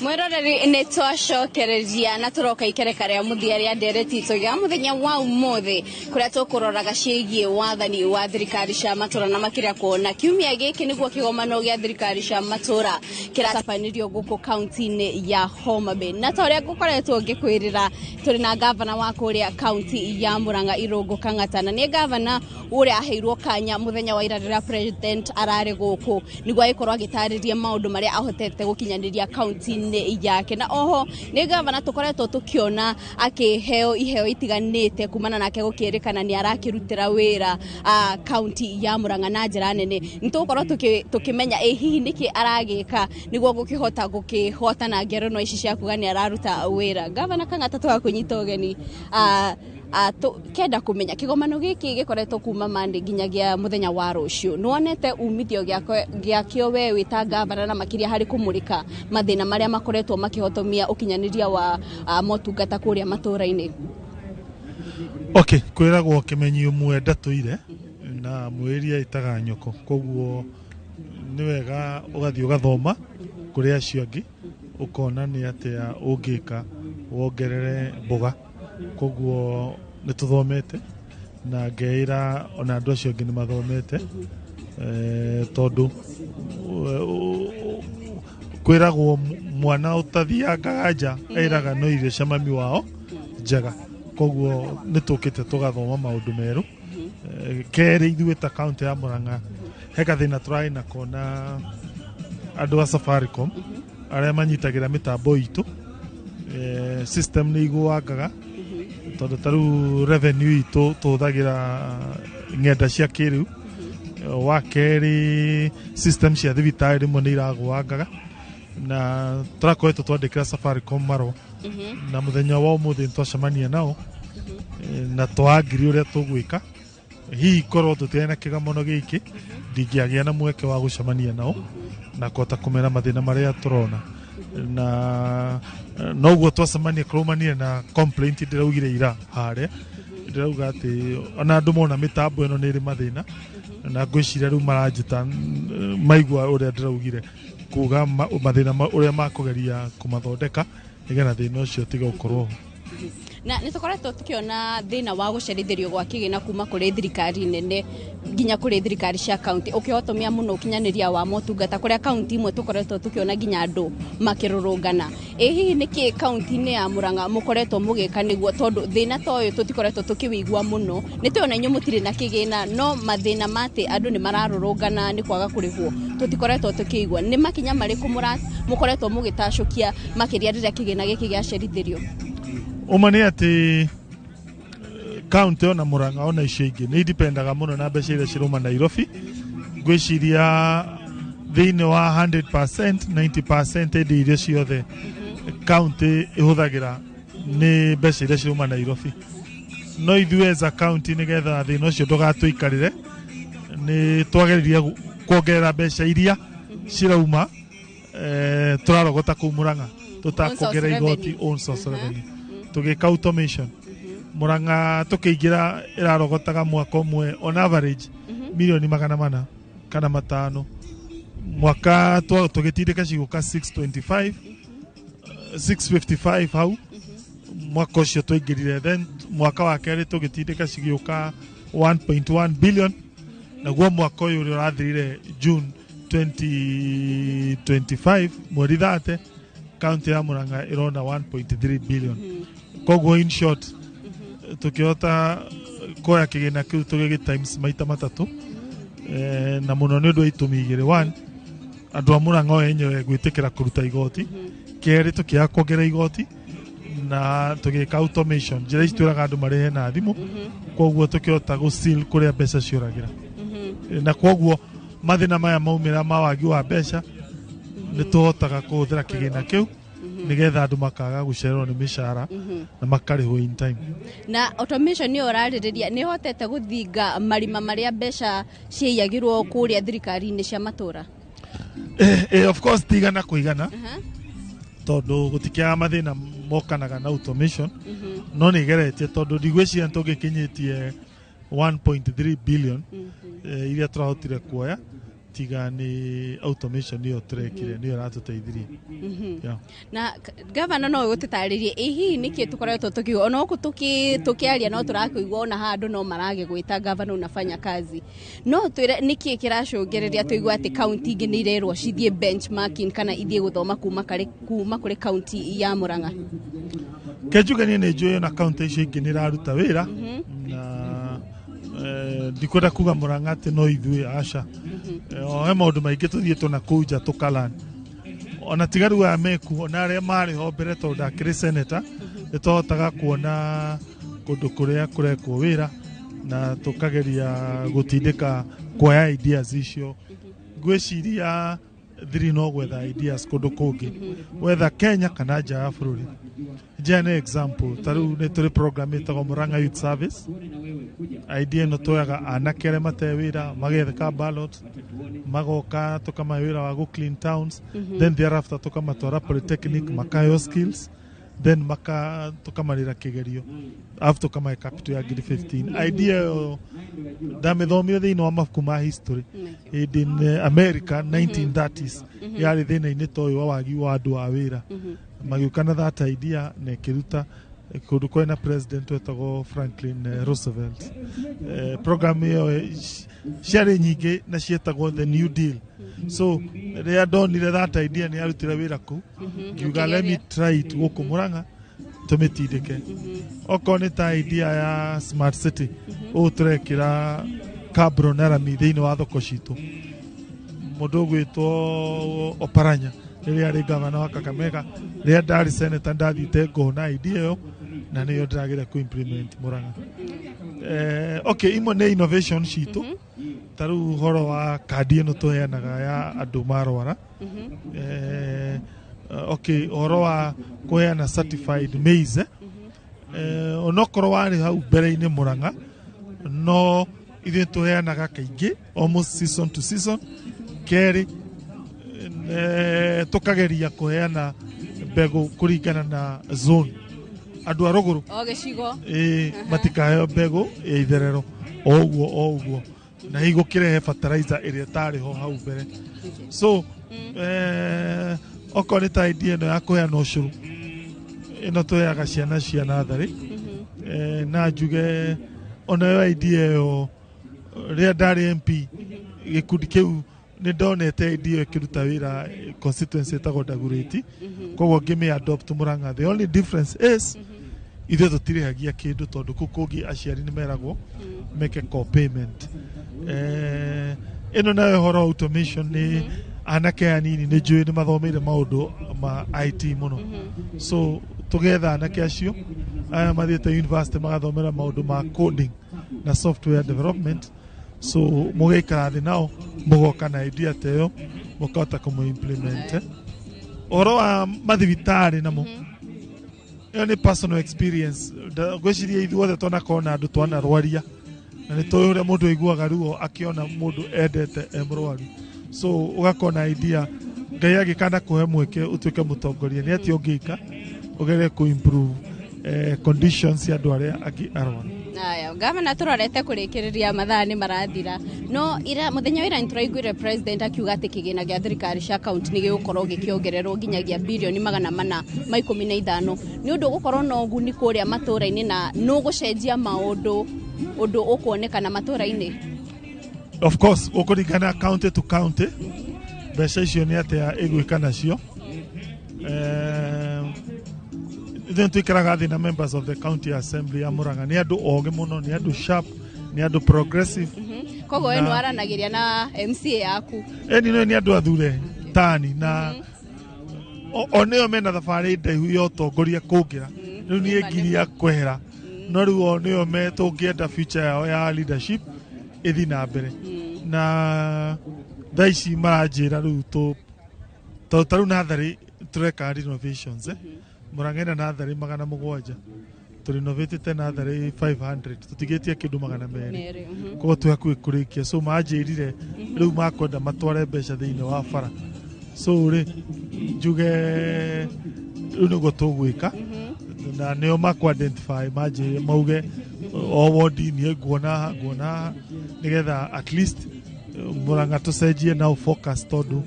Mwiroreri nä twacokereria na tũroka ikereka rĩa mũthia rĩa ndereti itũ ya mũthenya wa ũmũthĩ kũrĩa tũkũroraga ciĩgiĩ wathani wa thirikari cia matũra na makĩria kuona kiumia gĩkĩ nĩguo kĩgomano gĩa thirikari cia matũra kĩratabanĩrio gũkũ kaunti-inĩ ya Homa Bay. Na ta ũrĩa ngũkoretwo ngĩkwĩrĩra, tũrĩ na gavana wa kũrĩa kaunti ya Murang'a Irũngũ Kang'ata, na nĩ gavana ũrĩa aheirwo kanya mũthenya wa ira rĩrĩa president ararĩ gũkũ nĩguo agĩkorwo agĩtarĩria maũndũ marĩa ahotete gũkinyanĩria kaunti-inĩ yake. Na oho nĩ gavana tũkoretwo tũkĩona akĩheo iheo itiganĩte kumana nake gũkĩrĩkana nĩ arakĩrutĩra wĩra kaunti ya Murang'a na njĩra nene. Nĩ tũgũkorwo tũkĩmenya ĩ hihi nĩkĩ aragĩka nĩguo gũkĩhota gũkĩhotana ngerenwa ici cia kuga nĩ araruta wĩra. Gavana Kang'ata, tũgakũnyita ũgeni, kenda kũmenya kĩgomano gĩkĩ gĩkoretwo kuma Monday nginyagia mũthenya wa rũciũ, nĩwonete umithio gĩakĩo we wĩ ta gavana na makĩria harĩ kũmũrĩka mathĩna marĩa makoretwo makĩhotomia ũkinyanĩria wa motungata kũrĩa matũra-inĩ? Okay, kwĩragwo kĩmenyi ũmwe ndatũire na mwĩria ĩtaga nyoko, koguo nĩ wega ũgathiĩ ũgathoma kũrĩ acio angĩ ũkona nĩ atĩa ũngĩka wongerere mboga. Koguo nĩ tũthomete na ngeĩra ona andũ acio angĩ nĩ mathomete, tondũ kwĩragwo mwana ũtathiangaga nja ĩraga no irio cia mami wao njega. Koguo nĩ tũkĩte tũgathoma maũndũ merũ. Kerĩ, ithuĩ ta kaunti ya Murang'a he gathĩna tũrarĩ nako na andũ a Safaricom arĩa manyitagĩra mĩtambo itũ. System nĩ igũangaga tondũ ta rĩu revenue itũ tũhũthagĩra ng'enda cia kĩrĩu. Wa kerĩ, system cia thibitarĩ rĩmwe nĩ iragũangaga na tũrakoretwo twandĩkĩra Safaricom marũa na mũthenya wa ũmũthĩ nĩ twacemania nao na twangiri ũrĩa tũgwĩka. Hihi korwo tũtirĩ na kĩgomano gĩkĩ ndingĩagĩa na mweke wa gũcemania nao, Na kũhota kũmera mathĩna marĩa tũrona na noguo twacemania kũrũmania na complaint ndĩraugire ira harĩa ndĩrauga atĩ ona andũ mona mĩtambo ĩno nĩ ĩrĩ mathĩna, na ngwĩciria rĩu maranjĩta maigua ũrĩa ndĩraugire kuga mathĩna ũrĩa makũgeria kũmathondeka nĩgetha thĩna ũcio ũtige gũkorwo ho. Na nä tåkoretwo tukiona thĩna wa gũcerithĩrio gwa kĩgĩna kuma kũrĩ thirikari nene nginya kũrĩ thirikari cia kaunti, ũkĩhotomia mũno ũkinyanĩria wa motungata, kũrĩa kaunti imwe tũkoretwo tũkĩona nginya andũ makĩrũrũngana. Ĩ hihi nĩkĩ kaunti-inĩ ya Murang'a mũkoretwo mũgĩka nĩguo, tondũ thĩna ta ũyũ tũtikoretwo tũkĩwĩigua mũno? Nĩ tũĩ ona inyuĩ mũtirĩ na kĩgĩna, no mathĩna ma atĩ andũ nĩ mararũrũngana nĩ kwaga kũrĩhwo tũtikoretwo tũkĩigua. Nĩ makinya marĩkũ mũkoretwo mũgĩtacũkia makĩria rĩrĩa kĩgĩna gĩkĩ gĩacerithĩrio? Ũma nĩ atĩ kaunti ona Murang'a ona icio ingĩ nĩ indipendaga mũno na mbeca iria cirauma Nairobi. Ngwĩciria thĩinĩ wa 100%, 90% ĩndĩ iria ciothe kaunti ĩhũthagĩra nĩ mbeca iria cirauma Nairobi. No ithuĩ as a county, nĩgetha thĩna ũcio ndũgatũikarĩre, nĩ twageririe kuongerera mbeca iria cirauma tũrarogota kũu Murang'a tũtakuongerera Own source igoti, own source revenue, tũgĩka automation. Murang'a tũkĩingĩra ĩrarogotaga mwaka ũmwe on average milioni 405. Mwaka tũgĩtindĩka cigũka 625, 655 hau mwaka ũcio twaingĩrire. Then mwaka wa kerĩ tũgĩtindĩka cigĩũka 1.1 billion. Naguo mwaka ũyũ ũrĩa ũrathirire June 2025 mweri 30, kaunti ya Murang'a ĩrona 1.3 billion. Koguo in short, tukĩhota kuoya kĩgĩna kĩu tũgĩgĩ times maita matatũ, na mũno nĩ ũndũ wa itũmi igĩrĩ. One, andũ a Murang'a o enyewe gwĩtĩkĩra kũruta igoti. Kerĩ, tũkĩaga kuongerera igoti na tũgĩka automation, njĩra ici twĩraga andũ marĩhe na thimũ. Koguo tũkĩhota gũ seal kũrĩa mbeca ciũragĩra. Na koguo mathĩna maya maumĩra ma wagi wa mbeca, nĩ tũhotaga kũhũthĩra kĩgĩna kĩu nĩgetha andũ makaga gũcererwo nĩ mĩcara na makarĩhwo in time. Na automation nĩyo ũrarĩrĩria, nĩ ĩhotete gũthinga marima marĩa mbeca ciaiyagĩrwo kũrĩa thirikari-inĩ cia matũra? Of course tigana kũigana, tondũ gũtikĩaga mathĩna mokanaga na automation, no nĩ ĩgeretie, tondũ ndigwĩciria tũngĩkinyĩtie 1.3 billion iria tũrahotire kuoya tiga nĩ automation nĩyo tũrekire, nĩyo ĩratũteithirie. Yeah. Na gavana, no ũgũtũtarĩrie ĩ hihi nĩkĩ tũkoretwo tũkiuga ona gũkũ tũkĩaria no tũrakĩigua ona haha andũ no maragĩgwĩta gavana unafanya kazi. No twĩre nĩkĩ kĩracũngĩrĩria tũigue atĩ kaunti ingĩ nĩ irerwo cithiĩ benchmarking kana ithiĩ gũthoma kuma kũrĩ kaunti ya Murang'a? Kenjuge niĩ nĩ njũĩ ona kaunti icio ingĩ nĩ iraruta wĩra, na ndikwenda kuga Murang'a atĩ no ithuĩ, aca. O he maũndũ maingĩ tũthiĩtwo na kũu nja tũkalan ona tiga rĩu aya meku, ona arĩa marĩ ho mbere, tondũ ndakĩrĩ senator, nĩ twahotaga kuona kũndũ kũrĩa kũrekwo wĩra na tũkageria gũtindĩka kuoya ideas icio. Ngwĩciria thiri no gwetha ideas kũndũ kũngĩ, wetha Kenya kana nja ya bũrũri. Njane example, ta rĩu nĩ tũrĩ program ĩtagwo Murang'a Youth Service. Idea ĩno tuoyaga anake arĩa mate wĩra, magetheka ballot, magoka tũkamahe wĩra wa gũ clean towns. Then thereafter tũkamatwara polytechnic, makaheo skills, then maka tũkamarĩra kĩgerio, alafu tũkamahe capital ya ngiri 15. Idea ĩyo ndamĩthomire thĩinĩ wa mabuku ma history hĩndĩ in America 1930s yarĩ thĩna-inĩ ta ũyũ wa wagi wa andũ a wĩra. Magĩũka na that idea na ĩkĩruta kũndũ kwena president wetagwo Franklin Roosevelt. Program ĩyo ciarĩ nyingĩ na cietagwo the New Deal. So rĩrĩa ndonire that idea nĩ yarutire wĩra kũu, ngiuga let me try it gũkũ Murang'a, tũmĩtindĩke. Okorwo nĩ ta idea ya smart city, ũũ tũrekĩra cabro na rami thĩinĩ wa thoko citũ. Mũndũ ũgwĩtwo Oparanya rĩrĩa arĩ gavana wa Kakamega, rĩrĩa ndarĩ senator, ndathiĩte ngona idea ĩyo na nĩyo ndĩrageria kũ implement Murang'a. Okay, imwe nĩ innovation citũ, ta rĩu ũhoro wa kandi ĩno tũheanaga ya andũ marwara. Okay, ũhoro wa kũheana certified maize, onokorwo warĩ hau mbere-inĩ Murang'a, no ithuĩ tũheanaga kaingĩ almost season to season. Kerĩ, Tũkageria kũheana mbegũ kũringana na zone. Andũ a rũgũrũ o gĩcigo ĩĩ matikaheo mbegũ ya itherero o ũguo o ũguo, na hihi gũkĩrehe fertilizer ĩrĩa ĩtarĩ ho hau mbere. So okorwo nĩ ta idea ĩno ya kũheana ũcũrũ ĩno tũheaga ciana cia natharĩ, na njuge onayo idea ĩyo, rĩrĩa ndarĩ MP gĩkundi kĩu nĩ ndonete idea ĩyo ĩkĩruta wĩra constituency ĩtagwo Dagoretti, koguo ngĩmĩ adopt Murang'a. The only difference is ithuĩ tũtirĩhagia kĩndũ, tondũ kũu kũngĩ aciari nĩ meragwo meke co-payment. Ĩno nayo ũhoro wa automation, nĩ anake anini nĩ njũĩ nĩ mathomeire maũndũ ma IT mũno, so tũgetha anake acio aya mathiĩte university magathomera maũndũ ma coding na software development. So mũgaikara thĩ nao, mũgoka na idea ta ĩyo, mũkahota kũmũ implement. Ũhoro wa mathibitarĩ namo, ĩyo nĩ personal experience. Ngwĩciria ithuothe twanakorwo na andũ twanarwaria, na nĩ tũĩ ũrĩa mũndũ aiguaga ruo akĩona mũndũ endete e mũrwaru. So ũgakorwo na idea, Ngai angĩkana kũhe mweke ũtuĩke mũtongoria, nĩ atĩa ũngĩka ũgerie kũ improve conditions cia andũ arĩa angĩ arwaru. Aya, gavana, tũrorete kũrĩkĩrĩria, mathaa nĩ marathira, no ira mũthenya wa ira nĩtũraiguire president akiuga atĩ kĩgĩna gĩa thirikari cia kaunti nĩ gĩgũkorwo gĩkĩongererwo nginyagia 415 birioni. Nĩ ũndũ ũgũkorwo na ũguni kũrĩa matũũra-inĩ na nũgũcenjia maũndũ, ũndũ ũkuonekana matũũra-inĩ? Of course, ũkũringana county to county mbeca icio nĩ atĩa ĩgwĩka nacio. Ithuĩ nĩtũikaraga thĩ na members of the county assembly ya Murang'a. Nĩ andũ ogĩ mũno, nĩ andũ sharp, nĩ andũ progressive. Koguo we nĩwaranagĩria na MCA yaku? Ĩni no nĩ andũ athure tani na o nĩo mena thabarĩ ndaihu ya ũtongoria kũngĩra. Rĩu niĩ ngiria kwehera, no rĩu o nĩo me tũngĩenda future yao ya leadership ĩthi na mbere. Na thaa ici maranjĩra rĩu tũ tondũ ta rĩu natharĩ tũreka renovations, eh? Murang'a ĩna natharĩ 700, tũrenovatĩte natharĩ 500, tũtigĩtie kĩndũ 200. Merĩ. Koguo twĩ hakuhĩ kũrĩkia. So manjĩrire rĩu makwenda matware mbeca thĩinĩ wa bara. So rĩ, njuge rĩu nĩguo tũgwĩka, na nĩo makũ identify, manjĩre mauge o wodi niĩ nguona haha, nguona haha, nĩgetha at least Murang'a tũcenjie now focus, tondũ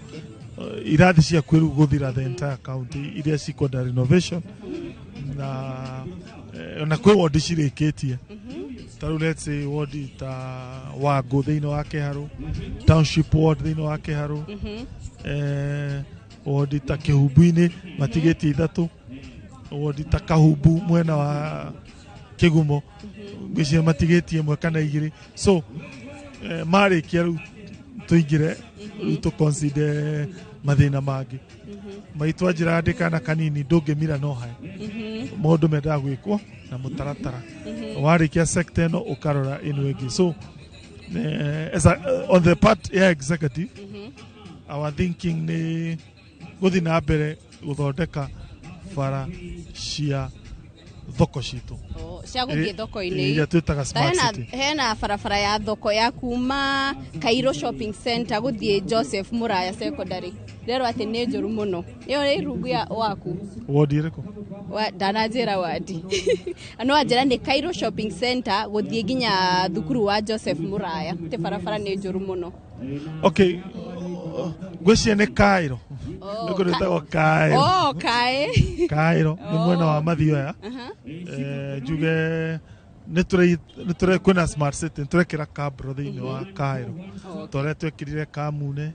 irathi ciaku rĩu gũthira the entire county iria cikwenda renovation, na ona kwĩ wodi cirĩkĩtie. Ta rĩu let's say wodi ta Wangũ thĩinĩ wa Kĩharũ, township ward thĩinĩ wa Kĩharũ, wodi ta Kĩhumbu-inĩ matigĩtie ithatũ, wodi ta Kahumbu mwena wa Kĩgumo ngwĩciria matigĩtie ĩmwe kana igĩrĩ. So marĩkia rĩu tũingĩre rĩu tũ consider mathĩna mangĩ maitũ. Anjĩra ndĩkana kanini ndũngĩmira no hae maũndũ mendaga gwĩkwo na mũtaratara. Warĩkia sector ĩno, ũkarora ĩno ĩngĩ. So on the part ya executive, our thinking nĩ gũthiĩ na mbere gũthondeka bara cia thoko citũ. Oh, cia gũthiĩ thoko-inĩ. Iria twĩtaga smart Hena, city. Hena barabara ya thoko ya kuma Cairo Shopping Center gũthiĩ Joseph Muraya Secondary, rero atĩ nĩ njũru mũno. Ĩyo nĩ rungu ya waku? Wodi ĩrĩkũ? Ndananjĩra wadi, no anjĩra nĩ Cairo Shopping Center gũthiĩ nginya thukuru wa Joseph Muraya, atĩ barabara nĩ njũru mũno. Okay, ngwĩciria nĩ Cairo, nĩ kũndũ gwĩtagwo Cairo. Oh, kaĩ. Cairo nĩ mwena wa Mathioya. Njuge nĩ tũre kwĩna smart city, nĩ tũrekĩra cabro thĩinĩ wa Cairo, ta ũrĩa twekĩrire Kamune,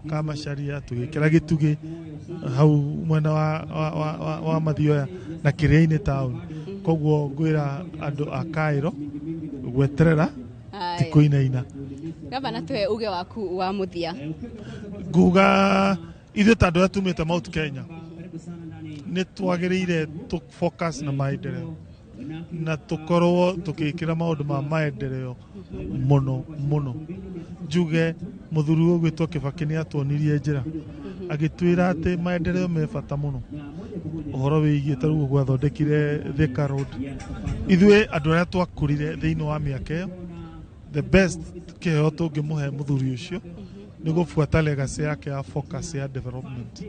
Kamacharia, tũgĩkĩra Gĩtugĩ hau mwena wa Mathioya na Kĩrĩa-inĩ town. Koguo ngwĩra andũ a Cairo gweterera ti Aya. kũinaina. Gavana, tuhe uge waku wa mũthia. Nguga ithuĩ ta andũ arĩa tumĩte Mount Kenya nĩ twagĩrĩire tũ focus na maendeleo na tũkorwo tũgĩkĩra maũndũ ma maendeleo mũno mũno. Njuge mũthuri ũgwĩtwo Kĩbakĩ nĩ atuonirie njĩra, agĩtwĩra atĩ maendeleo me bata mũno, ũhoro wĩgiĩ ta rĩu ũguo athondekire Thika Road. Ithuĩ andũ arĩa twakũrire thĩinĩ wa mĩaka ĩyo, the best kĩheo tũngĩmũhe mũthuri ũcio Nĩ gũbuata legacy yake ya focus ya development,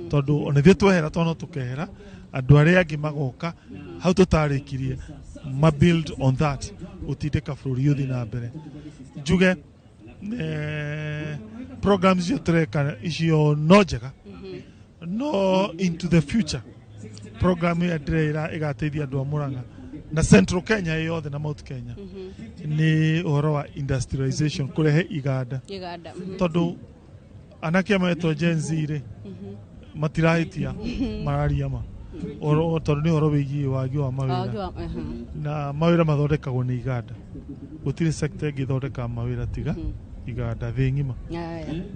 tondũ ona ithuĩ twehera tondũ no tũkehera, andũ arĩa angĩ magoka hau tũtarĩkirie, ma build on that gũtindĩka bũrũri ũthiĩ na mbere. Njuge programs icio tũreka icio no njega, no into the future program ĩrĩa ndĩreĩra ĩgateithia andũ a Murang'a na Central Kenya yothe na Mount Kenya nĩ ũhoro wa industrialization, kũrehe iganda. Iganda. Tondũ anake metwo Gen Z rĩ, matirahĩtia, mararia ma. Tondũ nĩ ũhoro wĩgiĩ wagi wa mawĩra, na mawĩra mathondekagwo nĩ iganda. Gũtirĩ sector ĩngĩ ĩthondekaga mawĩra tiga iganda thĩ ng'ima,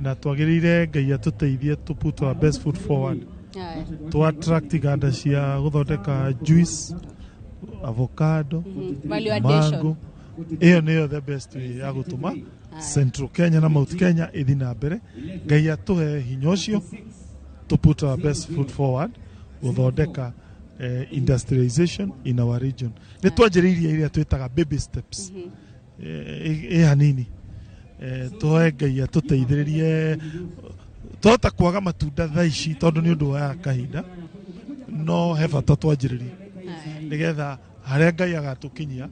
na twagĩrĩire Ngai atũteithie to put our best foot forward to attract iganda cia gũthondeka juice, avocado, Value addition. Mango. Ĩyo nĩyo the best way ya gũtũma Central Kenya na Mount Kenya ĩthi na mbere. Ngai atũhe hinya ũcio to put our best foot forward gũthondeka industrialization in our region. Nĩ twanjĩrĩirie iria twĩtaga baby steps, ĩ hanini. Tũhoe Ngai atũteithĩrĩrie twahota kwaga matunda thaa ici tondũ nĩ ũndũ wa kahinda, no he bata twanjĩrĩrie nĩgetha harĩa Ngai agatũkinyia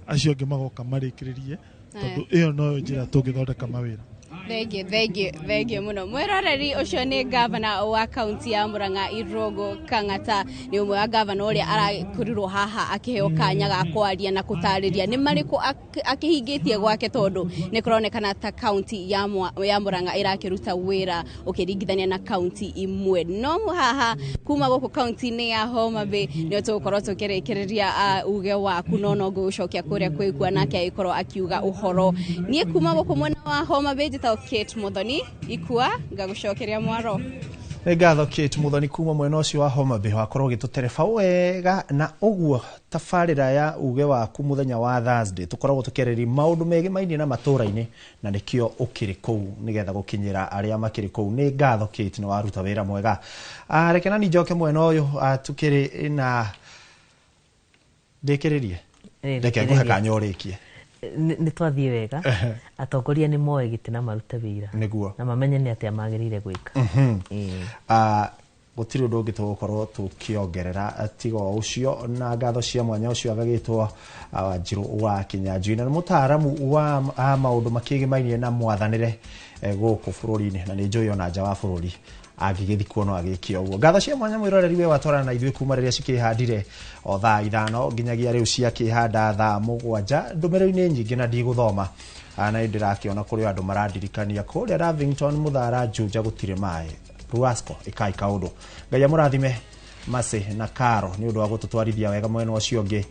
acio angĩ magoka marĩkĩrĩrie, tondũ ĩyo noyo njĩra tũngĩthondeka mawĩra. Thengiũ, thengiũ, thengiũ mũno, mwĩroreri. Ũcio nĩ gavana wa kaunti ya Murang'a, Irũngũ Kang'ata. Nĩ ũmwe wa gavana ũrĩa arakorirwo haha akĩheo kanya ga kwaria na gũtarĩria nĩ marĩkũ akĩhingĩtie gwake, tondũ nĩ kũronekana ta kaunti ya Murang'a ĩrakĩruta wĩra ũkĩringithania na kaunti imwe. No haha kuma gũkũ kaunti-inĩ ya Homa Bay nĩo tũgũkorwo tũkĩrĩkĩrĩria uge waku, no ngũgũcokia kũrĩa kwĩkua nake agĩkorwo akiuga ũhoro. Niĩ kuma gũkũ mwena wa Homa Bay njĩtagwo Kate Muthoni Ikua, ngagũcokeria mwaro. Nĩ ngatho, Kate Muthoni, kuma mwena ũcio wa Homa Bay. Wakorwo ũgĩtũtereba wega na ũguo tabarĩra ya uge waku mũthenya wa Thursday tũkoragwo tũkĩarĩrĩria maũndũ megemainie na matũra-inĩ, na nĩkĩo ũkĩrĩ kũu nĩgetha gũkinyĩra arĩa makĩrĩ kũu. Nĩ ngatho, Kate, nĩ waruta wĩra mwega. Reke nani njoke mwena ũyũ. Tukĩrĩ na ndĩkĩrĩrie, reke ngũhe kanya ũrĩkie. Nĩ twathiĩ wega. Atongoria nĩ moe gĩtĩ na marute wĩra na mamenye nĩ atĩa magĩrĩire gwĩka. Gũtirĩ ũndũ ũngĩ tũgũkorwo tũkĩongerera tiga o ũcio na ngatho cia mwanya. Ũcio agagĩtwo Wanjirũ wa Kĩnyanjui na nĩ mũtaaramu wa maũndũ makĩgĩmainie na mwathanĩre gũkũ bũrũri-inĩ, na nĩ njũĩ ona nja wa bũrũri angĩgĩthikwo no agĩke ũguo. Ngatho cia mwanya, mwĩroreri we watwarana na ithuĩ kuma rĩrĩa cikĩhandire o thaa 5 nginyagia rĩu ciakĩhanda thaa 7. Ndũmĩrĩri-inĩ nyingĩ na ndigũthoma. Na nĩ ndĩrakĩona kũrĩ andũ marandirikania kũrĩa Lavington, Mũthara, Juja gũtirĩ maĩ. Ruasco ĩkai kaũndũ. Ngai amũrathime Masi na Karo nĩ ũndũ wa gũtũtwarithia wega mwena ũcio ũngĩ.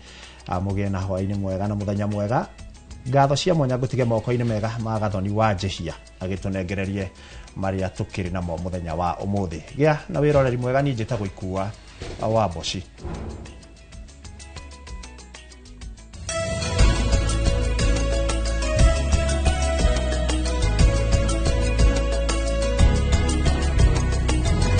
Mũgĩe na hwaĩ-inĩ mwega na mũthenya mwega. Ngatho cia mwanya ngũtige moko-inĩ mega ma Gathoni wa Njehia agĩtũnengererie marĩa tũkĩrĩ namo mũthenya wa ũmũthĩ. Gĩa na wĩroreri mwega. Niĩ njĩtagwo Ikua wa Mboci.